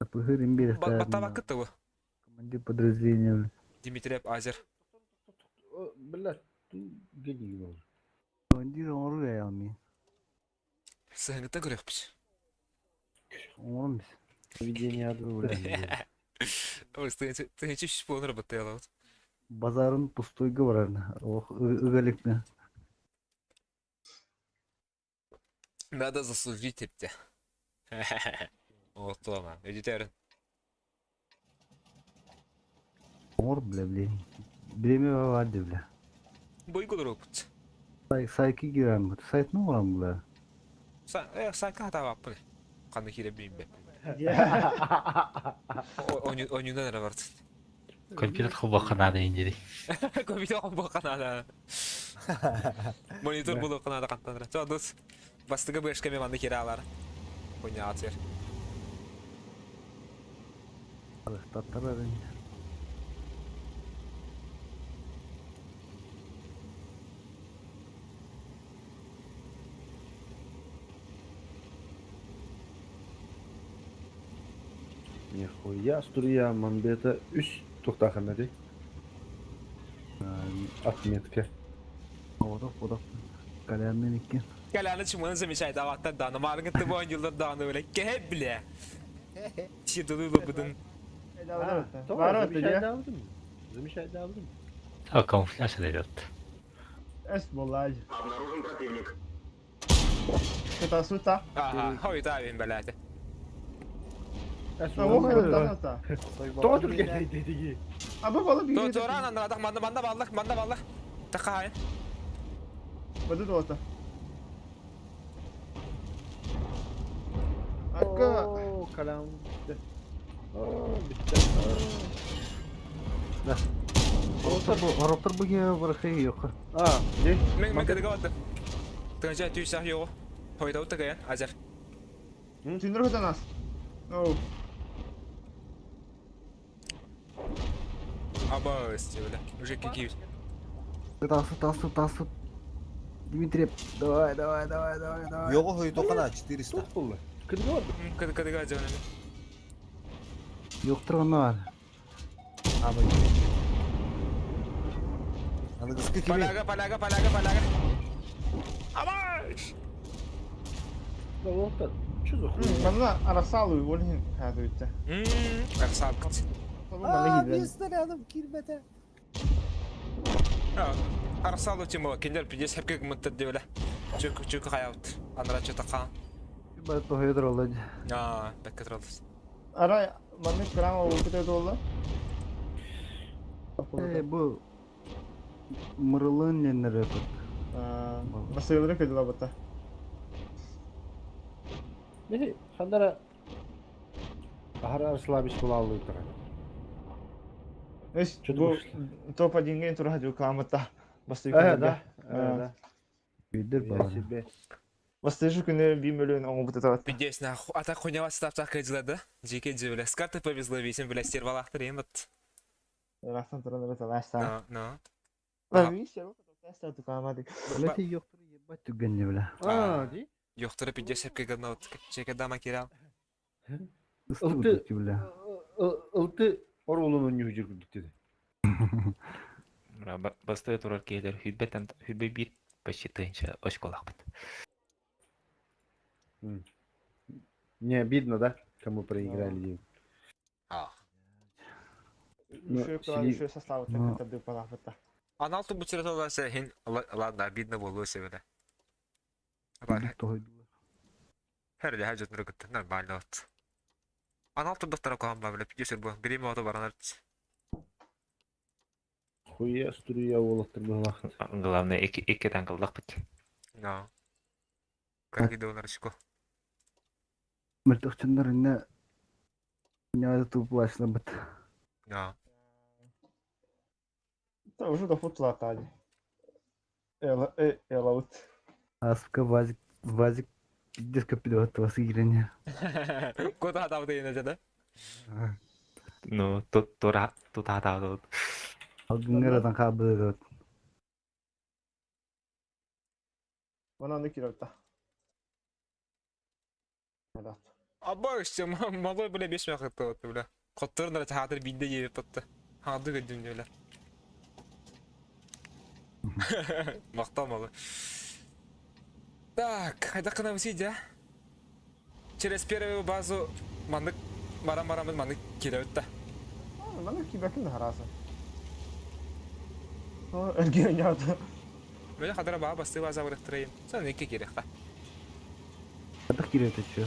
Абыгыр бирехтадан. Баттабак кытты Командир подразделения. Дмитриев Азер. Бля, гений был. Командир оңру я ми. Сыгынты көрөппүз. Оңрумыз. Ведение ады. Ой, ты чуть полный работал. Базарын пустой говорарна. Ох, ыгаликне. Надо заслужить тепте. Вот тома. Эдитерин. Оңр бля, блин. Бреме вады бля. Бой кудурупт. Сай сайки гирам. Сайт ну орам бля. Са, сайка хата ваппы. Кандай кире бейм бе. Онюндан ара барт. Компьютер хубаханада индири. Компьютер хубаханада. Монитор булу канада кантандыра. Жо дос. Бастыгы бешке мен аны кире алар. Хуйня атыр. Таттар Нихуя струя мамбета үс тухтаханады. Отметка. Одох, одох. Колянный икки. Коляны чуманы замечает аваттар дааны. Маарыҥы тыбы оонньууллар дааны бля. Кэһэ бля. Сирдылыы лыбыдын. Тоҕо замечайдаабытым. Замечайдаабытым. А камуфляж дает. Эс буоллаaj. Сута сута. Ага, хойутаабин бэлээтэ. Тоҕо түргэнэй дедиги. Аба бала биир. Туораан андаратах манна манна баллах манна баллах. Такаайын. Баду дуота. Акка. Калам бүттэ. Бүттэ. Ороптор бу киһи барахы yok. А, не? Мен мен кыдыга бардым. Тыгынча түйсах йоҕу. Хойутау тыгайан, азар. Түннөр хатанас. Оу. Абас, бля. Уже какие. Тасу, тасу, тасу. Дмитрий, давай, давай, давай, давай, давай. Йоҕу хойутуохана 400. Туох буолла? Кыдыга бардым. Кыдыга азар. Yoktır onlar var. Аныгыскы кими? Паляга, паляга, паляга, паляга. Абаш! Да вот Что за хуйня? Манна арасалуй олин хаатуйта. Арсалкыт. Аа, биир снарядым киирбэтэ. Арсалу тимо, киндер пидес хепке гмыттыр дебеле. Чүк чүк хаябыт. Анра чатака. Бары тоһойдор олла. Аа, бэкке туралыс. Арай маннык крам олукута долла. Э, бу мырылын неннер өпөт. Басылыры көдүлө бата. Не, хандара Ахара Арслабич булаалыы турар. Эс бу топ-1 ген тура рекламата. Басты Э, да. Э, да. Үйдер Я бала. себе. Басты күнү 1 миллион оңобут атабат. Пидес на ата хуйнява стаптак кыдылады. Жеке жебеле. С карты повезло весен бля стервалахтыр эм бат. Рахтан туран рата ласта. Но, но. Ла видишь, ласта тукамадык. Бля, yoktır ебать түгенне бля. А, ди? Йоктыры пидес хепке гына Жеке дама кирал. Ыстыбыт бля. Ылты орулунун ньюжир күрдүк деди. Басты турар кейлер хүлбеттен хүлбе бир почти тыгынча очколахпыт. Не обидно, да? Кому проиграли день. А. Еще еще состав так это палахпата. Анал тубу чыраталаса хин ладно обидно болу себеле. Тоһойдулар. Her de her кытты нормально вот. Анал тубдактара кухан ба бля пидес бу. Бири мото баранар. Хуя струя олоттыр булах. Главное, эки эки таңкылдакпыт. Но. Как иде олар очко. Мөлтөхчөннөр инне Няда туплашна бит. Но. Та уже до футла тади. Эла э элаут. Аска вазик вазик пиздец капидот вас игрение. Куда там ты не да? Ну, тут тура тут тут. Алгыңырадан кабыдыт. Вона не киралта. Абаш, малой бля беш мякытты вот бля. Коттырын да хатыр бинде ебеп tuttu. Хады көдүм бля. Макталмалы. Так, хайда кына сидя. Через первую базу мандык барам барам мандык келе өттü. Маны кибекин хараса. О, эрген яды. Мен хадара баа басты база бырыктырайым. Сан неке керек та. Атак кирет чё.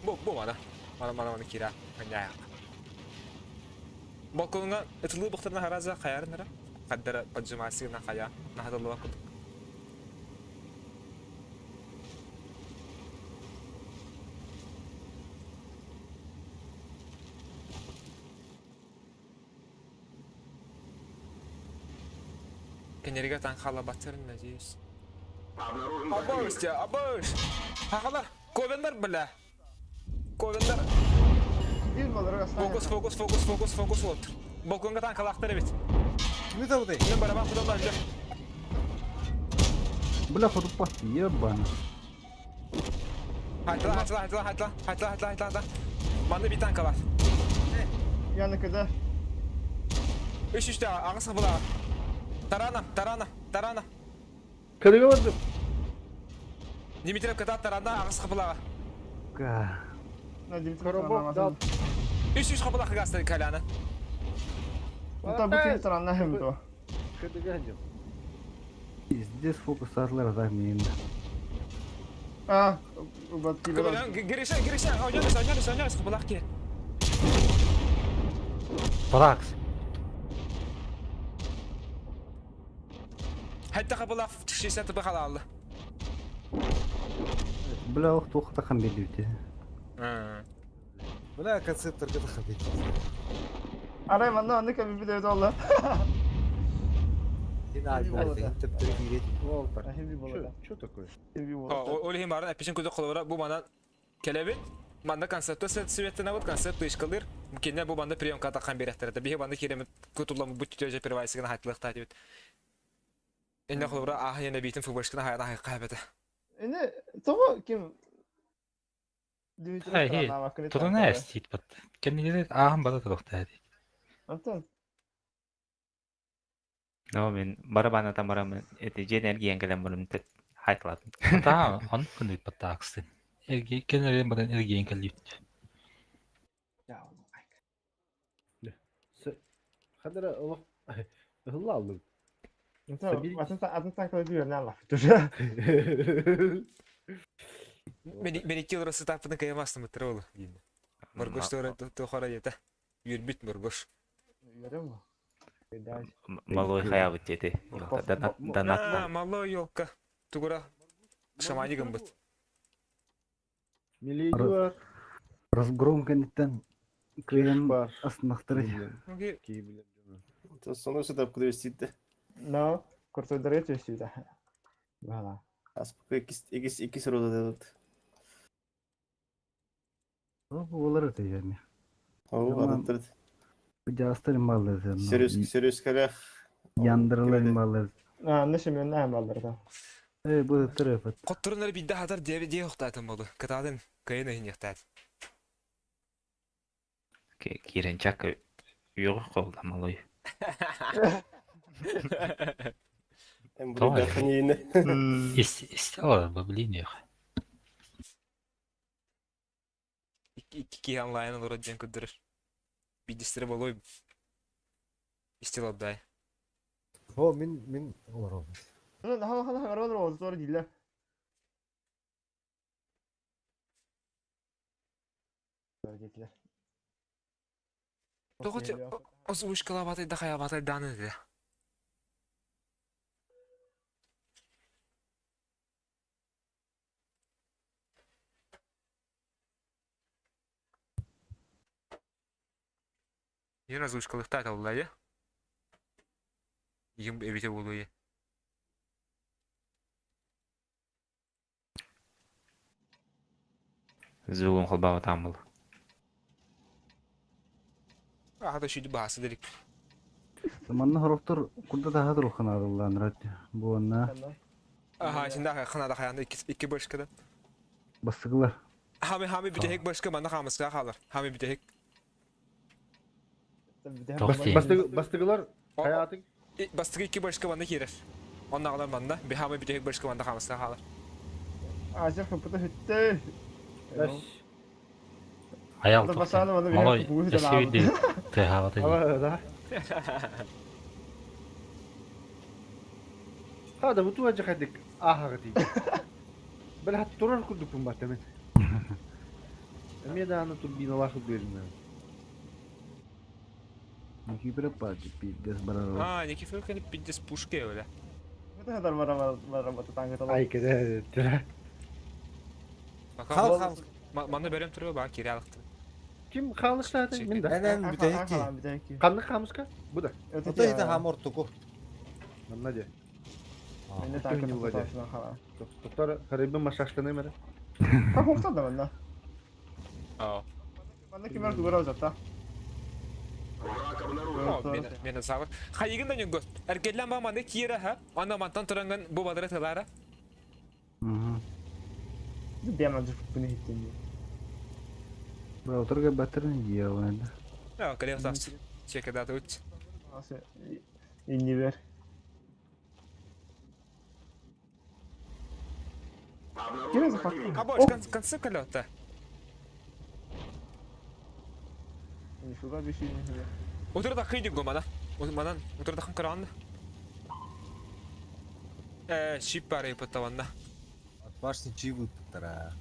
Бу бу мана. Мана мана мана кира. Аня. Балконга ытылы бактарына хараза каярынара. Каддара поджимасына кая. Нахадылы вакыт. Кенериге таң хала батырын, надеюсь. Абыш, абыш! Хахалар, ковендар, бля! Ковендар. Фокус, фокус, фокус, фокус, фокус вот. Балконга таң халактар бит. Кими табытай? Мен барабан кудан бар, Бля, хотуппат ебана. Хайтла, хайтла, хайтла, хайтла, хайтла, хайтла, хайтла, хайтла. Манда bir tanka var. Яны кыда. Үш үште ағысы бұла. Тарана, тарана, тарана. Кыдыга бардым. Дмитриев кытаат таранда аҕыс хапылаҕа. На Дмитрий Коробок дал. 300 хапылах гаста Коляна. Ну бу ким таранна хем то. КДГ дем. Пиздец фокус атлар так мин. А, вот кибер. Гриша, Гриша, ойнарыс, ойнарыс, ойнарыс хапылах ки. Баракс. Хәтта хапылах 60 тыбы халалды. Бля, ох тухта хам бедүтэ. Бля, концептор ката хабит. Арай манна анны кем bir de oldu. Хин альбом төптөр киирет. Волтер. Хем bir Что такое? Ол иһин барын эпишин көзө холобура бу манан келебит. Манда концепт светтена вот концепт ышкалыр. Кенне бу банда приемка тахан берехтер. Биһи банда киремит кутулам бу түтөжө первайсыгына хаттылык дебит. Энне холобура аха яна битин футболшкына хайна хайка бете. Эне, того ким Дмитрий Хей, хей, Турна эстит бат. Кеннилер ахан бата турухта ди. Антон, Но мен барабана тамарам эти жен эргиен келем бурум тет хайтлатым. Та он күнүт баттаксын. Эрги кеннилер бадан эргиен келлит. Хадара олох. Хылла алдым. Антон, атын атын танкла дүйөр не аллах. Тоже. Мен икки ырысы таппыны кыямастым бытыр ол дейм. Моргош тора тохара ета. Юрбит моргош. Görüyor musun? Малой хаябыт дети. Донат. Малой елка. Тугура. Шамани гымбыт. Миледи Разгром кенеттен кыйын астынахтыры. Соны сюда куда вести Но, курсор дөрөт сюда. Вала. Аспы икис икис рода дедут. Олар это ями. О, адаттыр. Жастар маллар. Серьез, серьез калях. Яндырылар маллар. А, неше мен нәм алдар да. Э, бу төрөпөт. Котторунар бидде хатар дебе дие ухтатын болду. Кытадын кыйын ыйын яктат. Кирен чак юр колда малой. Эм Давай. бу даханины. Ис ис алар бу билин yok. Икки ки онлайн олор ден көддөрөр. Биддистер болой. Истилабдай. О, мин мин олар. Ну, ха ха ха ха ха зор диле. Тогот озвучкалабатай да хаябатай даны де. Yine озвучкалыктар аллайы. Им эбите болуе. Звугун холбава тамыл. Аха шүйді басы дерек. Манна хороктор курда да хадыр ханадыллан рат. Бу онна Аха, şimdi ханада хаянда икки икки башкада. басыгылар. Хами хами битехик башка мана хамыска халар. Хами битехик. Бастыгылар хаятың. Бастыгы икки башка мана кирер. Онна алар манда. Би хами битехик башка мана хамыска халар. А, сен хыпыты хүтте. Аял Да тухта. басаны маны Малой бу эсиби тыхабаты. Да. هذا بتوجه خدك آه غدي بل هتطرر كلكم بعتمد Эмиэ даҕаны турбиналаах үрдүөрүнэн. Никифоров пачы пиздец барар. А, Никифоров кene пиздец пушка öyle. Ай кэдэ тирэ. Хал хал. Манна бөрөм туруп баа кире алыкты. Ким хаалыштааты мин да. Энен бүтейки. Ханнык хаамыска? Бу да. Ото иде хамор туку. Манна дьэ. Мен танкы Доктор харыбын машаштаны мэрэ. Хохта да манна. Аа. Манна кимер дугара жатта. Мен сабыр. Хайыгын да нүнгө. Эркеллен ба манна кире ха. Анда мантан туранган бу бадыра тылара. Бема жуп буну хиттен. Бра отырга батырын делаем. Ja, кале тас. Чеке дата үт. Инни бер. Ким захватил? А больше концы колета. Нифига бешеный. Утур да кыйды гомана. Манан утур да ханкаран. Э, щип бары паттаванна. Башни чивы туттара.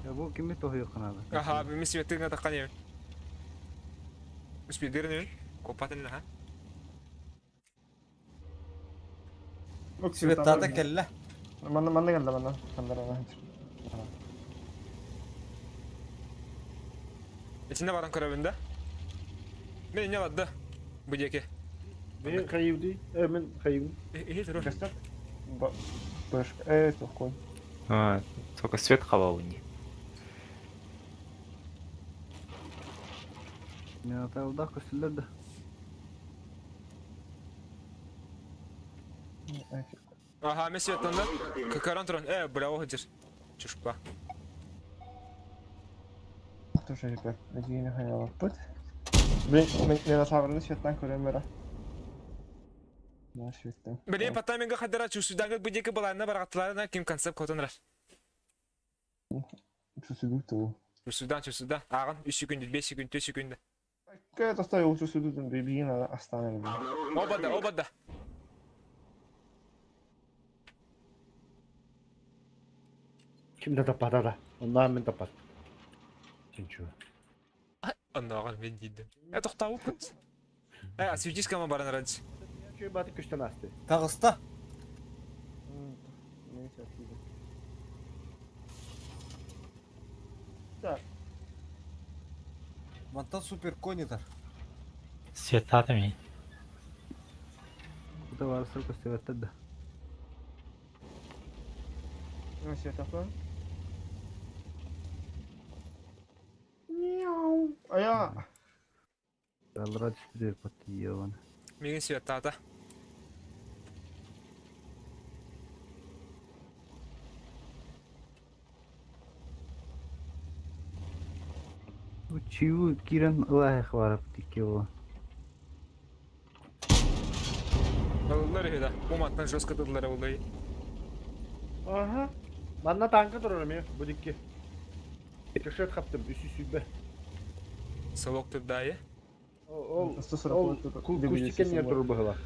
Я бу кими тоһуйук надо. Аха, мен светыгна таққан ем. Спидернен, копатын ха. Светтата кэллэ. Манна манна келді манна. Хандар Ичинде баран көрөбүн да. Мен не барды? Бу диэки. Мен хайыбды. Э, мен хайыбын. Ихи туру. Көстөр. Баш. Э, тохкой. А, только свет хавал не. Мен аталда көсүлөр да. Аха, мен светтанды. Көрөн туран. Э, браво хыджыр. Чушпа. Тоже ребят, надеюсь, хаялап бит. Блин, мен мен асабырды светтан көрөм бара. Мына светтен. Блин, потом мен хадара чусудангы бу диэки балайна баргаттыларына ким концепт котонрар. Чусудук туу. Чусудан, чусудан. Агын 3 секунд, 5 секунд, 4 секунд. Кэ тостой ол чусудутун бибигин астана. Оба да, оба да. Ким да таппата да. Ондан мен таппат. Синчу. Аннаган мен дейді. Э, тоқтауы күт. Э, осветись кама баран радж. Чөй баты күштен асты. Тағыста. Так. Мантан супер конитар. Светтата ми. Куда барсыр көстөбөттөр да. Ну, свет апа. Мяу. Ая. Алра түспүдө паттиеван. Меген светтата. Бу чивы кирен ылайык барып тикке бу. Алылар да. Бу маттан жестко тыдылар олай. Аха. Манна танка турар мен бу дикки. Кешет хаптым, үсү сүбе. Салок тыдайы. Ол 140 ол тут. кустикен не тур быгыла.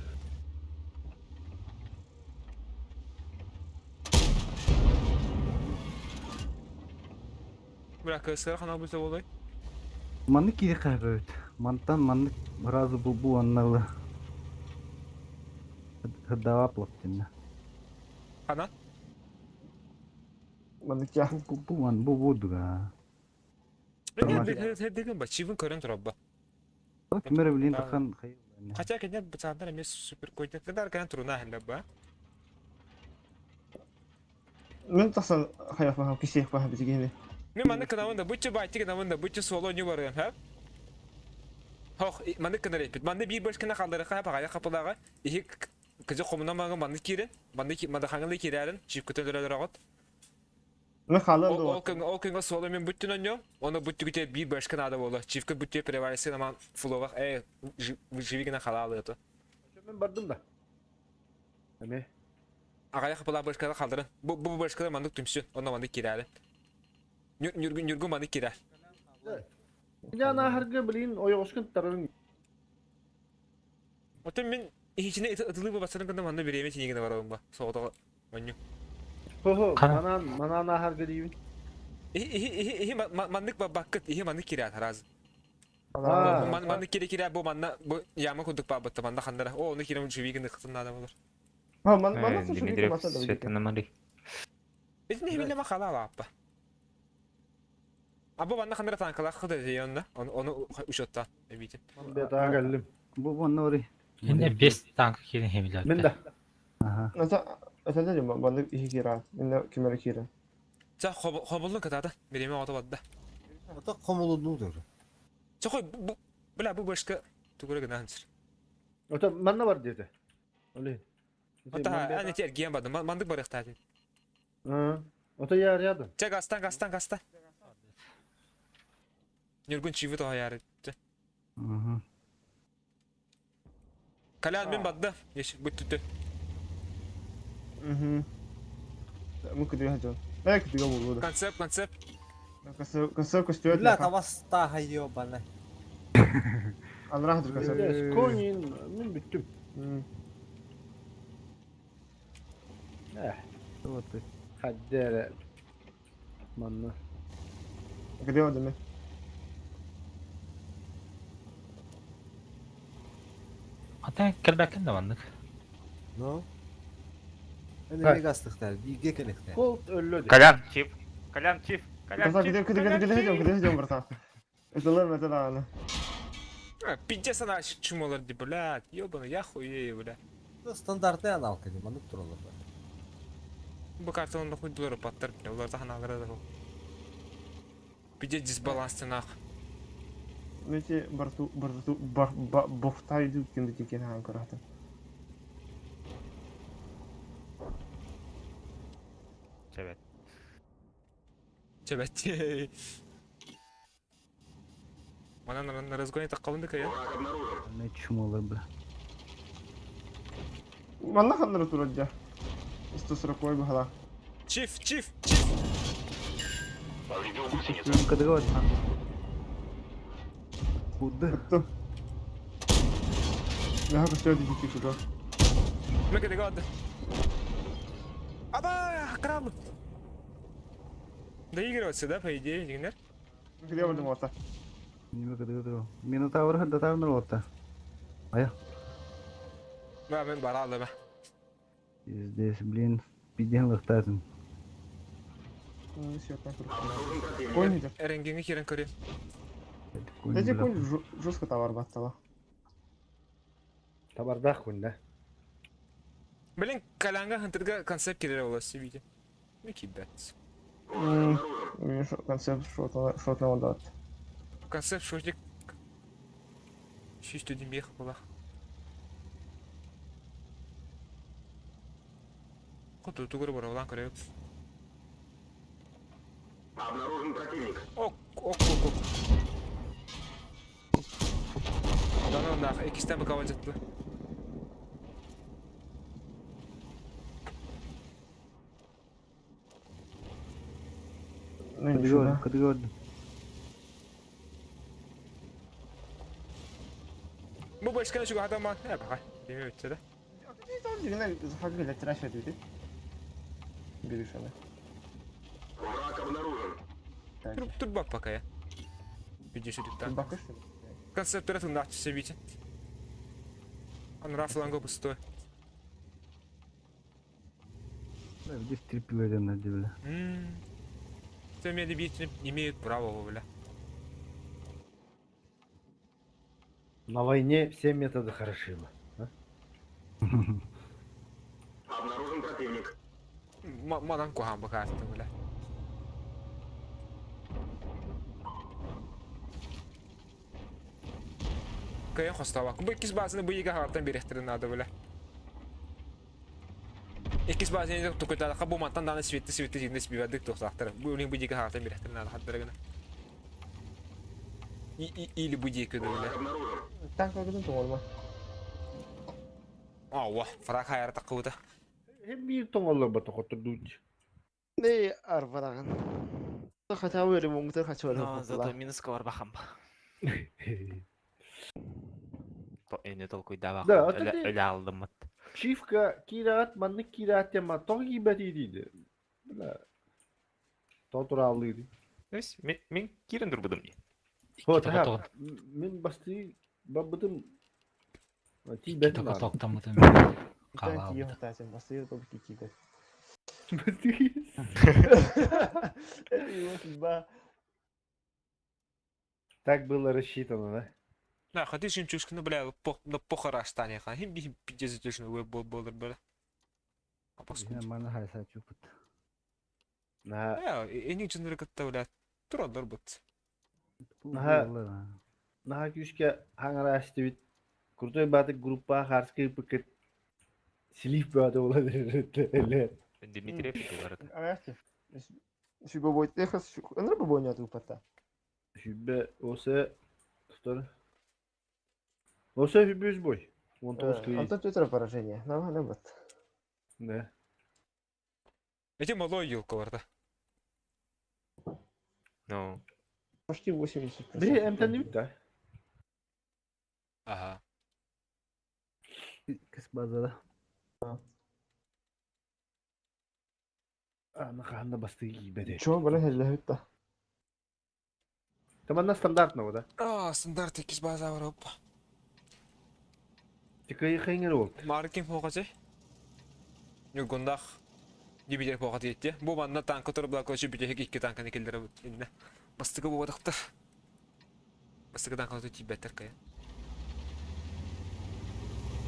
Бра, кысыр хана бу олай. Манны кири кайбөт. Мантан манны разы бу бу анналы. Хыдава плаптинна. Хана? Маннык я. Бу бу ман бу бу дуга. Деген ба, чивын көрін тұрабба. Кимер билин тахан хайыл. Хотя, конечно, пацандар емес супер койден. Кыдар кән туруна хәллә ба. Мен тасан хаяф баха кисех баха бизгене. Мен маны кынавында бутчы байты кынавында бутчы соло не барган, ха? Хох, маны кынар эпит. Маны бир баш кына калдыры ха багая капылага. Ихи кызы комуна мага маны кирен, маны маны хаңылы кирәрен, чип көтөлөр агат. Мен халын Ол күн ол күнгө соло мен бүттүн оньо, оны бүттү күтө бир баш кына да болду. Чипке бүттү переварысы наман фулова, э, живи гына халалы это. Мен бардым да. Эме. Агая капыла баш кына калдырын. Бу бу баш кына маны түмсүн, оны маны кирәрен. Нүргүн нүргүн маны кирәр. Я на харгы блин, ойоскун тарын. Отон мен ихичине ытылы бу басарын кында маны биреме тинегене барабын ба. Соғдага оньо. Хо-хо, Кана? манан манан ахаргы дейбин. Ихи ихи маннык баккыт, ихи маннык кирәр раз. А, Манны кире кирә бу манна бу яма кудык бабытты манна хандара. О, оны кирем живигин кытын надо болор. Ха, ман ман Дмитриев света намали. Эти не биле махала лаппа. А бу манна хандара танкала хыды дейонда. Оны оны учетта битин. Бета келдим. Бу бу нори. Инде 5 танк кирен хемилер. Мен да. Аха. Ата ата да маннык ихи кира. Инне кимер кира. Ча хобуллун катада. Биреме ото бадда. Ата комулуну дör. Ча хой бу бля бу башка тугура гына ханчыр. Ото манна бар деди. Оле. Ата ане тер гиен бады. Мандык бар ихтадин. Ото я рядом. Ча гастан гастан гастан. Нюргун чивы то хаяры. Мгм. Калян мен бадда. Еш бүттү. Мгм. Мин кытыга дьон. Бэйэ кытыга буолуо да. Концепт, концепт. Концепт көстүбэт. Бля, табастааха ёбана. Анараа хатыр концепт. Пиздец, конин, мин бүттүм. Эх, Вот ты. хадда эрэ манна. Где он мен? Ата кэлбэккин да маннык. Ну? Эне гастыхтар, биге келехтер. Колт өллө де. Колян, чип. Колян, чип. Колян, Братан, чип. где где где где где где где братан? Это лэм, это да, она. А, Пиздец она чумолар ди, блядь, ёбаный, я хуею, бля. Стандартный аналка не маннык туралар. Бу картаны хуйдулар паттар, бля, улар таханалара да. Пиздец дисбаланс нах. Знаете, барту, барту, бар, ба, бохтай идут, кем дикий на аккуратно. Чебет. Чебет. Мана на разгоне так калындык я. Не чумолар, бля. Манна ханнара турадja. 140 бахала. Чиф, чиф, чиф. Кытыга вот. Куды. Кто? Я хочу дикий куда. Мы когда год. Аба, краб. Доигрываться, да, по идее, дигнер? Где он мота? Неме кытыга тура. Минотавр хаддатар отта. Ая. Да, мен баралы ба. Здесь, блин, пизден лыхтатын. Все, так Конь идет. Эренгенге херен көрем. Эти конь жестко товар баттала. Табардах хүн да. Блин, Каланга хантырга концепт керер оласы виде. Ну кибет. Концепт шотного дат. Концепт шотик. Чисто мех была. Хоту тугур бар олан көрөк. Обнаружен противник. Ок, ок, ок, ок. Да ну нах, икистен бакава жатты. Ну ничего, да. Кытыга Бу башка чуга адаман. Э, бага. Деме өтсе да. Берешь Тур тур бак пока я. Видишь, так. Концепт это нахуй себе. Он рафланго пустой. Здесь терпила на бля. Ты меня бить не имеют права, бля. На войне все методы хороши. бля. Манан кухан бакарты, бля. Кайын хостава. Бу иккис баасыны бу иге хартан берехтерин надо, бля. Иккис баасыны тукуталака бу мантан даны светти светти жинде бибадык тохтахтар. Бу улин бу иге хартан берехтерин надо хаттарыгына. И или бу дике бля. Так, как это норма. Ауа, фрак хайар такута. Hem bir тоңоллор бата хотурдуч. Не арвараган. Хотя бы ремонт хочу. Зато минуска бар бахам. Эне толкуйда Да, а ты- Өле алдым. Чивка кираат манны кираат тема тоги бати диди. Бля. Тотураллы. Мен кирен дурбудум. Вот, Икки ха. тоҕо- Мен басты бабытым. Ти икки бетин. тоҕо токтаммытым. Хаалаабыт. Это его судьба. Так было рассчитано, да? Да, хотишь им чушкну, бля, на похора стане, ха. Хим би пиздец точно веб болдер, бля. А паскуд. Мана хайса чупут. На Э, эни жыныры кытта, бля. Турандар бут. Аха. на күшкә хаңара бит. Крутой батык группа харский пакет. Слив бады ола. Дмитриев бар. Шүбө бой техас ыныр бу бойнат упата. Хүббе осе тутар. Осе хүббе үз бой. 19 күйі. Антон Петр поражение. Нормально бат. Да. Эти малой елка барда. Ну. Почти 80%. Биһи эмтэннибит да. Ага. Кыс базада. Аны хаһан да бастыы киирбэти. Чего, бля, хэллэһит да. Таманна стандартного да. А, стандарт иккис база бар опа. Тикай ол. Маркин хоқачы. Нюгундах дибидер хоқа диетте. Бу манна танка тур була көчү бүтеһик икки танканы киллere инне. Бастыгы бу батыктар. Бастыгы танка ту тибеттер кая.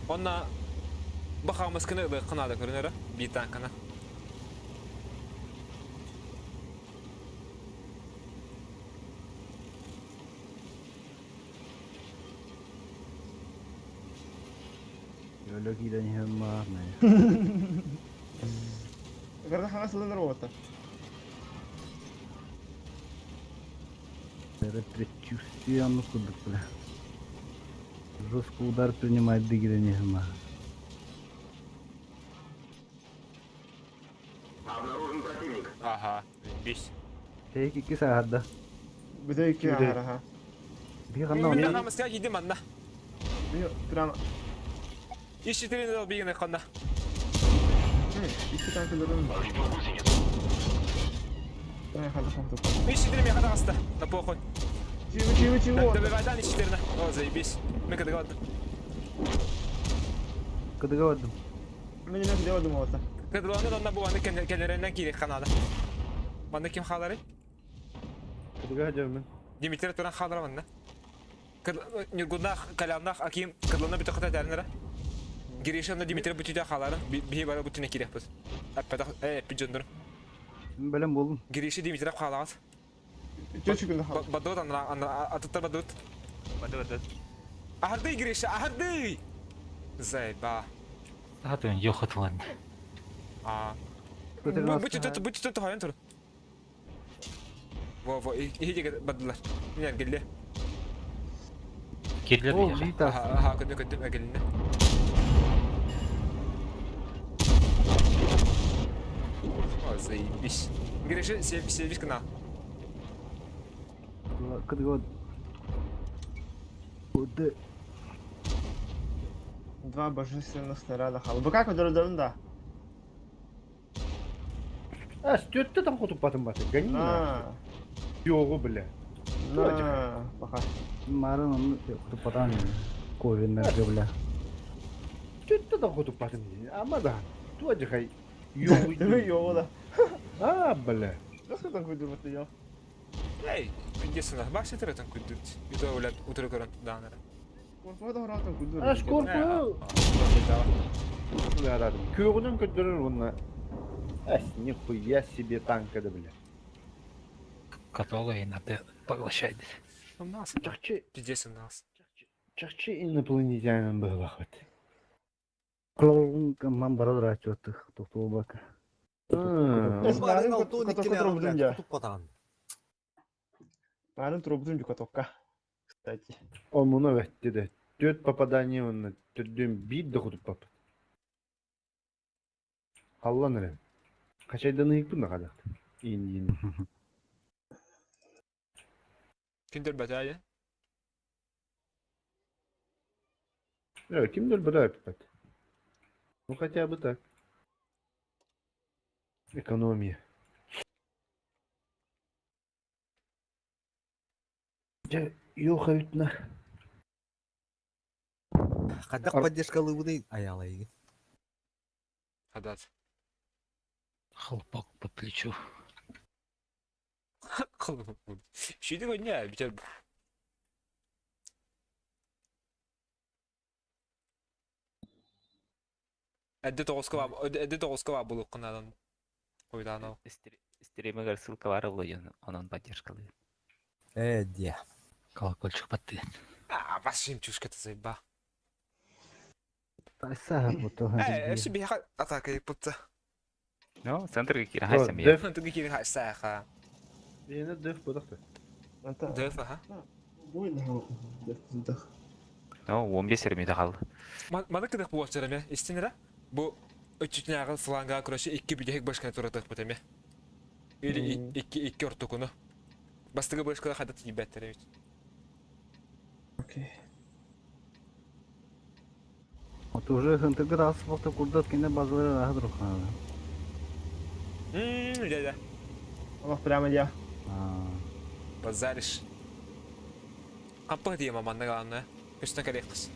Онна бахамыскыны ылык кынада көрүнөрө бир танканы. Өлө киирэн иһэн маар Когда ханас ылыныр ота. Это предчувствие оно кудык, бля. Жестко удар принимает дигирен иһэн маар. Ага, бис. Тейк икки саһарда. Бүтэ икки Бүтэ. аха. Би ханна Мен оны хамыска кийдим манна. Прямо. Ишитерин дал бигене ханна. Икки танк ылырын. Ай, хада хада. Ишитерин мен хада аста. На похуй. Чего, чего, чего? Добивайдан ишитерин. О, заебись. Мен кадыга бардым. кыдыга бардым. Мен не делал думал это. Кыдыланы онна бу аны келеринен киирек ханада. Манна ким халары? Кыдыга жамын. Дмитрий туран халара манна. Нюргунах, Калянах, Аким, Кыдыланы бүтө кыта дәрнere. Гиришемне Дмитрий бүтүдө халары. Бихи бара бүтүнө кирек быз. Аппада, э, пиджондур. Бөлем болдум. Гириши Дмитрий халагат. Чё чүгүндө хал. Бадут ана ана атыттар бадут. Бады бады. Ахарды Гриша, ахарды! Зайба. Саатын йохотлан. А. 113. Бүтү бүтү бүтү хайын тур. Во во, иһиге бадылар. Мен келде. Кирлер Ол бияха. бита. Аха, аха, көндө көндө әгелине. О, заебись. Гриша, себис кына. Кыдыга бардым. Уды. Два божественных снаряда хал. Бу как өдөрдөрүн да? А, стөттө там хотуп батын баты. Гони. На. Йогу, бля. На. Пока. Марын оны кутупатан. Ковиннерге, бля. Стөттө там хотуп батын. Ама да. Туа жахай. Йогу. Төбө йогу да. А, бля. Nasıl танк өдөрмөт я? Эй, пиндесина. Баш етеретен күндүт. Юта улат утыры көрөн даанара. Корпо да хоратын күндүр. А, шкорпу. Бля, Көгүнөн көдөрөр онна. Ас, нихуя себе танка да, бля. Которую надо поглощать. У нас. Чахчы, Пиздец у нас. чахчы инопланетянин был охот. Клоун ман барадыр ачыттык токтолбака. Марын Туппатан. Марын трубдун жукатокка. Кстати. Омуна вәтте де. Төт попадание онна түрдөн бит да хотуп пап. Аллан эрем. Качайдан ыйык на кадакты. Ин ин. Киндер бәтәйе. Э, кимдер бір айыппат. Ну хотя бы так. Экономия. Жа, йоха үтна. Хадак поддержкалыбыны аялайгын. Хадат. Хлопок по плечу. Шүйді ғой не, битер. Әдді тоғызқа бар, әдді тоғызқа бар бұл қынадан. Қойдан ал. Стримегер ссылка бар ол онон поддержкалы. Э, де. Колокольчик подты. А, вашим чушка ты заеба. Тайса буту. Э, әші бияқа атака еппутса. Ну, центрге кире О, хайсам я. Деф. Түгі кирин хайса Ені деф бұдақты. Анта. Деф, аха. Бойна. Ну, 15 эрмиде калды. Маны кыдық бұл очарам, я. Истинера? Бу Өччүтүнээҕи флангаҕа короче икки бүтэһик башканы туратыахпыт эмиэ. Или икки икки ортокуну. Бастакы башкала хата тиийбэттэр эбит. Окей. Вот уже хынтыгыр асфальта курдат кине базалары раха друхана. Да, да. Олох прямо я. Базаришь. Хаппа диэм манна главное. Көстөн кэлиэххис.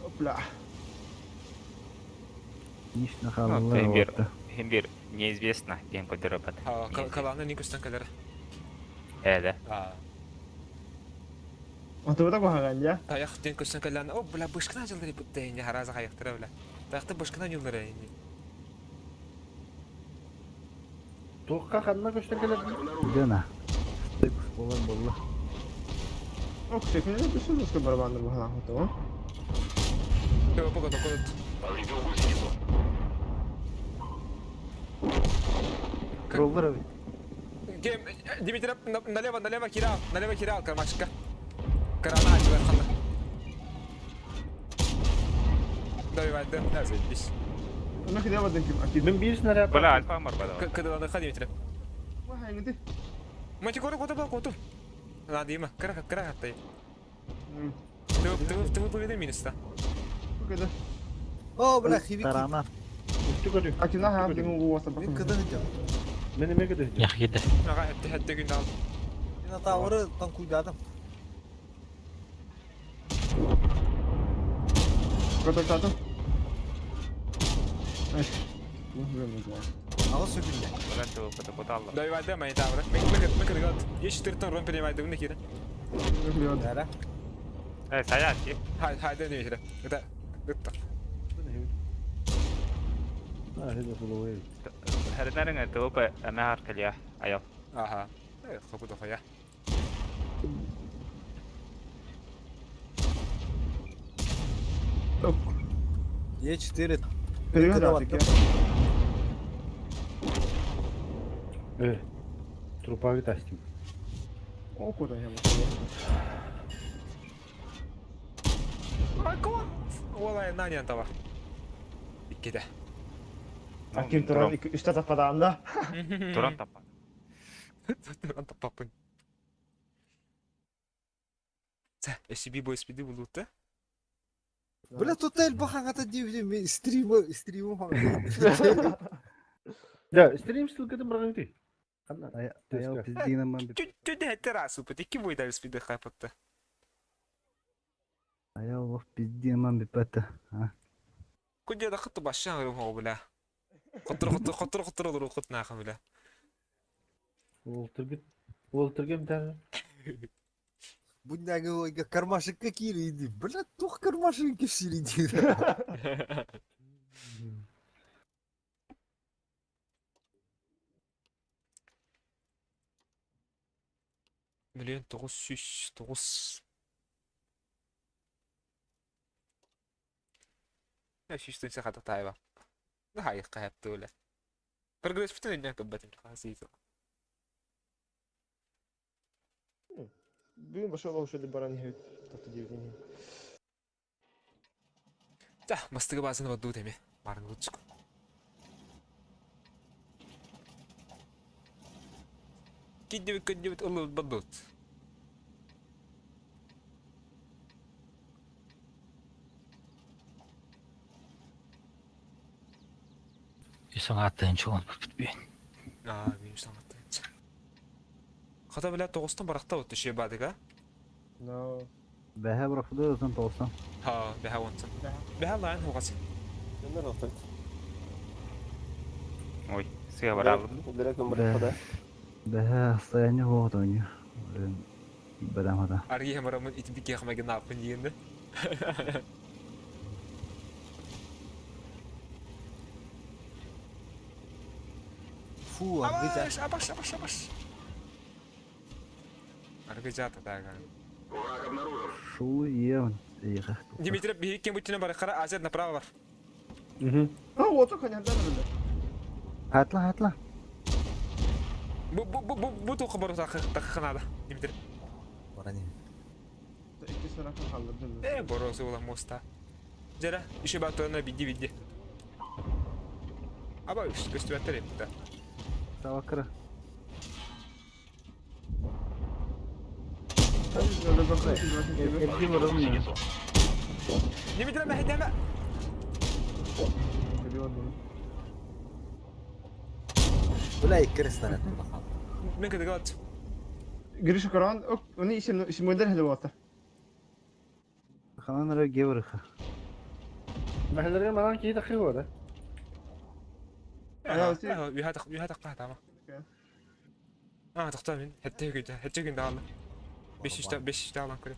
Опля. Нишна Ну, халалар Химбир, отта. Химбир неизвестно, диэн көрдөрөбөт. Калааны не көстөн кэлэр. Ээ, Отубута куһаҕан дьэ. Тайах диэн көстөн кэллээн, о, бля, бышкына дьыллары бутта хараза хайахтара, бля. Тайахта бышкына ньыллары ини. Туохха ханна көстөн кэлэр? Дена. Стык болар болла. Ох, секунду, түсүн өскө барабандар баһалаах отуга. Пока только Роллар бит. Кем, Дмитрий, налево, налево, Киралл, налево, Киралл, кармашка. Карана, ханна. Добивать, да? Да, заебись. Онно киде бардын ким акид. Мен биир снаряд. Бля, альфа марбада. Кыдыланы ха, Дмитрий. Вахайнгыты. Мантикора кота был коту. Надо има, кыра, кыра хаттай. Ты, ты, ты, ты, минус-то. Кыда. О, бля, хивики. Тарана. Үстү көрү. Акина ха дин уоса Мен бакын. кыдан идем. Мен эме көтө. Яхиде. Ага, хэтте хэтте күн ал. Мен атавыры там куйдадым. Көтөр Эй. Бу мен жуа. Ага сөбүндө. Бля, ты куда куда алла. Добивать, да, мои тавры. Мы, мы, мы, мы, Есть четыре рон принимать, да, на кира. Бәрі. Э, сая, ти. Хай, хай, да, Дмитрий. Это, это. А, это было. Хэрнэрин ТВП эмэ аркалия. Аял. Ага. Хопу дохуя. Е4. Перегар Кыда атык. Э. Трупагы тастим. О, куда я Айко! Олай, на не антава. Иккиде. Аким туран үстә таппадаанда. Туран таппа. Туран таппапын. Це, SCB бой спиди булутта. Бля, тут эль бахаңата дейбин мен стримы, стримы Да, стрим ссылкатын барган Ханна. Аял пиздина ман бит. Чү хэтте расу пыт, икки бой дали спиди хайпатта. Аял лох пиздина ман бит бата. А. Кудя да хытты башан рым хо бля. Хоттур хоттур хоттур хоттур олор хот нахам бля. Уолтер Уолтер даже. Будняга ойга кармашек какие иди. Бля, тух кармашек в середине. Миллион тоғыз жүз тоғыз. Я жүз төнсө хата тайба. Да хай кайып өле. Прогресс бүтүн өйдөн көбөтүм хасыйсы. Бүгүн башка ошол баран хет тапты дебин. За, мастыгы базыны бадуу теме. Марын лучк. Киддибит киддибит улуу бадут. Үсөн аттыын чугун бит. Аа, мен саматты. Хата била тоғыстан барақта өтті ше бадыга. Но. Бәһә бырахды озын толсан. Ха, бәһә онсын. Бәһә лайын хугасы. Нер оттойт. Ой, сыя баралым. Билек номер да. Бәһә состояние вот у них. Бәдәм хата. Арги хамарамын итбике хамагын апын дегенде. Фу, аргыжа. Абаш, абаш, абаш, абаш. Аргыжа тадага. Шу ем. Эйха. Дмитрий, бихи кем бүтүнө бар, кара азер направо бар. Угу. А, вот ханядан бile. Хатла, хатла. Бу бу бу бу бу тоқы бар тақы Дмитрий. Барани. Икки сарафан халдырды. Э, боросы була моста. Дьэрэ, еще баатырына бидди бидди. Аба көстүбэттэр эппитэ. Тавакра. Эрги барым. Дмитрий мэһэйдээмэ. Бля, икки ресторан улахан. Мен кыдыгат. Гриша Коран, оны исимдер хәле болата. Ханан ара геврыха. Мәһәләргә манан киһи тахы бар. Үһә таққа тама. А, тоқта мен. Хәтте күндә, хәтте күндә алды. 500 алан көрө.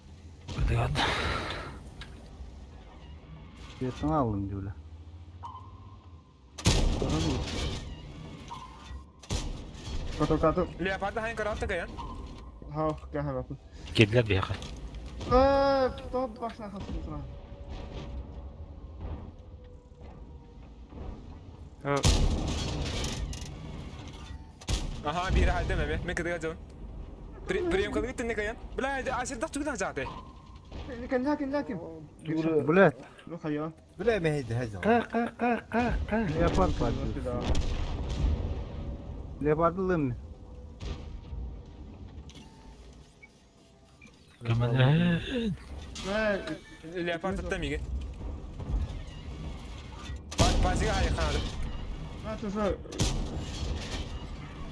Кыдыгат. Светын алдым диуле. Кату кату. Леопарда хайын каратты каян. Ха, кахана. Кирлер бияқы. Топ башына хасып тұра. Аха, бир halde меме. Мен кыдыгат жон. Прием кылыгыт тинне каян. Бля, асир дак түгүнә жааты. Ләкин, ләкин, ләкин. Блядь, Ну хайа. Бля, мэһэйдэ хэжэн. Ка ка ка ка ка. леопард падает. Леопард лым. Көмөлө. Леопард таттам иге. Базига хайы канады. А, тоже.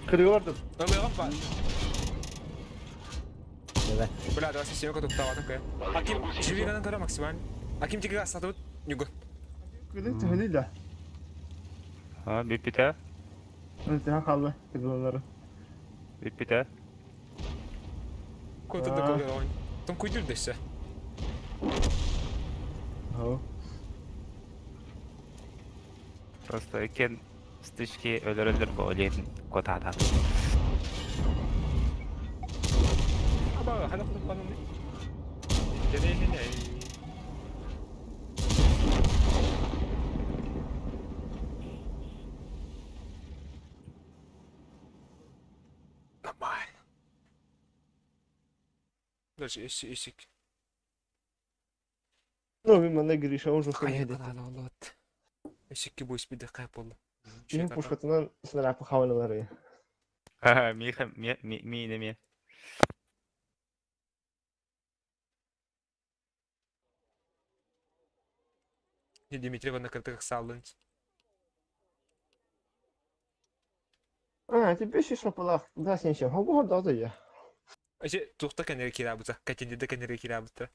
Кырыгы бардыр. Ылыгым ба. Бля. Бля, давай система туктаватын кая. Аким, живиганан көрө максимально. Аким тиге сатып нюго. Кыдың төһөнү да. Ha, бүппүтэ. Интиха қалды кыдылары. Бүппүтэ. Коту да көлөр ойн. Тон куйдур десе. Хо. Просто экен стычки өлөр-өлөр болетін котада. Аба, хана кылып канын. Дене хене. Нормально. Дальше ишик ишик. Ну, мен мана Гриша он жок Кая еді. алат. Ишикки бу испиде кая болду. Мен пушкатынан снаряд хавалары. Ха, миха ми ми ми неме. Дмитрий на картах салын. А, тебе еще шапалах. Да, сен ще. Хогу да да я. Аше тухта кенере кирабыта. Катинде кенере кирабыта.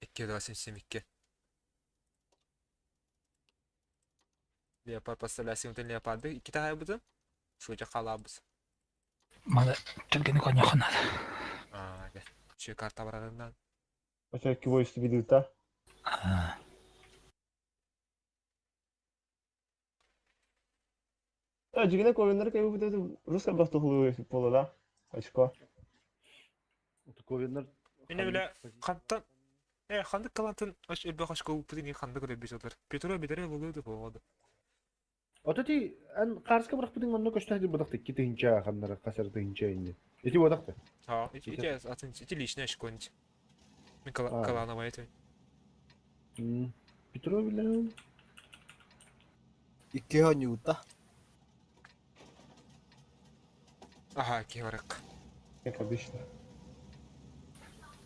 Икки да сен семикке. Леопард поставлясын утен леопарды. Икки тахай бутын. Шуجа калабыз. Маны түргені коньяхынады. А, да. Şu карта барарынан. Оча кивой видео А, жигине ковенер кай бу русска бастухлы пола да. Очко. Ковенер. Мене биле кантан Э, хандык калантын аш элбе хашко путин хандык эле беш отыр. Петро бетере болду болду. Ото ти ан карска бирак бутин онно көстө бадакты китинча ханнара касар тынча инде. Эти бодакты. Ha, ити атын ити личный шконч. Мен калана байты. Петро биле. Икки хонюта. Аха, ки барык. Как обычно.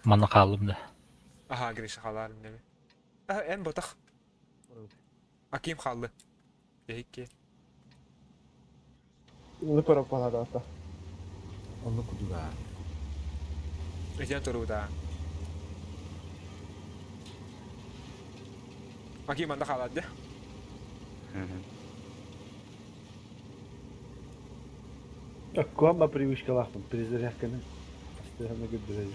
Маны қалым да. Аха, Гриша халарым неме. Аха, эн ботах. Аким халды. Ехикки. Ну, пора пала да. Онну кудуга. Этен туруда. Аким анда халады. Куамба привычка лахпын, перезарядканы. Постоянно көддүрөдү.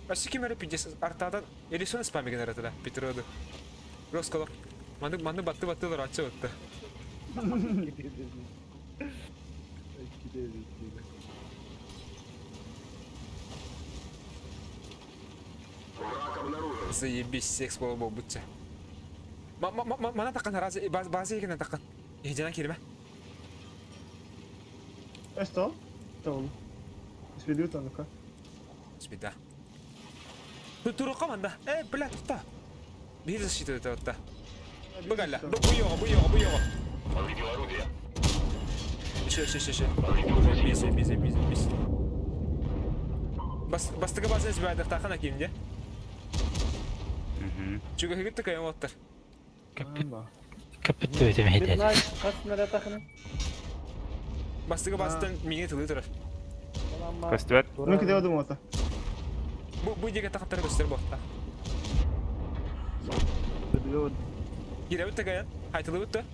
Ашы ким эле пиджес артадан Элисон спам генераторы Петроду. Росколо. Манды манды батты батты ачы батты. Заебись, секс болу болбутча. Ма ма ма мана таккан разы базы еген таккан. Ежена кирме. Что? Там. Сведут ну-ка. Спида. Туруохха манна. Э, бля, тохтоо. Биир защита тутта. Бу кэллэ. Бу бу йоҕа, бу йоҕа, бу йоҕа. Еще, еще, еще, еще. Биз, биз, биз, биз. Бас, бастыгы база избайдахтахан аким де. Чүгөһүгүт тыкайым оттар. Көппүт төбөтүм хитет. Midnight хас снарядтахын? Бастыгы базаттан миңе тылы турар. Көстүбэт. Ну киде одум ота. Бу бу диэки тахаттара көстөр буолта. Кирэбит тыкайан. Хайтылыбыт да.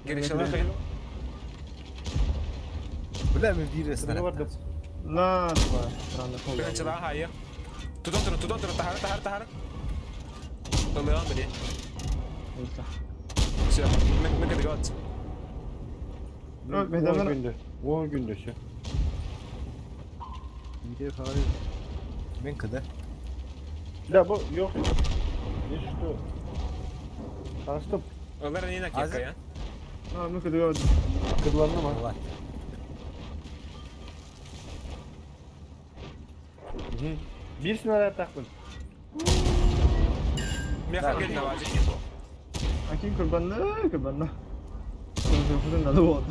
Гиришалар кайын. Бля, мен биир Кыдыга бардым. На, два. Странно. Тыгынчылаан хаайы. Тутан турun, тутан турun, тахары, тахары, тахары. Ылыан били. Все, мен мен кыдыга от. 10 gündür. 10 gündür şu. Мен кыда. Да, бу yok. Не что? Таныстым. Ылар не накия кайын. А, ну киде одум. Кыдланды ма? Bir снарядтахпын. Меха келин аважы. Акин курбанны, курбанны. Курбанны надо вот.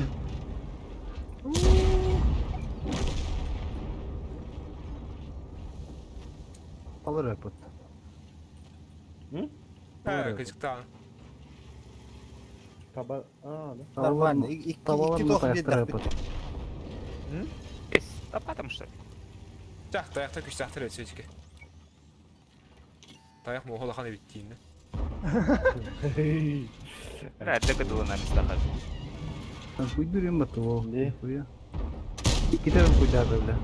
Алыр апыт. Э, кызыктаан. Таба... А, да. Нормально. Икки Табалар тох таяқтыр бир апыт. Эс, тапатым что ли? Тах, таяқта күш тахтыр өтсөтүкө. Таяқ моһолахан эбиттиинне. Бля, это кыдылына мистаха. Куйдурим баты ол. Не? Китерим куйдарды бля.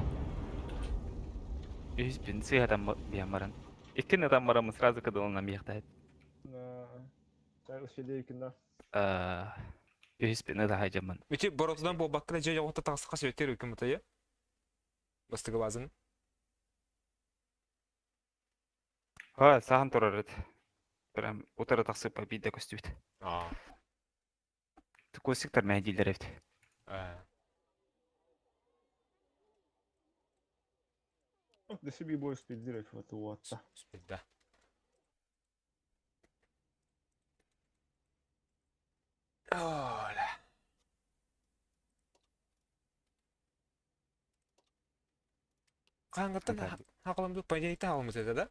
Үс бин сыйатам биямаран. Икки адам барамы сразу кыдылына мияхтайт. Так, успели кино. Үс бин да хайжаман. Үти боротудан бу баккына же жоготта тагыска сөйтер үкүм мутая. Бастыгы базын. Ха, сахан турар эт. Прям утара тахсып бидде көстүбүт. Аа. Косиктар мәдилер эбит. Э. Да себе больше спидзировать вот вот. Да. Оля. Каңгыттан хакаламды понедельникте халамыз это, да?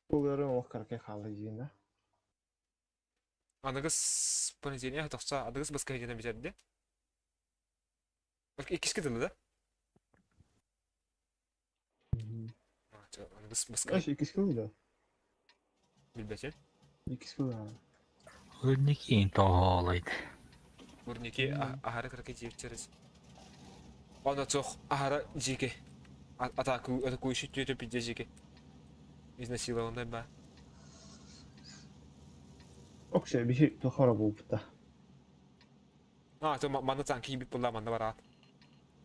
Булгары ох карке халы жина. Аныгыс понедельник тохса, аныгыс баска жена битерди. Иккиске дылы, да? Аныгыс баска Аш икис кыл да. билбече. Икис кыл. Өрнеки тоолойд. Урники ахара карке жептериз. Оны цох ахара жеке. Атаку атаку ишит түйөтө пидже жеке. Изнасилованный ба. Окше бихи тохора болупта. А, то манда цан кийбит була манда барат.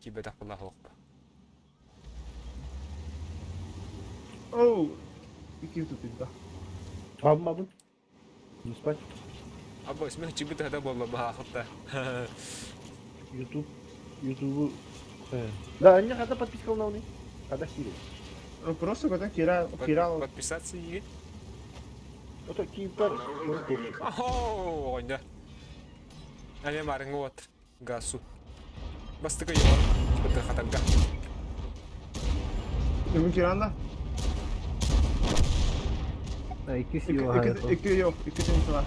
Кийбет була хоқпа. Оу. Икис тут да. Табмадым. Не спать. Або смех чибит хада болла ба хатта. YouTube. YouTube'у... Да, они когда подписка на уни? Когда хири? Просто когда Кира Кира Подписаться и Это кипер. Охо, ойна. Ане марың вот гасу. Бастыка йор. Чибит хатанга. Бүгін Киранда. Икки Икки икки yok, икки тенси бар.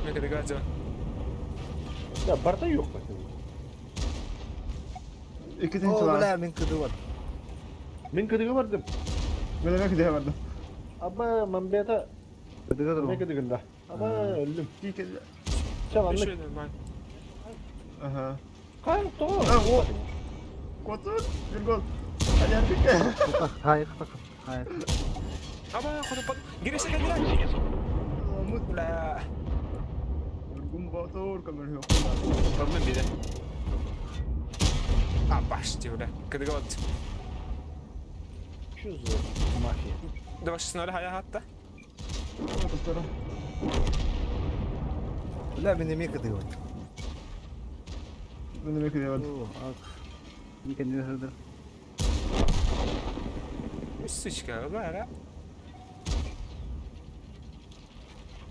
Мен кадыга жа. Да, барта yok bak. Икки тенси О, бар. бля, мен кыды бар. Мен кыдыга бардым. Мен эме киде бардым. Аба мамбета Кыдыга мен кыдыгында. Аба өлдүм. Тике. Чаланнык. Аха. Кай то? А, о. Котун, bir gol. Hadi artık. Hayır, hayır. Аба хотопат. Гиресе кадыра. Бля. Гум ботур камер yok. Проблем биде. А, баш, бля. Кадыга вот. Что за мафия? Давай снова хая хатта. Достарым. Бля, мин эмиэ кытыыбын. Мин эмиэ кытыыбын. Никэннэ сылдыр. Сучка, бара.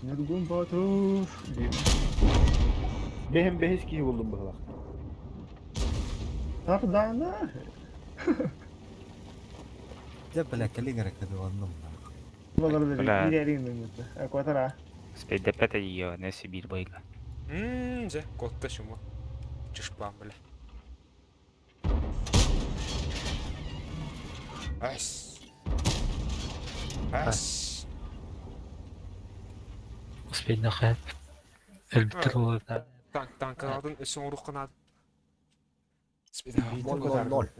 Ньургун Боотур. Бэһин бэһис киһи булдум быһылах. Сардаана. Дьэ, бля, кэлиҥ эрэ кытыыланным. Балар бириэрин Куотара. Спейдэппэт ее, не Сибирь бойга. Ммм, дьэ, котта шуму. Чушпан, бля. Ас. Ас. Успейдахы. Өлбүттэр олорда. Танк, танкалардың өссө оҥоруохха наада. Ноль.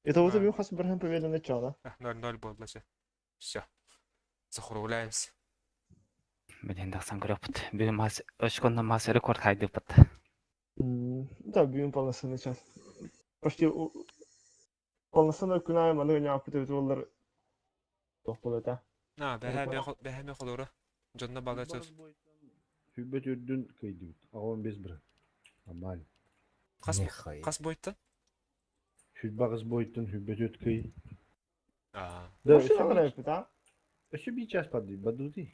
Это вот у хас бырхан победа начала. 0-0 буолла все. Все. Закругляемся. Блин, тахсан көрөкпүт. Бүгүн мас очконно мас рекорд хайдыппыт. Да, бүгүн полноценный час. Почти полноценный күн аайы маны ньааппыт эбит буоллар туох буолуо этэ. А, бэһэ холура. Дьонно бага чөс. Хүббэт үрдүн кыйдыбыт. Аҕам бес быры. Нормально. Хас хас бойтан? Хүббаҕыс бойтун хүббэт үт кый. Аа. Да, Вообще нравится, а? Өссө биир час барды, бадути.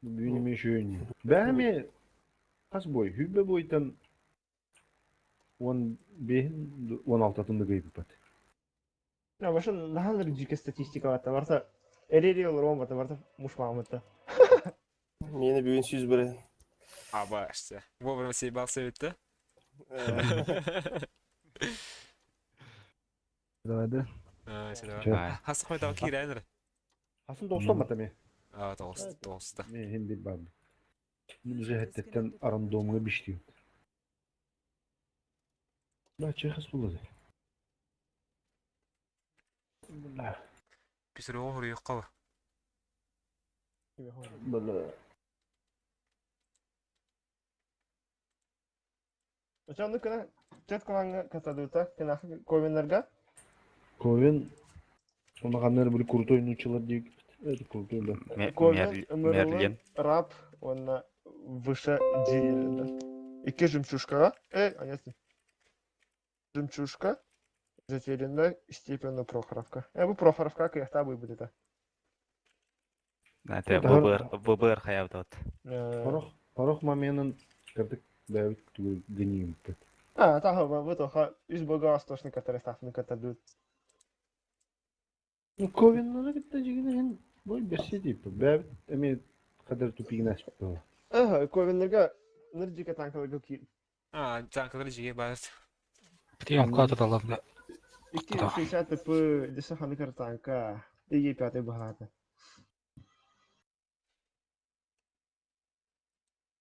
Бүгүн эме шүйін. Бәме хас бой, хүббэ бойтан он беһин, он алтатын да кыйбыппат. Да, вообще наһаа дьике статистика бата. Барта эрери олорон бата, барта мушмаамыта. Мені бүгін сүз бірі. Абашты. Вовремя съебался ведь, да? Давай, да. Хас қойда киирэнер. Хасын тоқсан бата ме. А, тоғыз, тоғызда. Мен хем bir барды. Мен жэхэттен арандомга биштиим. Да, чехас булады. Бля. Писырого хуруйукка Бля. Очону кына чет кыланга катадыта, кына ковенерга. Ковен Онағаннар бір крутой нучылар дейік. Это крутой, да. Ковен, Мерлин. Раб, он выше Дилера. Икки жемчужка. А нет. Жемчужка. Затерянная степенно Прохоровка. Бу Прохоровка, кыяхта будет это. Это ВБР, ВБР хаябдот. Порох, порох моменын кырдык бәбит түгел гением. А, та вы тоха из бога стошны который стафны катадут. Ну, ковен битте жигинен бой берсе дейп. Бәбит эме кадер тупигин ашып было. Ага, ковеннерга ныржика танкалыгы ки. А, танкалар жиге бар. Прием кадр алабла. 260 п десаханы картанка. Иге пятый богато.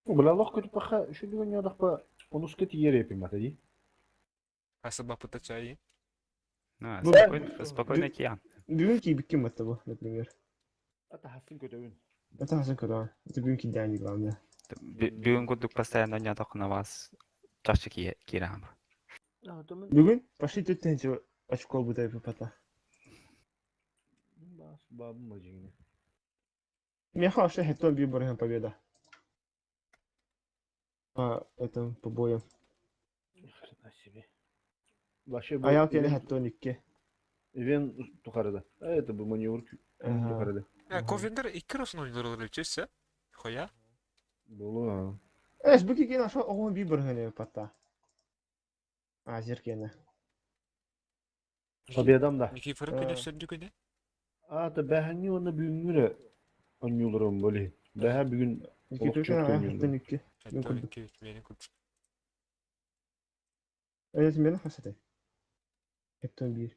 Бля, лох көтүп баха, şu дүгөн ядакпа, онуска тиер эпим ата ди. Асыба пыта чай. Ну, спокойно, спокойно океан. Бүгүн кийбиккин батта бу, например. Ата хасын көтөбүн. Это хасын көтөбүн. Это бүгүн кийдээни главное. Бүгүн курдук постоянно няток на вас чаще кирам. Бүгүн почти төртүнчү очко будай пата. Бас бабым бажигине. Меха вообще хетон бир бархан победа. А, это по боям. Ни хрена себе. Вообще А я келе хеттон икки. Ивен тухарыда. А это бы маневр тухарыда. Ковендер икки росын ойнолор чөсө. Хоя. Болу. Эш, бу кикен аша оғын бир бархан пата. А, зеркені. Победам да. Никифоров күнө сөндү күнө. А, та бәһәни оны бүгүнгүрө онюлорум боли. Бәһә бүгүн Хеттон икки. Хеттон икки мени күп. Evet, мени хасатай. Хеттон бир.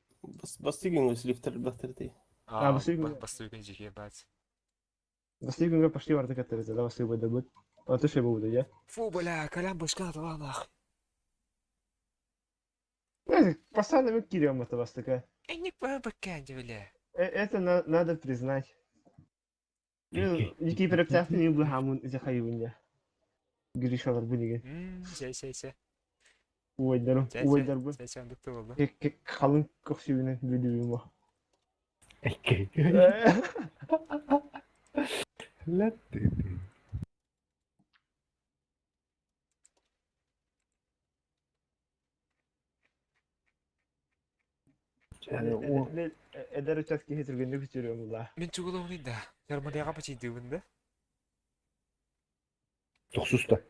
Басты күн өсіліктер бақтырды. А, басты күн жеке бат. Басты күнгө пошли барды каттырды, да басты бойда бут. А ты шебу буду, я? Фу, бля, колян башка аталанах. Постоянно мы кирем это вас такая. Не баканди, бля. Это надо признать. Ники перептяхты бу хамун захайвуня. Гришалар бу неге. Сэ, сэ, сэ. Уайдарым, уайдар бу. Сэ, сэ, андыкты болду. Калын көксүбүнө бүлүбүм бу. Окей. Ля ты ты. Эдэр ыччат киһи түргэнник үтүрүөм була. Мин чугулуомуй да. Ярмалыга пачыйдыыбын да. Тохсуста.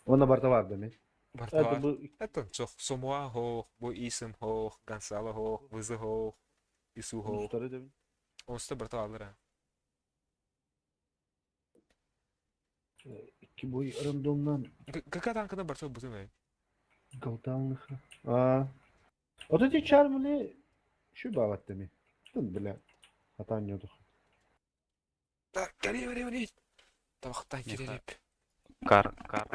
Уонна барта бар да мен. Барта бар. Это суох. Сомуа хоох, бу Исым хоох, Гонсало хоох, Вызы хоох, Ису хоох. Онсута барта бааллар. Икки бой рандомнан. Какая танкына барта бутым эй? Голдалных. А. Вот эти чармали şu bağlattı Тын бля. Хатан йодух. Так, кали бери бери. Табактан кирелеп. Кар, кар.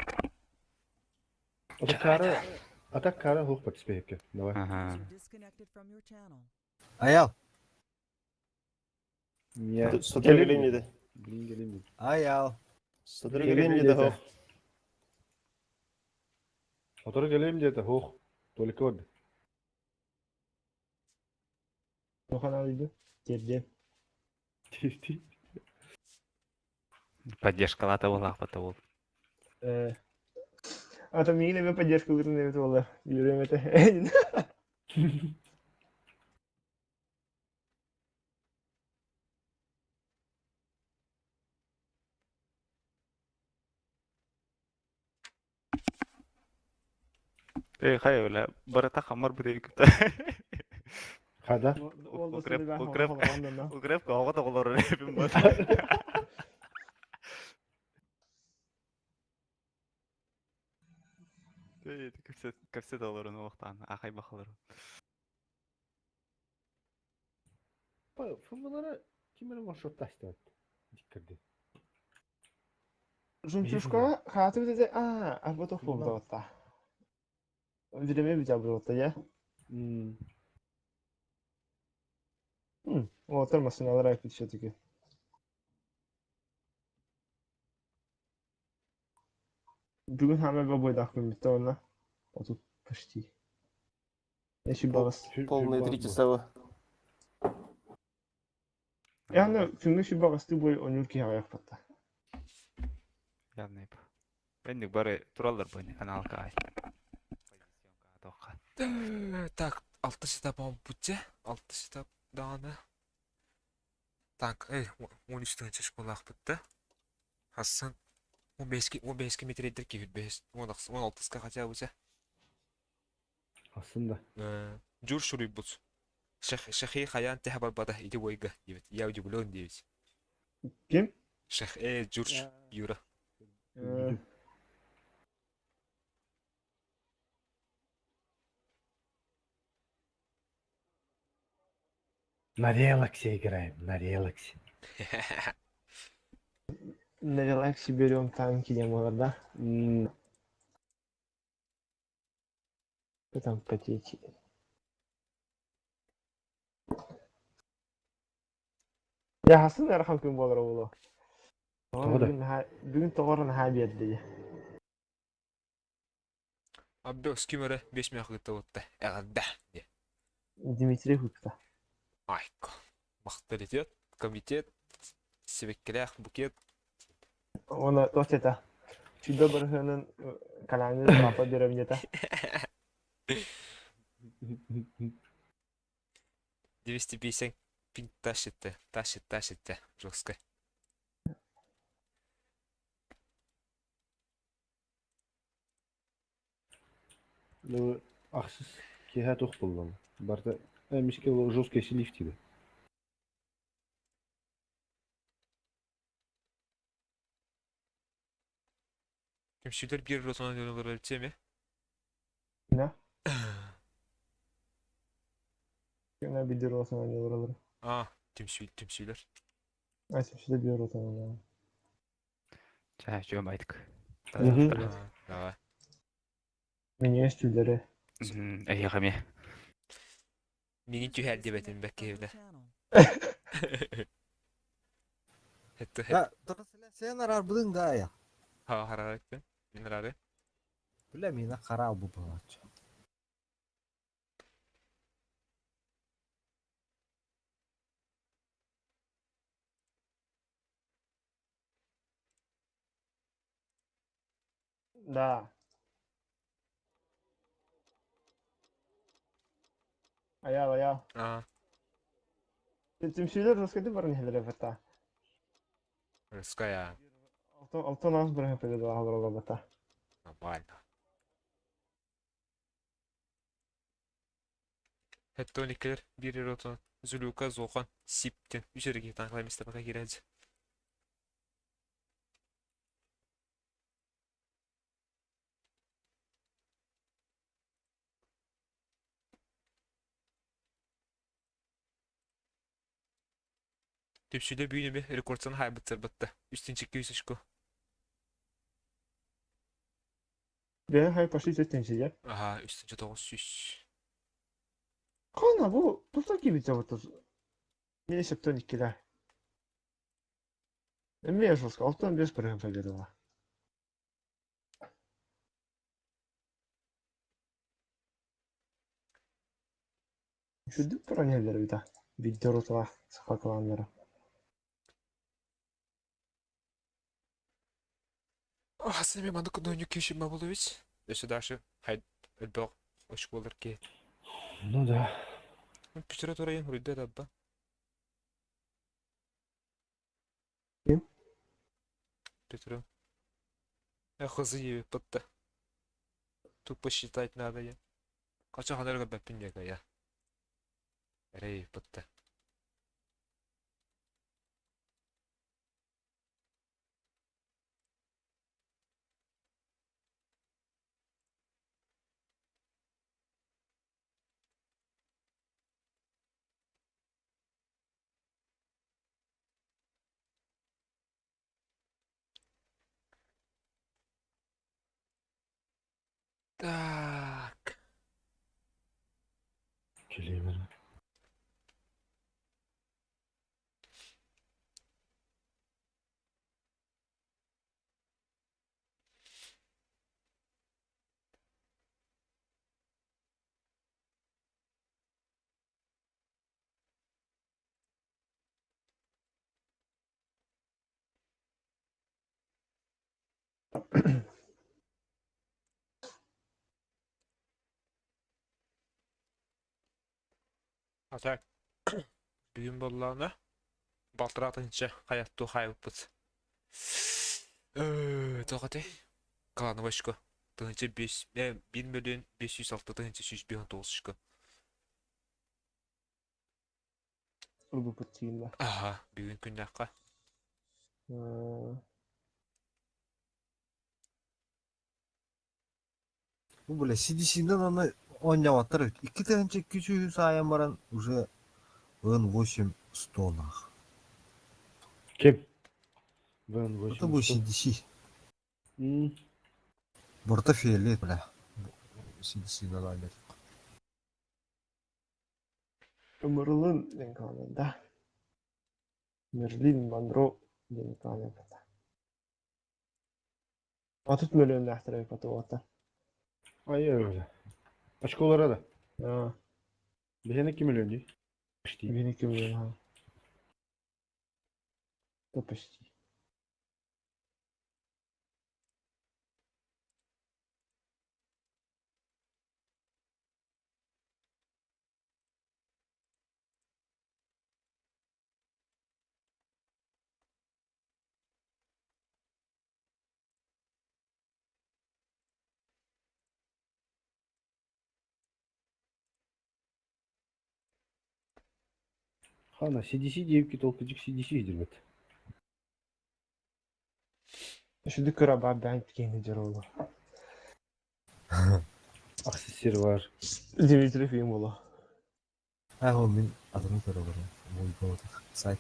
Ата кара, ата кара хух патиспекке. Давай. Ага. Аял. Не. Сотору келейм dedi. Блин келейм dedi. Аял. Сотору келейм dedi хох. Сотору келейм dedi хох. Только вот. Тохан алыйды. Терде. Ти. Поддержкалата буолаах бата ол. А там миигин эмэ поддержка ылырын эбит буолла. Үөрүөм этэ. Эй, хай бля, барыта хамар бүтэ күтэ. Хада. Укреп, укреп, укреп каҕа тоҕолорун эбин бат. Эй, кепсе кепсе толорун уохтаан, ахай бахалар. Фумалара ким эрэ маршруттаста. Диккерди. Жемчужка хааты битете аа арба тохпуум таватта. Биреме бит абыротта я. Уотар машиналар айпит все-таки. Бүгүн хама бабойдах күммүттэ онна. Отут почти. Эши багас. Полные 3 часа. Яны күнгө ши багасты бой онюр ки хаваяк батта. Явный. Энник бары тураллар буйны каналка ай. Так, алты сетап бутте, алты сетап дааны. Так, эй, 13 тыгынча школах бутты. Хассан 15 15 метрдер ки 5 16 хотя бы. Aslında. Жур шуруй бут. Шахи хаян теха барбата иди бойга диэбит. Я удивлен диэбит. Ким? Шах Жур Юра. На релаксе играем, на релаксе. На релаксе берем танки диэн да? Что там потеть? Я хасын ыарахан күн буолара буолуо. Тоҕо да? Бүгүн тоҕор наһаа биэрди. Абbe скимере 5 мяхыта отта. Эгадда. Дмитрий Хукта. Айко. Махталитет, комитет, сибэккилээх букет. Она туох это? Чудо барыһынан калааны папа деревнята. 250 пинг тащит, тащит, тащит, жестко. Ну, ахсыс киһэ тух буллам. Барта миске жесткий селифтиде. Түмсүүлэр биир ротонан дьону теме. Не? Кимнэ бидир olsun ойнолор. А, түмсүү түмсүүлэр. Ай, сюда биир отон. Чаа, жөм айтык. Давай. Мене үстүлдөрү. Эйхами. Мигин түһэр диэбэтин бэккиһибилэ. Это Да, сен арарбыдың да я. ха харарыкты. Мин рары. Бля, мина карал бу балачы. Да. Аял, аял. Аа. Түмсүүлэр жесткайдык баран иһэллэр эбэтэ. Рыская. Алтан аас баран иһэллэр олороллор Нормально. Хеттоникер биир ротон Зулюка Зохан Сиптен үс эрги танкламистабака киирээдь. Түпсүлэ бүүнүмэ рекордсан хайбыттар батта. Үстүнчикки үс очко. Бэйэн хай пошли сөттенчиге. Аха, үстүнче тоғыз сүүс. Кана бу туста кибите вот. Мени септон иккилер. Эмне жестко, алтан бес процент победила. Шүдүк туран иһэллэр эбит а. Видео роталаах саха кланнара. Хасан мен маннык көннөнү кишим болубит. Өсө дашы хай өлбөх очколар ки. Ну да. Пүтүрө турайын хуруйда дабба. Ким? Петро. Эх, пытта. Тупо считать надо я. Кача ханарга бәппин яга я. Эрей пытта. Так. Келемін. А так. Бүгүн боллаана. Балтыратынча хаяттуу хайыппыт. Тоқаты. Клановочка. Тыһынча 5, 1 миллион 506 тыһынча 159 очко. Ылбыппыт тиийиннэ. Аха, бүгүн күннәккә. Бу бля CDC-ден аны оонньообаттар эбит. 2200 айан баран уже ВН8 100 нах. Ким? ВН8. Это бу CDC. М, Борта фиолет, бля. CDC-ден оонньоот. Мерлин диэн клан да. Мерлин Монро диэн клан эбит. Отут мөлүөннээхтэр эбит уота. Ай öyle. Очколара да. Аа, Биһиэнэ 2 миллион дии. Почти. бир эки миллион ха. Да почти. Хана, CDC диэбиккит ол кыдьык CDC диэбит. Шүдүк кыра баан киһини дьоруолу. Аксессуар бар. Дмитрий фильм боло. А, ол мин атыны көрө барам. Бу сайт.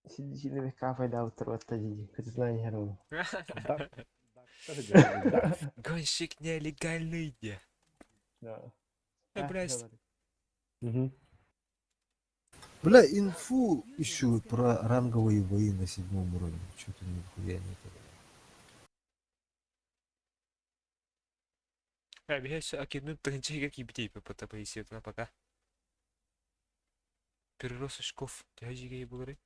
CDC-ни бэкка файдаабыттар батта дии. Кытытынан иһэр ол. Да. Да. Гонщик нелегальный. Да. Э, блядь. Мгм. Бля, инфу ищу про ранговые бои на седьмом уровне. Что-то нихуя нет. Э, бихес акидну тыһынча кибитей пыта поисетна пока. Перерос очков. Тяжиге булары.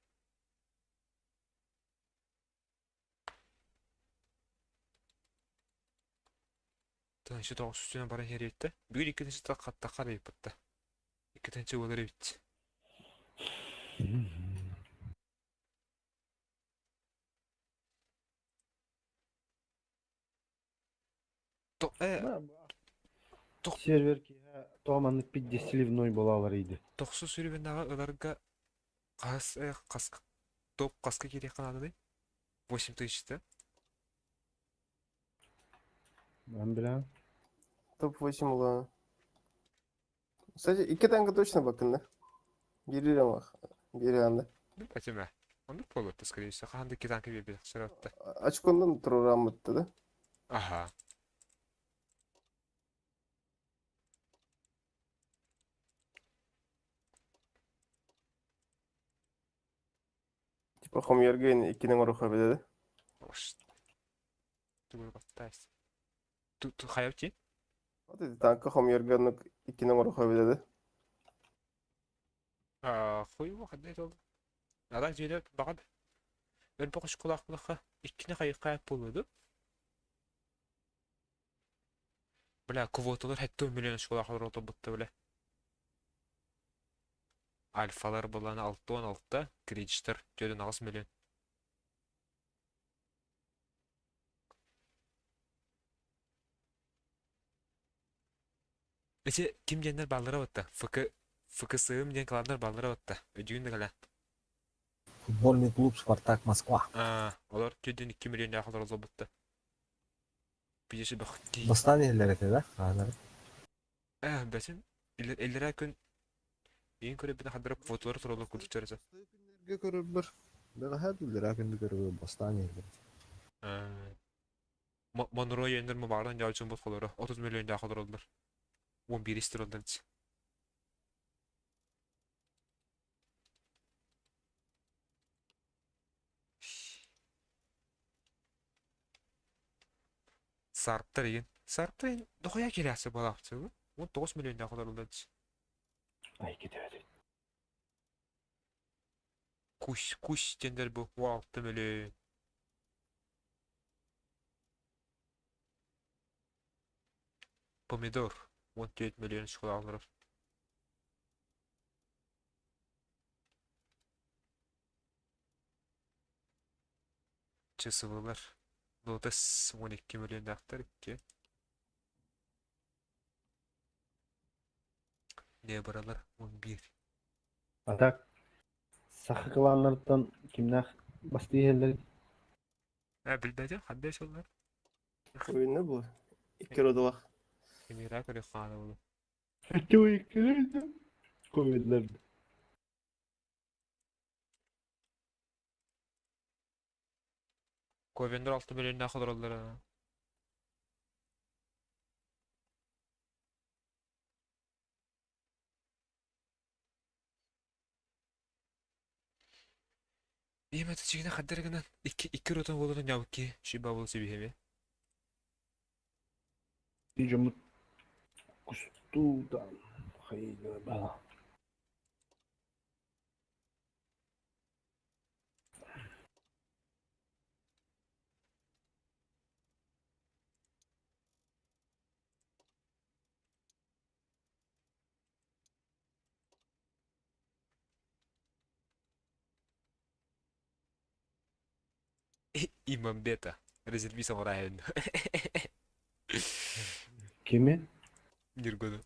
Тыһыынча тоҕус сүүнэн баран иһэриэттэ. Бүгүн 2 тыһыынча хаттахха арыйбытта. 2 тыһыынча буолар эбит. То, тох, Сервер киһи тооманнык пиддесливной буолалар иди. Тохсус үрүбүннэҕи ыларга хас хас топ хаска киириэххэ наадалый? 8000 да? Мен билем. Топ-8 ула. Кстати, iki танка точно бакында. Бири рамах. Бири анда. Билбэтим ээ. Оннук буолуо скорее всего. Хаһан да икки танка биэрбит сырытта. Очкондан турураммытты да. Аха. Типа хомьерген иккинен оруха биледи. Ош. Тугу баттайс. Ту ту хайапти? Вот эти танка хомьерген иккинен оруха биледи. Аа, хуй хаддай ол. Адан жүйелер бағад. Өл боқыш құлақ бұлаққа иккини хайыққа болуду. Бля, квоталар хәтта миллион школахлар олды бутты бля. Альфалар буланы 6-16, кредиттер 4 миллион. Эти ким диэннэр баллара батта? ФК ФКСМ диэн кланнар баллара батта. Өдүүн да кэлэ. Футбольный клуб «Спартак Москва». Аа, олар 4 2 миллион яхалар олды бутта. Бижеше бах ди. Бастан иһиллэр этэ да? Аанары. Э, бәсим. Иллere күн ең көрө бина хадара квоталар туралы курдуктар. Күннэргэ көрөрбөр. Бэҕэһээ дүүллэрэ күндү көрөрбөр бастаан иһиллэр. Монро ендер мабардан жаучун бут холоро 30 миллион жахалар олдур. 11 истер олдур. Сарптар еген. Сарптар еген дохуя келясы балапты. 19 миллион жахалар олдур. Ай кетебет. Куш, куш дендер бу 16 миллион. Помидор 14 миллион школалар. ЧСВлар. Лотос 12 миллион дактар 2. Небралар 11. А так саха кланнарыттан кимнах басты иһэллэр Ә, билбәдем, хадда шулар. Ойны бу. Икки родалах. Кемера көрө хана булу. Комедлер. Ковендер 6 миллион нахылар олар. Биэм это чигине хаддар гынан икки икки ротан болуна нябки шиба болу себихеме. Жомут кустудан хайда бала. Имамбета. Резервист оңорайын. Кими? Ниргону.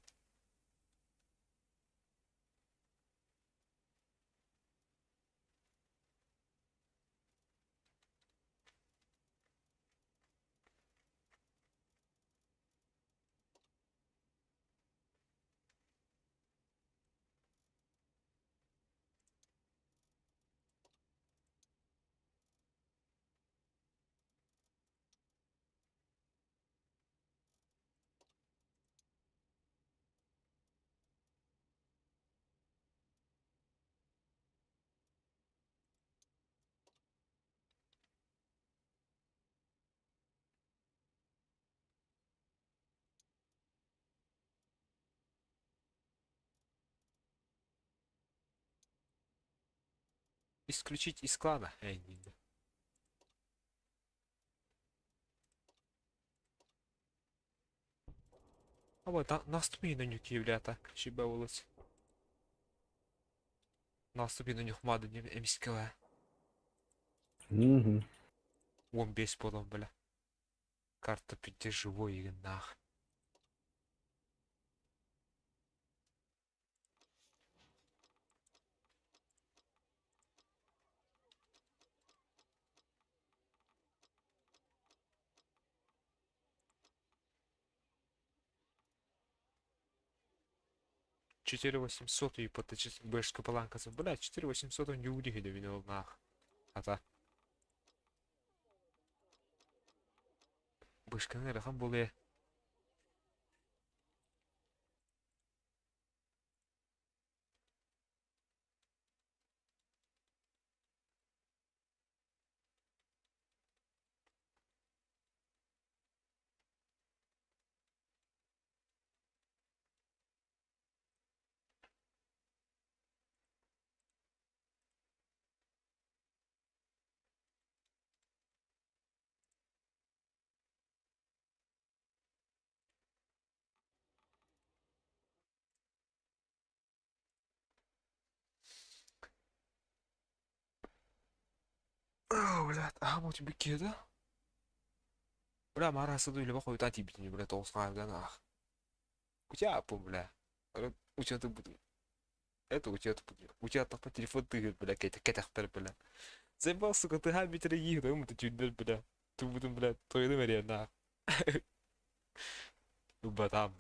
Исключить из клана. Эй, не. Аба наступи на нюки, блята. Шиба улыс. Наступи на нюх мады не эмискала. Угу. 15 болон, бля. Карта пидде живой еген нах. 4800 и поточить бэшка паланкасы. Бля, 4800 он не удивили винил нах. Ата. Бэшканы рахан боле. О, блядь, а вот тебе кеда? Бля, мара саду или бахуй тати битни, бля, толстая, бля, нах. У тебя, бля. У тебя ты буду. Это у тебя будет. У тебя там телефон ты, бля, кетах, бля. Заебал, сука, ты хабитер их, да, ты чуть, бля. Ты будем, бля, то и нах. Батам.